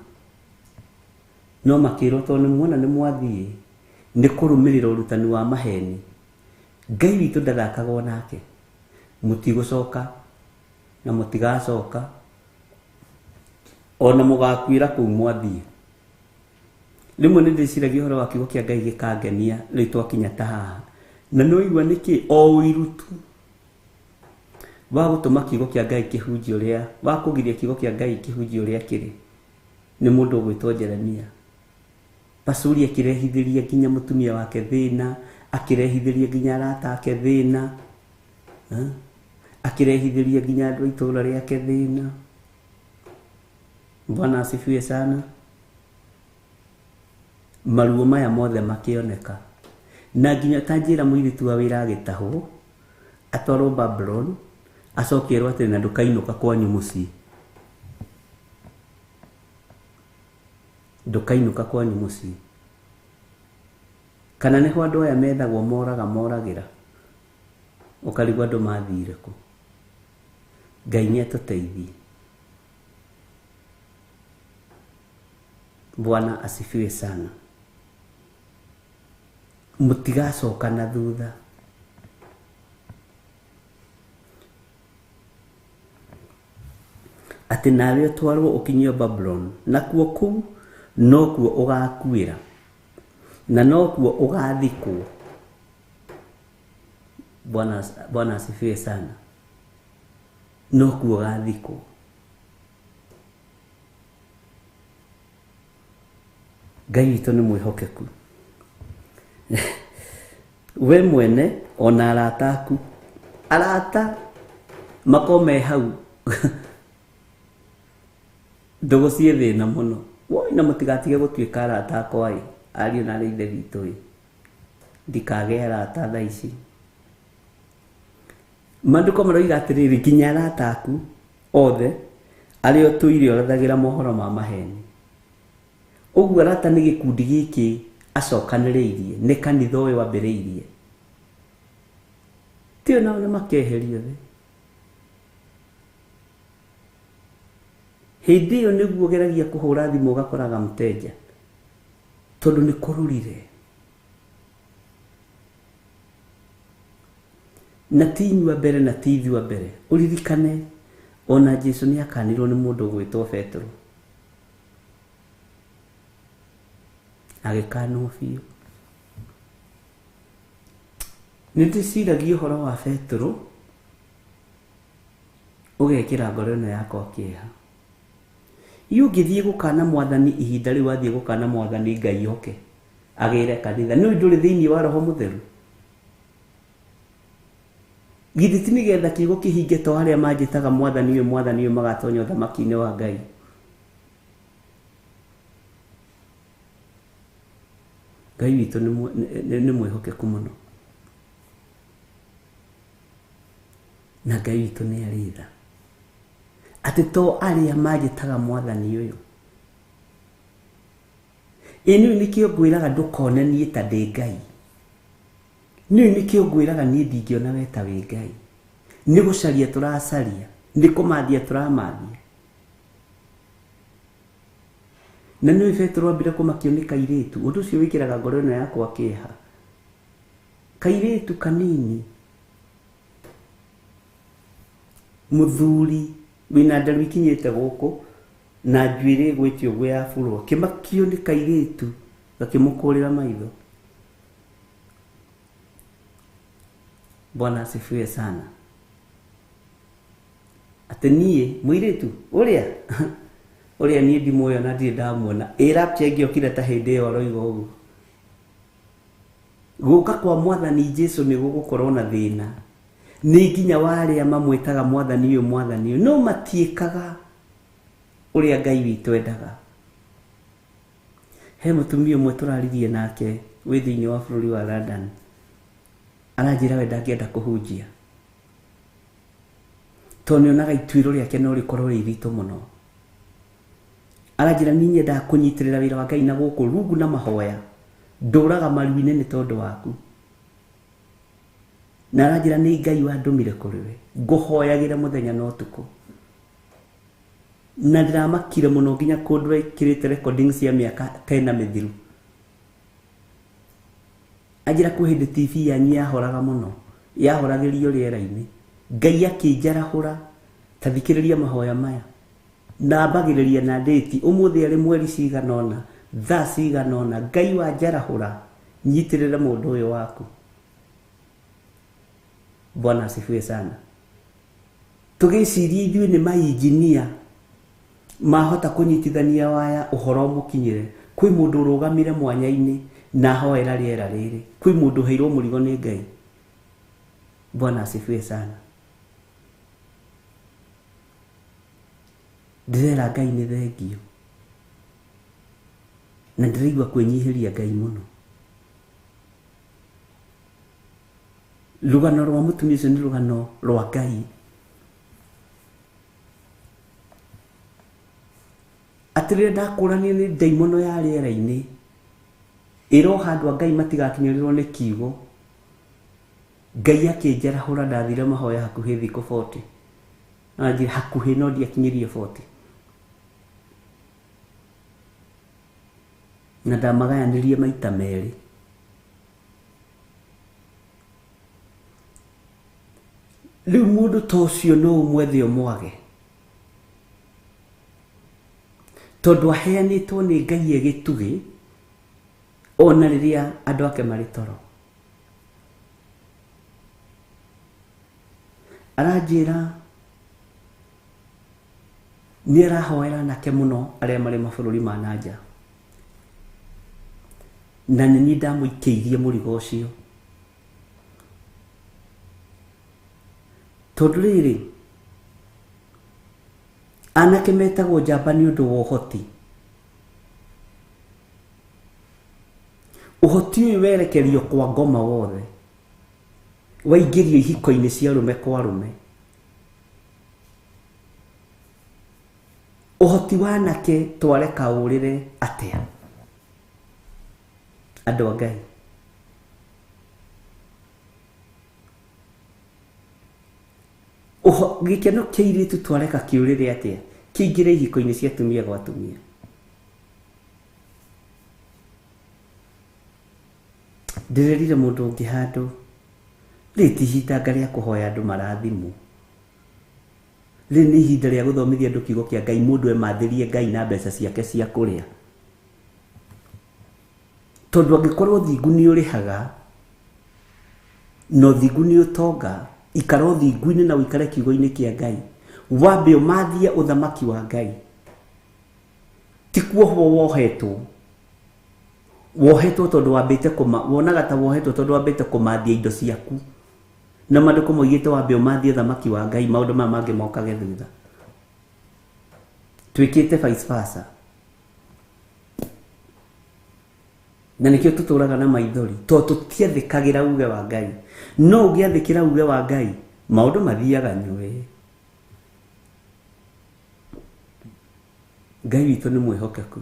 No makĩrwo tondũ nĩ muona nĩ mwathiĩ nĩ kũrũmĩrĩra ũrutani wa maheni. Ngai witũ ndathakagwo nake, mũtigũcoka na mũtigacoka, ona mũgakuĩra kũu mwathiĩ. Rĩmwe nĩ ndĩciragia ũhoro wa kiugo kĩa Ngai gĩkangenia rĩu twakinya ta haha. Na nĩ waigua nĩkĩ o ũiru tu wa gũtũma kiugo kĩa Ngai kĩhunjie ũrĩa, wa kũgiria kiugo kĩa Ngai kĩhunjie ũrĩa kĩrĩ, nĩ mũndũ ũgwĩtwo Jeremia. Pashuri akĩrehithĩria nginya mũtumia wake thĩna, akĩrehithĩria nginya arata ake thĩna, akĩrehithĩria nginya andũ a itũũra rĩake thĩna. Bwana asifiwe sana. Maruo maya mothe makĩoneka. Na nginya ta njĩra mũirĩtu wa wĩra agĩtahwo, atwarwo Babylon, acoke erwo atĩrĩ, na ndũkainũka kwanyu mũciĩ. Ndũkainũka kwanyu mũciĩ. Kana nĩho andũ aya methagwo moraga moragĩra, ũkarigwo andũ mathire kũ. Ngai nĩ atũteithie. Bwana asifiwe sana. Mũtigacoka na thutha. Atĩ nawe ũtwarwo ũkinyio Babylon, nakuo kũu nokuo ũgakuĩra, na nokuo ũgathikwo. Bwana asifiwe sana. Nokuo ũgathikwo. Ngai witũ nĩ mwĩhokeku. We mwene ona arata aku, arata makorwo me hau ndũgũ ciĩ thĩna mũno. Woi, na mũtigatige gũtuĩka arata akwa ĩ, ariũ na arĩ ithe witũ ĩ, ndikagĩe arata thaa ici. Maandĩko maroiga atĩrĩrĩ, nginya arata aku othe arĩa ũtũire ũrathagĩra mohoro ma maheni. Ũguo arata nĩ gĩkundi gĩkĩ acokanĩrĩirie, nĩ kanitha ũyũ wambĩrĩirie. Tio nao nĩ makeherio thĩ. Hĩndĩ ĩyo nĩguo ũgeragia kũhũra thimũ ũgakoraga mteja, tondũ nĩ kũrũrire. Na ti inyuĩ a mbere na ti ithuĩ a mbere. Ũririkane ona Jesu nĩ akanirwo nĩ mũndũ ũgwĩtwo Petero, agĩkanwo biũ. Nĩ ndĩciragia ũhoro wa Petero, ũgekĩra ngoro ĩno yakwa kĩeha. Iũ ũngĩthiĩ gũkana mwathani ihinda rĩu wathiĩ gũkana mwathani Ngai oke agĩre kanitha, nĩ ndũrĩ thĩinĩ wa Roho Mũtheru. Githĩ ti nĩgetha kiugo kĩhinge to arĩa manjĩtaga mwathani ũyũ mwathani ũyũ magatonya ũthamaki-inĩ wa Ngai. Ngai witũ nĩ mwĩhokeku mũno, na Ngai witũ nĩ arĩ tha. Atĩ to arĩa manjĩtaga mwathani ũyũ. Ĩ nĩũĩ nĩkĩo ngwĩraga ndũkone niĩ ta ndĩ Ngai. Nĩũĩ nĩkĩo ngwĩraga niĩ ndingĩona we ta wĩ Ngai. Nĩ gũcaria tũracaria, nĩ kũmathia tũramathia. Na nĩũĩ Petero ambire kũmakio nĩ kairĩtu, ũndũ ũcio wĩkĩraga ngoro ĩno yakwa kĩeha. Kairĩtu kanini, mũthuri wĩna nderu ikinyĩte gũkũ, Na njuĩrĩ ĩgwĩte ũguo ya burwo, kĩmakio nĩ kairĩtu gakĩmũkũrĩra maitho. Bwana asifiwe sana. Atĩ niĩ mũirĩtu ũrĩa ũrĩa niĩ ndimũĩ ona ndirĩ ndamuona, ĩ rapture ĩngĩokire ta hĩndĩ ĩyo aroiga ũguo. Gũka kwa mwathani Jesu nĩ gũgũkorwo na thĩna. Nĩ nginya wa arĩa mamwĩtaga mwathani ũyũ mwathani ũyũ, no matiĩkaga ũrĩa Ngai witũ endaga. He mũtumia ũmwe tũraririe nake wĩ thĩinĩ wa bũrũri wa London, aranjĩra we ndangĩenda kũhunjia tondũ nĩonaga ituĩro rĩake no rĩkorwo rĩ iritũ mũno. Aranjĩra niĩ nyendaga kũnyitĩrĩra wĩra wa Ngai na gũkũ rungu na mahoya, ndũraga maru-inĩ nĩ tondũ waku. Na aranjĩra nĩ Ngai wandũmire kũrĩ we, ngũhoyagĩra mũthenya na ũtukũ. Na ndĩramakire mũno nginya kũndũ ekĩrĩte recording cia mĩaka 10 mĩthiru. Anjĩra kwĩ hĩndĩ TV yanyu yahoraga mũno, yahoragĩrio rĩera-inĩ. Ngai akĩnjarahũra, ta thikĩrĩria mahoya maya. Na ambagĩrĩria na ndĩti, ũmũthĩ arĩ mweri cigana ũna, thaa cigana ũna, Ngai wanjarahũra, nyitĩrĩre mũndũ ũyũ waku. Bwana asifiwe sana. Tũgĩciria ithuĩ nĩ mainjinia mahota kũnyitithania waya ũhoro mũkinyĩre. Kwĩ mũndũ ũrũgamire mwanya-inĩ na ahoera rĩera rĩrĩ. Kwĩ mũndũ ũheirwo mũrigo nĩ Ngai. Bwana asifiwe sana. Ndĩrera Ngai nĩ thengio. Na ndĩraigua kwĩnyihĩria Ngai mũno. Rũgano rwa mũtumia ũcio nĩ rũgano rwa Ngai. Atĩ rĩrĩa ndakũranire nĩ ndaimono ya rĩera-inĩ, ĩroha andũ a Ngai matigakinyĩrĩrwo nĩ kiugo. Ngai akĩnjarahũra, ndathire mahoya hakuhĩ thikũ 40. Na njĩra hakuhĩ no ndiakinyirie 40. Na ndamagayanirie maita merĩ. Rĩu mũndũ ta ũcio no ũmwethe ũmwage, tondũ aheanĩtwo nĩ Ngai e gĩtugĩ ona rĩrĩa andũ ake marĩ toro. Aranjĩra nĩ arahoera anake mũno arĩa marĩ mabũrũri ma na nja, na nĩ niĩ ndamũikĩirie mũrigo ũcio. Tondũ rĩrĩ, anake metagwo njamba nĩ ũndũ wa ũhoti. Ũhoti ũyũ werekerio kwa ngoma wothe, waingĩrio ihiko-inĩ cia arũme kwa arũme. Ũhoti wa anake twareka ũrĩre atĩa? Andũ a Ngai. Gĩkeno kĩa airĩtu twareka kĩũrĩre atĩa? Kĩingĩre ihiko-inĩ cia atumia gwa atumia. Ndĩrerire mũndũ ũngĩ handũ, rĩrĩ ti ihinda rĩa kũhoya andũ marathimwo. Rĩrĩ nĩ ihinda rĩa gũthomithia andũ kiugo kĩa Ngai, mũndũ emathĩrie Ngai na mbeca ciake cia kũrĩa. Tondũ angĩkorwo ũthingu nĩ ũrĩhaga, na ũthingu nĩ ũtonga, ikara ũthingu-inĩ na ũikare kiugo-inĩ kĩa Ngai. Wambe ũmathie ũthamaki wa Ngai. Ti kuohwo wohetwo. Wohetwo tondũ wambĩte kũma, wonaga ta wohetwo tondũ wambĩte kũmathia indo ciaku. Na maandĩko moigĩte wambe ũmathie ũthamaki wa Ngai, maũndũ maya mangĩ mokage thutha. Twĩkĩte vice versa. Na nĩkĩo tũtũraga na maithori, tondũ tũtiathĩkagĩra uge wa Ngai. No ũngĩathĩkĩra uge wa Ngai, maũndũ mathiaga nyũĩ. Ngai witũ nĩ mwĩhokeku.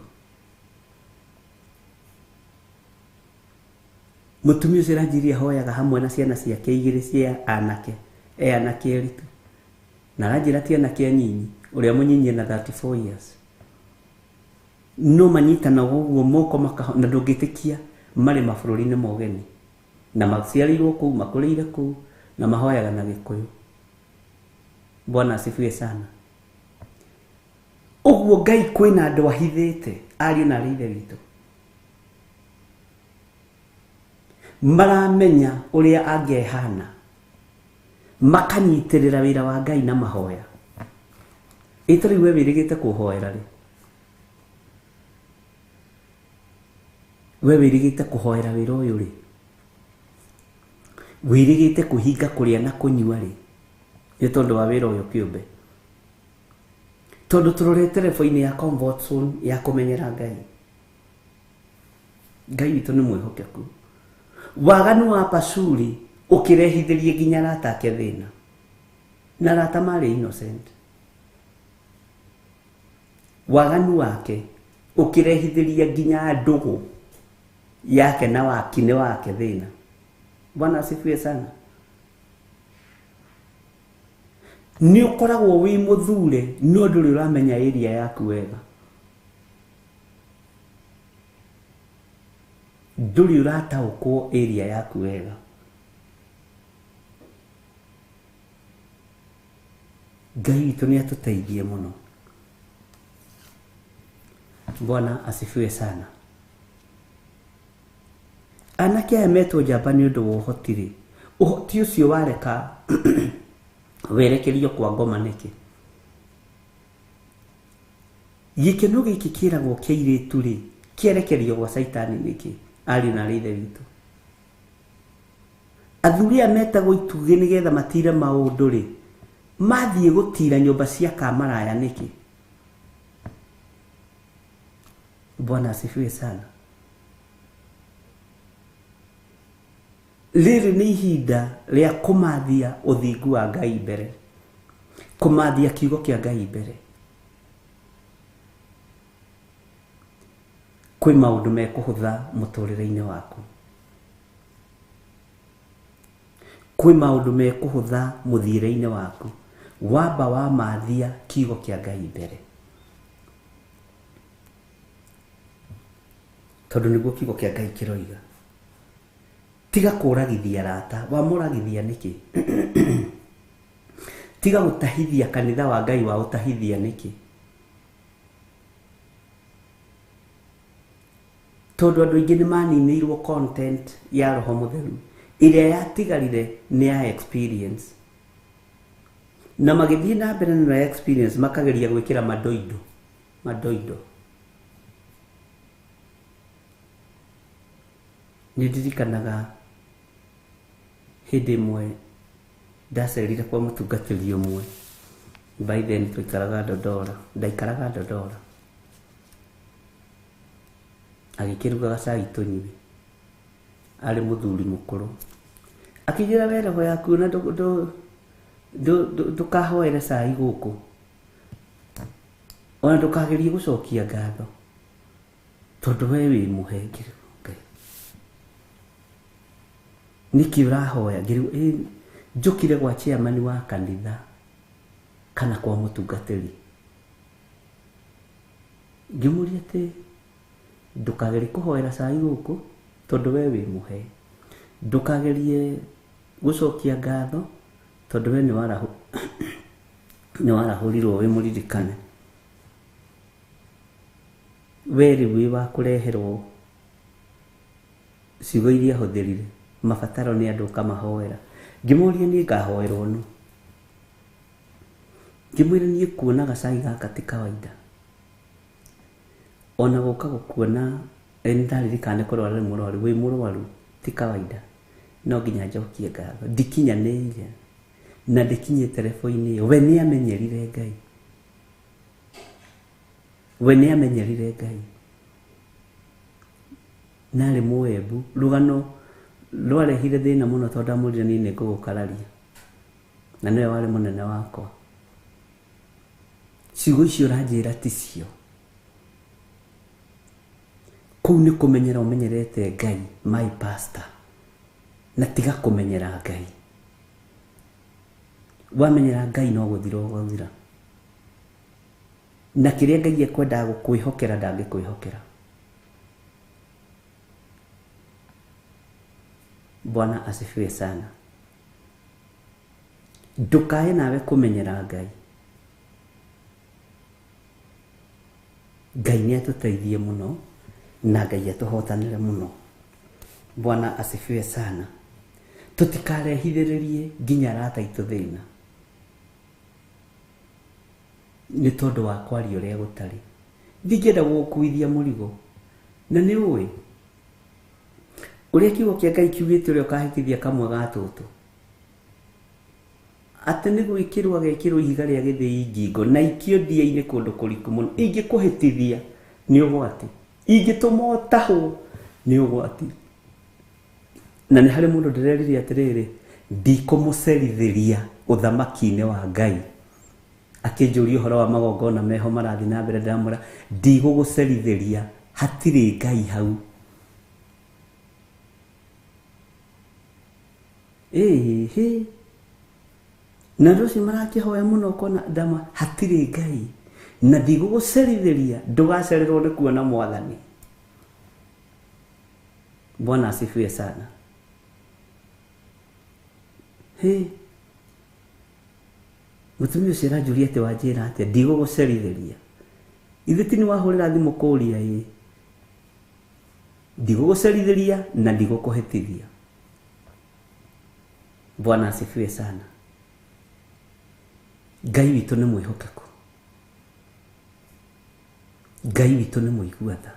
Mũtumia ũcio aranjirie ahoyaga hamwe na ciana ciake igĩrĩ cia anake, e anake erĩ tu. Na aranjĩra ti anake anyinyi, ũrĩa mũnyinyi ena 34 years. No manyitanaga ũguo moko makaho, na ndũngĩtĩkia marĩ mabũrũri-inĩ ma ũgeni. Na maciarĩirwo kũu, makũrĩire kũu, na mahoyaga na Gĩkũyũ. Bwana asifiwe sana. Ũguo Ngai kwĩna andũ ahithĩte ariũ na arĩ ithe witũ maramenya ũrĩa angĩhana makanyitĩrĩra wĩra wa Ngai na mahoya. Ĩ ta rĩu we wĩrĩgĩte kũhoera rĩ, we wĩrĩgĩte kũhoera wĩra ũyũ rĩ, wĩrĩgĩte kũhinga kũrĩa na kũnyua rĩ, nĩ tondũ wa wĩra ũyũ kĩũmbe. Tondũ tũrorete level-inĩ ya comfort zone ya kũmenyera Ngai. Ngai witũ nĩ mwĩhokeku. Waganu wa Pashuri ũkĩrehithĩrie nginya arata ake thĩna, na arata marĩ innocent. Waganu wake ũkĩrehithĩria nginya ndũgũ yake na wakine wake thĩna. Bwana asifiwe sana. Nĩ ũkoragwo wĩ mũthure no ndũrĩ ũramenya area yaku wega. Ndũrĩ ũrataũkwo area yaku wega. Ngai witũ nĩ atũteithie mũno. Bwana asifiwe sana. Anake aya metwo njamba nĩ ũndũ wa ũhoti rĩ, ũhoti ũcio wareka werekerio kwa ngoma nĩkĩ? Gĩkeno gĩkĩ kĩragwo kĩa airĩtu rĩ, kĩerekerio gwa Caitani nĩkĩ? Ariũ na arĩ ithe witũ. Athuri aya metagwo itugĩ nĩgetha matire maũndũ rĩ, mathiĩ gũtira nyũmba cia kamaraya nĩkĩ? Bwana asifiwe sana. Rĩrĩ nĩ ihinda rĩa kũmathia ũthingu wa Ngai mbere, kũmathia kiugo kĩa Ngai mbere. Kwĩ maũndũ mekũhũtha mũtũrĩre-inĩ waku, kwĩ maũndũ mekũhũtha mũthiĩre-inĩ waku, wamba wamathia kiugo kĩa Ngai mbere, tondũ nĩguo kiugo kĩa Ngai kĩroiga. Tiga kũragithia arata, wamũragithia nĩkĩ? Tiga gũtahithia kanitha wa Ngai, wa ũtahithia nĩkĩ? Tondũ andũ aingĩ nĩ maninĩirwo content ya Roho Mũtheru ĩrĩa yatigarire nĩ ya experience, na magĩthiĩ na mbere na experience makageria gwĩkĩra madoido madoido. Nĩ ndirikanaga hĩndĩ ĩmwe ndacerire kwa mũtungatĩri ũmwe. By then twaikaraga Dodora, ndaikaraga Dodora. Agĩkĩruga gacai tũnyue, arĩ mũthuri mũkũrũ. Akĩnjĩra we roho yaku na ndũkahoere cai gũkũ, ona ndũkagerie gũcokia ngatho tondũ we wĩ mũhe. Ngĩrwo Ngai, nĩkĩ ũrahoya? Ngĩrwo ĩ njũkire gwa chairman wa kanitha kana kwa mũtungatĩri. Ngĩmũria atĩ ndũkagerie kũhoera cai gũkũ tondũ we wĩ mũhe, ndũkagerie gũcokia ngatho tondũ we nĩ warahũrirwo wĩ mũririkane, we rĩu wĩ wa kũreherwo ciugo iria ahũthĩrire mabataro nĩ andũ ũkamahoera. Ngĩmũria niĩ ngahoerwo nũ? Ngĩmwĩra niĩ kuona gacai gaka ti kawaida, ona gũka gũkuona nĩ ndaririkana nĩ kũrwara nĩ mũrwaru, wĩ mũrwaru ti kawaida, no nginya njokie ngatho. Ndikinyanĩire na ndikinyĩte level-inĩ ĩyo. We nĩ amenyerire Ngai, we nĩ amenyerire Ngai narĩ mũembu. Rũgano rwarehire thĩna mũno tondũ ndamwĩrire niĩ nĩ ngũgũkararia, na nĩwe warĩ mũnene wakwa. Ciugo icio ũranjĩra ti cio. Kũu nĩ kũmenyera ũmenyerete Ngai, my pastor, na tiga kũmenyera Ngai. Wamenyera Ngai no gũthira ũgũthira, na kĩrĩa Ngai ekwendaga gũkwĩhokera ndangĩkwĩhokera. Bwana asifiwe sana. Ndũkae nawe kũmenyera Ngai. Ngai nĩ atũteithie mũno na Ngai atũhotanĩre mũno. Bwana asifiwe sana. Tũtikarehithĩrĩrie nginya arata aitũ thĩna nĩ tondũ wa kwaria ũrĩa gũtarĩ. Ndingĩenda gũgũkuithia mũrigo, na nĩ ũĩ ũrĩa kiugo kĩa Ngai kiugĩte ũrĩa ũkahĩtithia kamwe ga tũtũ, atĩ nĩ gwĩkĩrwo agekĩrwo ihiga rĩa gĩthĩi ngingo na ikio ndia-inĩ kũndũ kũriku mũno. Ingĩkũhĩtithia nĩ ũgwati, ingĩtũma ũtahwo nĩ ũgwati. Na nĩ harĩ mũndũ ndĩrerire atĩrĩrĩ, ndikũmũcerithĩria ũthamaki-inĩ wa Ngai. Akĩnjũria ũhoro wa magongona meho marathiĩ na mbere, ndĩramwĩra ndigũgũcerithĩria, hatirĩ Ngai hau. Ĩhĩ, na andũ acio marakĩhoya mũno ũkona ndama, hatirĩ Ngai na ndigũgũcerithĩria, ndũgacererwo nĩ kuona Mwathani. Bwana asifiwe sana. Hĩ, mũtumia ũcio aranjũria atĩ wanjĩra atĩa, ndigũgũcerithĩria. Ithe ti nĩ wahũrĩra thimũ kũũria ĩ, ndigũgũcerithĩria na ndigũkũhĩtithia. Bwana asifiwe sana. Ngai witũ nĩ mwĩhokeku, Ngai witũ nĩ mũigua tha.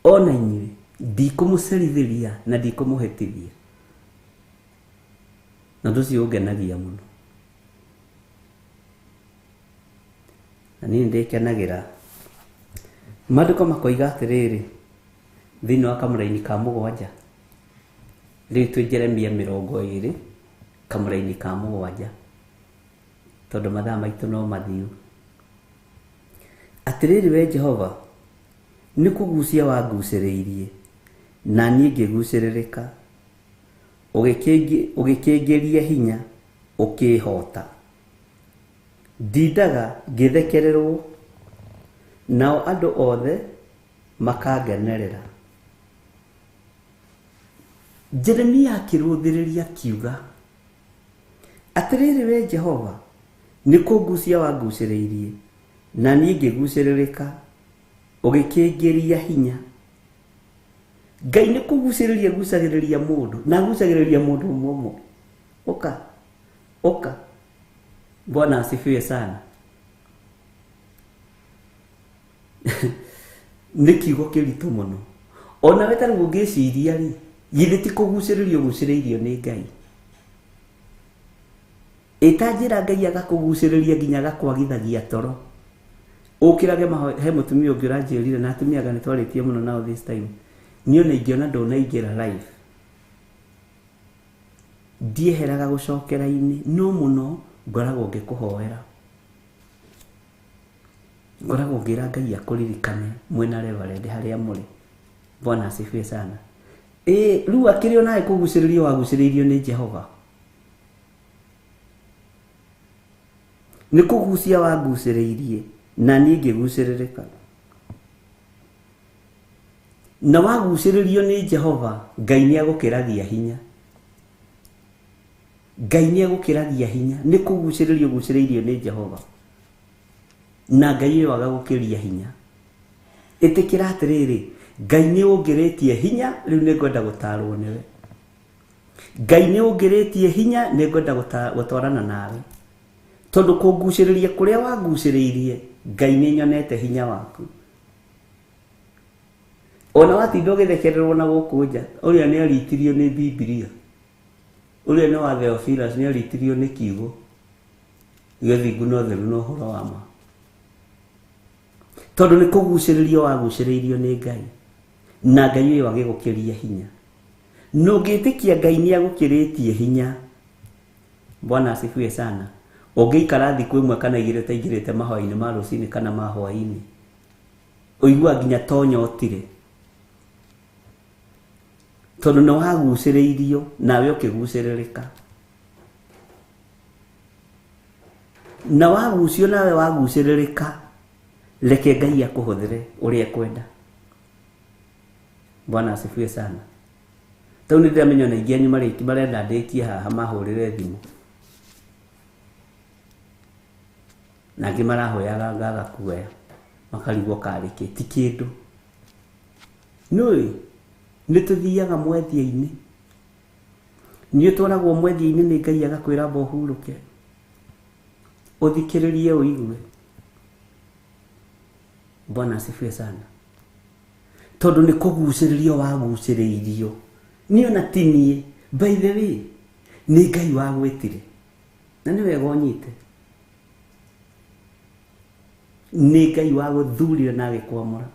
Ona inyuĩ ndikũmũcerithĩria na ndikũmũhĩtithia, na ũndũ ũcio ũngenagia mũno. Na niĩ ndĩkenagĩra. Maandĩko makoiga atĩrĩrĩ thĩinĩ wa kamũraini ka 7, rĩu twĩ Jeremia 20 kamũraini ka 7, tondũ mathaa maitũ no mathiu. Atĩrĩrĩ we Jehova, nĩ kũgucia wangucĩrĩirie, na niĩ ngĩgucĩrĩrĩka, ũgĩkĩngĩria hinya, ũkĩĩhota. Ndindaga ngĩthekererwo, nao andũ othe makangenerera. Jeremia akĩrũthĩrĩria akiuga, atĩrĩrĩ we Jehova, nĩ kũngucia wangucĩrĩirie, na niĩ ngĩgucĩrĩrĩka, ũgĩkĩngĩria hinya. Ngai nĩ kũgucĩrĩria gucagĩrĩria mũndũ, na agucagĩrĩria mũndũ ũmwe ũmwe. Ũka, ũka. Bwana asifiwe sana. Nĩ kiugo kĩritũ mũno. Ona we ta rĩu ũngĩciria rĩ, githĩ ti kũgucĩrĩrio ũgucĩrĩirio nĩ Ngai? Ĩta njĩra Ngai agakũgucĩrĩria nginya agakwagithagia toro. Ũkĩrage mahoya. He mũtumia ũngĩ ũranjĩrire, na atumia anga nĩ twarĩtie mũno nao this time. Niĩ ona ingĩona ndũnaingĩra live, ndieheraga gũcokera-inĩ, no mũno ngoragwo ngĩkũhoera, ngoragwo ngĩra Ngai akũririkane mwĩna Reverend harĩa mũrĩ. Bwana asifiwe sana. Ĩ rĩu akĩrĩ onawe kũgucĩrĩrio wagucĩrĩirio nĩ Jehova, nĩ kũgucia wangucĩrĩirie na niĩ ngĩgucĩrĩrĩka. Na wagucĩrĩrio nĩ Jehova, Ngai nĩ agũkĩragia hinya. Ngai nĩ agũkĩragia hinya, nĩ kũgucĩrĩrio ũgucĩrĩirio nĩ Jehova, na Ngai ũyũ agagũkĩria hinya. Ĩtĩkĩra atĩrĩrĩ, Ngai nĩ ũngĩrĩtie hinya, rĩu nĩ ngwenda gũtarwo nĩwe. Ngai nĩ ũngĩrĩtie hinya, nĩ ngwenda gũtwarana nawe, tondũ kũngucĩrĩria kũrĩa wangucĩrĩirie, Ngai nĩ nyonete hinya waku. Ona watinda ũgĩthekererwo na gũkũ nja, ũrĩa nĩ aritirio nĩ Bibilia, ũrĩa nĩ wa Theophilus nĩ aritirio nĩ kiugo gĩthingu na ũtheru na ũhoro wa ma, tondũ nĩ kũgucĩrĩrio wagucĩrĩirio nĩ Ngai, na Ngai ũyũ agĩgũkĩria hinya. Na ũngĩtĩkia Ngai nĩ agũkĩrĩtie hinya, Bwana asifiwe sana, ũngĩikara thikũ ĩmwe kana igĩrĩ ũtaingĩrĩte mahoya-inĩ ma rũcinĩ kana ma hwaĩ-inĩ, ũiguaga nginya tonyotire, tondũ nĩ wagucĩrĩirio nawe ũkĩgucĩrĩrĩka. Na wagucio nawe wagucĩrĩrĩka, reke Ngai akũhũthĩre ũrĩa ekwenda. Bwana asifiwe sana. Tau nĩ ndĩramenya ona aingĩ anyu marenda ndĩkie haha mahũrĩre thimũ, na angĩ marahoyaga ngaga kuoya. Makarigwo karĩ kĩ ti kĩndũ. Nũĩ nĩ tũthiaga mwethia-inĩ. Nĩ ũtwaragwo mwethia-inĩ nĩ Ngai agakwĩra amba ũhurũke. Ũthikĩrĩrie ũigue. Bwana asifiwe sana. Tondũ nĩ kũgucĩrĩrio wagucĩrĩirio. Niĩ ona ti niĩ, by the way, nĩ Ngai wagwĩtire. Na nĩ wega ũnyite. Nĩ Ngai wagũthurire na agĩkwamũra.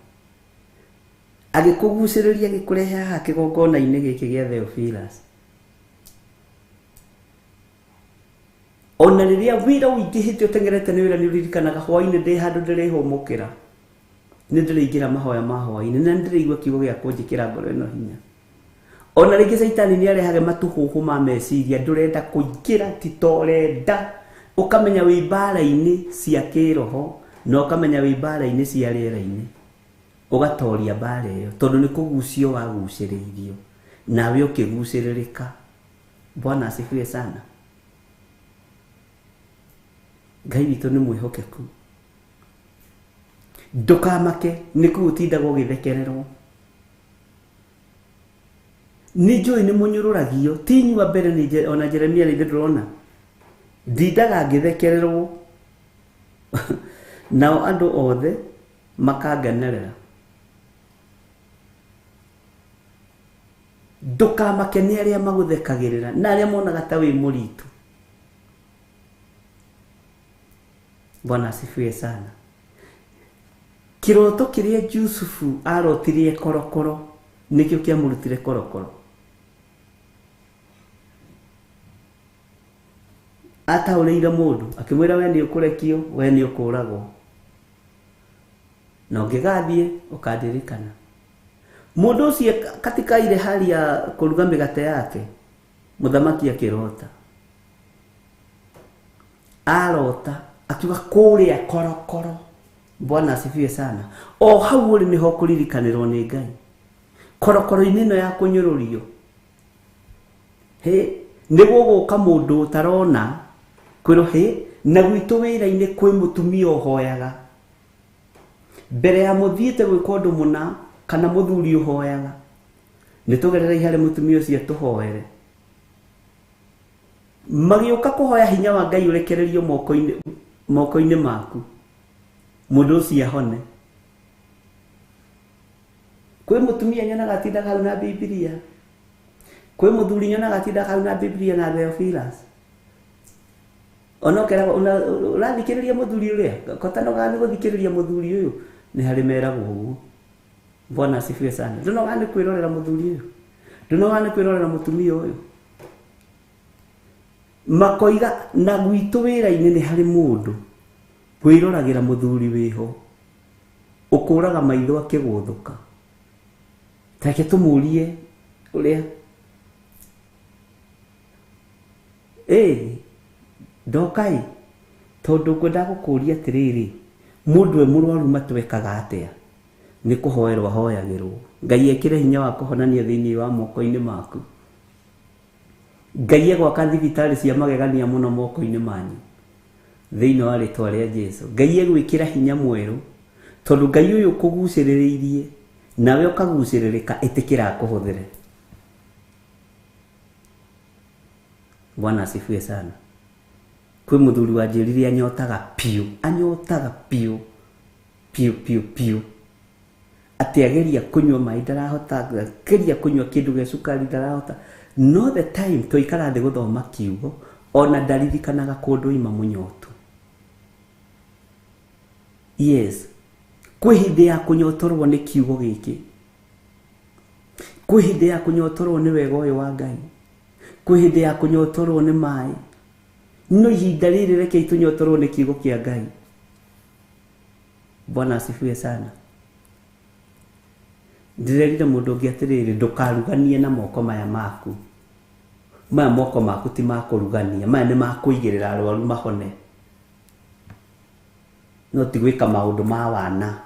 Agĩkũgucĩrĩria agĩkũrehe haha kĩgongona-inĩ gĩkĩ gĩa Theophilus. Ona rĩrĩa wĩra ũingĩhĩte ũteng'erete nĩ wĩra nĩ ũririkanaga hwaĩ-inĩ ndĩ handũ ndĩrĩhũmũkĩra. Nĩ ndĩrĩingĩra mahoya ma hwaĩ-inĩ na nĩ ndĩraigua kiugo gĩa kũnjĩkĩra ngoro ĩno hinya. Ona rĩngĩ caitani nĩ arehage matũhũhũ ma meciria ndũrenda kũingĩra ti ta ũrenda. Ũkamenya wĩ mbara-inĩ cia kĩroho na ũkamenya wĩ mbara-inĩ cia rĩera-inĩ. Ũgatoria mbara ĩyo tondũ nĩ kũgucio wagucĩrĩirio nawe ũkĩgucĩrĩrĩka. Bwana asifiwe sana. Ngai witũ nĩ mwĩhokeku. Ndũkamake nĩ kũu ũtindaga ũgĩthekererwo. Nĩ njũĩ nĩ mũnyũrũragio ti inyuĩ a mbere nĩ ona Jeremia nĩ ndĩrona ndindaga ngĩthekererwo nao andũ othe makangenerera. Ndũkamake nĩ arĩa magũthekagĩrĩra na arĩa monaga ta wĩ mũritũ. Bwana asifiwe sana. Kĩroto kĩrĩa Jusufu arotirie korokoro nĩkĩo kĩamũrutire korokoro. Ataũrĩire mũndũ akĩmwĩra we nĩ ũkũrekio, we nĩ ũkũragwo. Na ũngĩgathiĩ ũkandirikana. Mũndũ ũcio katika ile hali ya kũruga mĩgate yake, mũthamaki akĩrota. Arota akiuga kũrĩa korokoro. Bwana asifiwe sana. O hau ũrĩ nĩho kũririkanĩrwo nĩ Ngai. Korokoro-inĩ ĩno ya kũnyũrũrio. Hĩ, nĩ gũgũka mũndũ ũtarona kwĩrwo hĩ, na gwitũ wĩra-inĩ kwĩ mũtumia ũhoyaga. Mbere ya mũthiĩte gwĩka ũndũ mũna kana mũthuri ũhoyaga. Nĩ tũgererei harĩ mũtumia ũcio tũhoere. Magĩũka kũhoya hinya wa Ngai ũrekererio moko-inĩ maku. Mũndũ ũcio ahone. Kwĩ mũtumia nyonaga atindaga hau na Bibilia. Kwĩ mũthuri nyonaga atindaga hau na Bibilia na Theophilus. Ona ũkeragwo ũrathikĩrĩria mũthuri ũrĩa, kotanogaga nĩ gũthikĩrĩria mũthuri ũyũ, nĩ harĩ meragwo ũguo. Bwana asifiwe sana. Ndũnogaga nĩ kwĩrorera mũthuri ũyũ. Ndũnogaga nĩ kwĩrorera mũtumia ũyũ. Makoiga na gwitũ wĩra-inĩ nĩ harĩ mũndũ wĩroragĩra mũthuri wĩho ũkũraga maitho akĩgũthũka. Take tũmũrie ũrĩa ndokai tondũ ngwenda gũkũria atĩrĩrĩ, mũndũ e mũrwaru matwekaga atĩa? Nĩ kũhoerwo ahoyagĩrwo. Ngai ekĩre hinya wa kũhonania thĩinĩ wa moko-inĩ maku. Ngai egwaka thibitarĩ cia magegania mũno moko-inĩ manyu thĩinĩ wa rĩtwa rĩa Jesu. Ngai egwĩkĩra hinya mwerũ tondũ Ngai ũyũ ũkũgucĩrĩrĩirie nawe ũkagucĩrĩrĩka, ĩtĩkĩra akũhũthĩre. Bwana asifiwe sana. Kwĩ mũthuri wanjĩrire anyotaga piũ, anyotaga piũ piũ piũ piũ, atĩ ageria kũnyua maĩ ndarahota, ageria kũnyua kĩndũ gĩa cukari ndarahota. No the time twaikara thĩ gũthoma kiugo ona ndaririkanaga kũndũ ima mũnyotu. Yes, kwĩ hĩndĩ ya kũnyotorwo nĩ kiugo gĩkĩ, kwĩ hĩndĩ ya kũnyotorwo nĩ wega ũyũ wa Ngai, kwĩ hĩndĩ ya kũnyotorwo nĩ maĩ. No ihinda rĩrĩ rekei tũnyotorwo nĩ kiugo kĩa Ngai. Bwana asifiwe sana. Ndĩrerire mũndũ ũngĩ atĩrĩrĩ, ndũkaruganie na moko maya maku. Maya moko maku ti ma kũrugania, maya nĩ ma kũigĩrĩra arwaru mahone. No ti gwĩka maũndũ ma wana.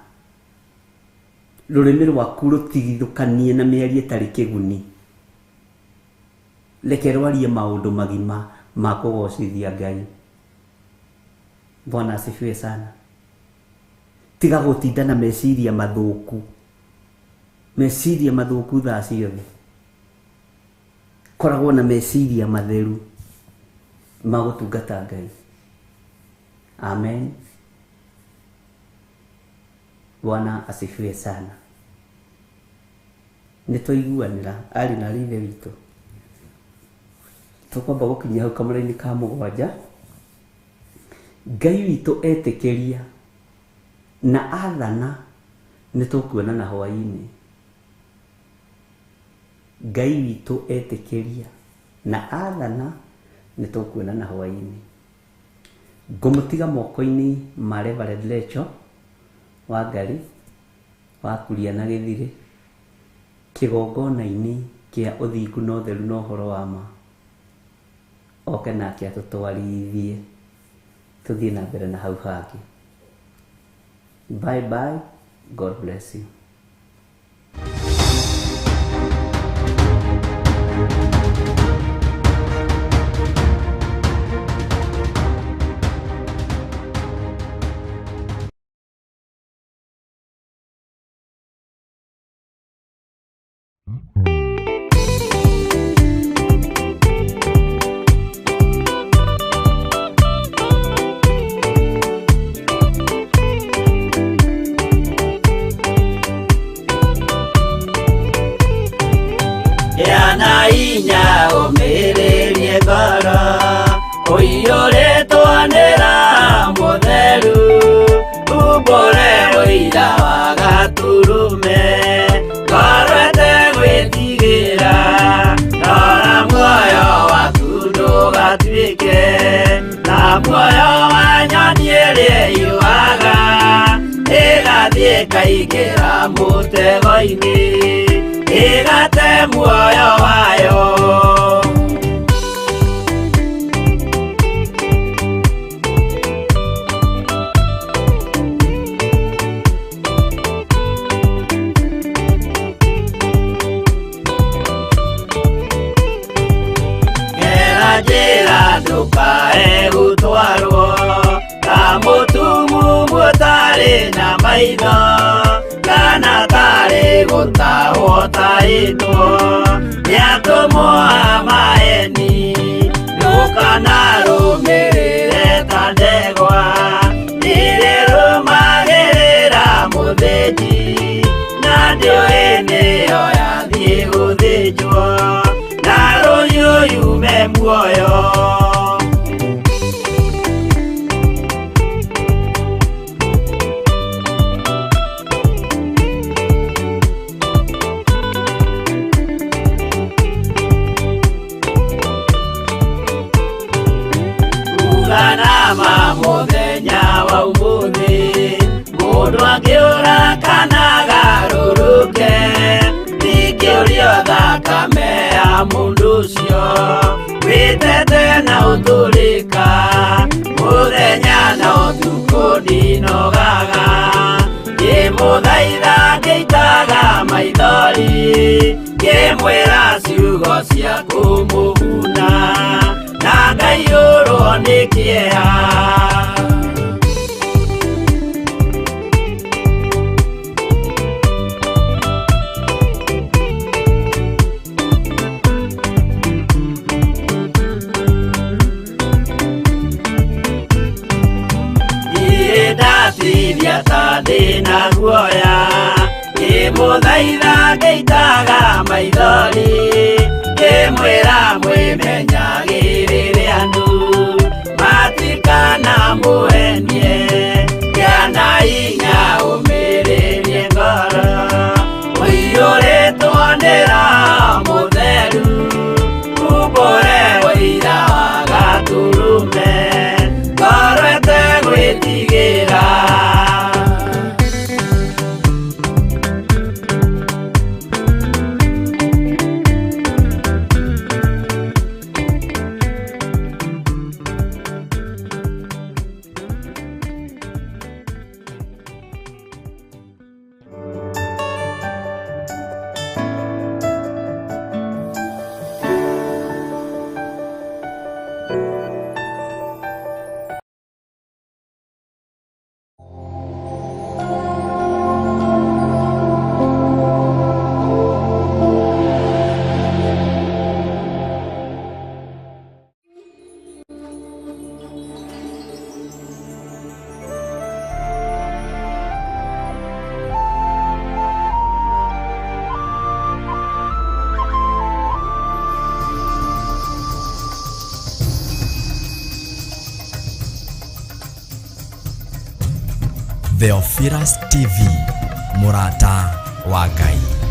Rũrĩmĩ rwaku rũtigithũkanie na mĩario ĩtarĩ kĩguni. Reke rwarie maũndũ magima ma kũgocithia Ngai. Bwana asifiwe sana. Tiga gũtinda na meciria mathũku, meciria mathũku thaa ciothe. Koragwo na meciria matheru ma gũtungata Ngai. Amen. Bwana asifiwe sana. Nĩ twaiguanĩra arĩ na ithe witũ. Tũkwamba gũkinyia hau kamũra-inĩ ka mũgwanja. Ngai witũ etĩkĩria na athana nĩ tũkuonana hwaĩ-inĩ. Ngai witũ etĩkĩria na athana nĩ tũkuonana hwaĩ-inĩ. Ngũmũtiga moko-inĩ ma Reverend Lecho wa Ngarĩ wa Kuria na Gĩthirĩ, kĩgongona-inĩ kĩa ũthingu na ũtheru na ũhoro wa ma. Oke nake atũtwarithie tũthiĩ na mbere na hau hangĩ. Bye bye. God bless you. Inya ũmĩrĩrie ngoro ũiyũrĩtwo nĩ Roho Mũtheru, umbũre ũira wa Gatũrũme, ngoro ĩtegwĩtigĩra, rora muoyo waku ndũgatuĩke ta muoyo wa nyoni ĩrĩa ĩyũaga ĩgathiĩ ĩkaingĩra mũtego-inĩ, ĩgate muoyo wayo. Gera njĩra ndũkae gũtwarwo ta mũtumumu ũtarĩ na maitho, kana tarĩ gũtahwo tahĩtwo nĩ atũmwo a maeni. Ndũkanarũmĩrĩre ta ndegwa irĩrũmagĩrĩra mũthĩnji, na ndĩũĩ nĩyo yathiĩ gũthĩnjwo, na rũhiũ yume muoyo. Uganama mũthenya wa ũmũthĩ, mũndũ angĩũra kana agarũrũke, ndingĩũrio thakame ya mũndũ ũcio wĩtete na ũtũrĩka, mũthenya na ũtukũ ndinogaga, ngĩmũthaitha ngĩitaga maithori, ngĩmwĩra ciugo cia kũmũguna, na ngaiyũrwo nĩ kĩeha. Ndatithia ta ndĩna guoya, ngĩmũthaitha ngĩitaga maithori, ngĩmwĩra mwĩmenyagĩrĩre andũ matikanamũhenie, gĩa na hinya ũmĩrĩrie ngoro ũiyũrĩtwo nĩ Roho Mũtheru, umbũre ũira wa Gatũrũme, ngoro ĩtegwĩtigĩra. Theophilus TV, mũrata wa Ngai.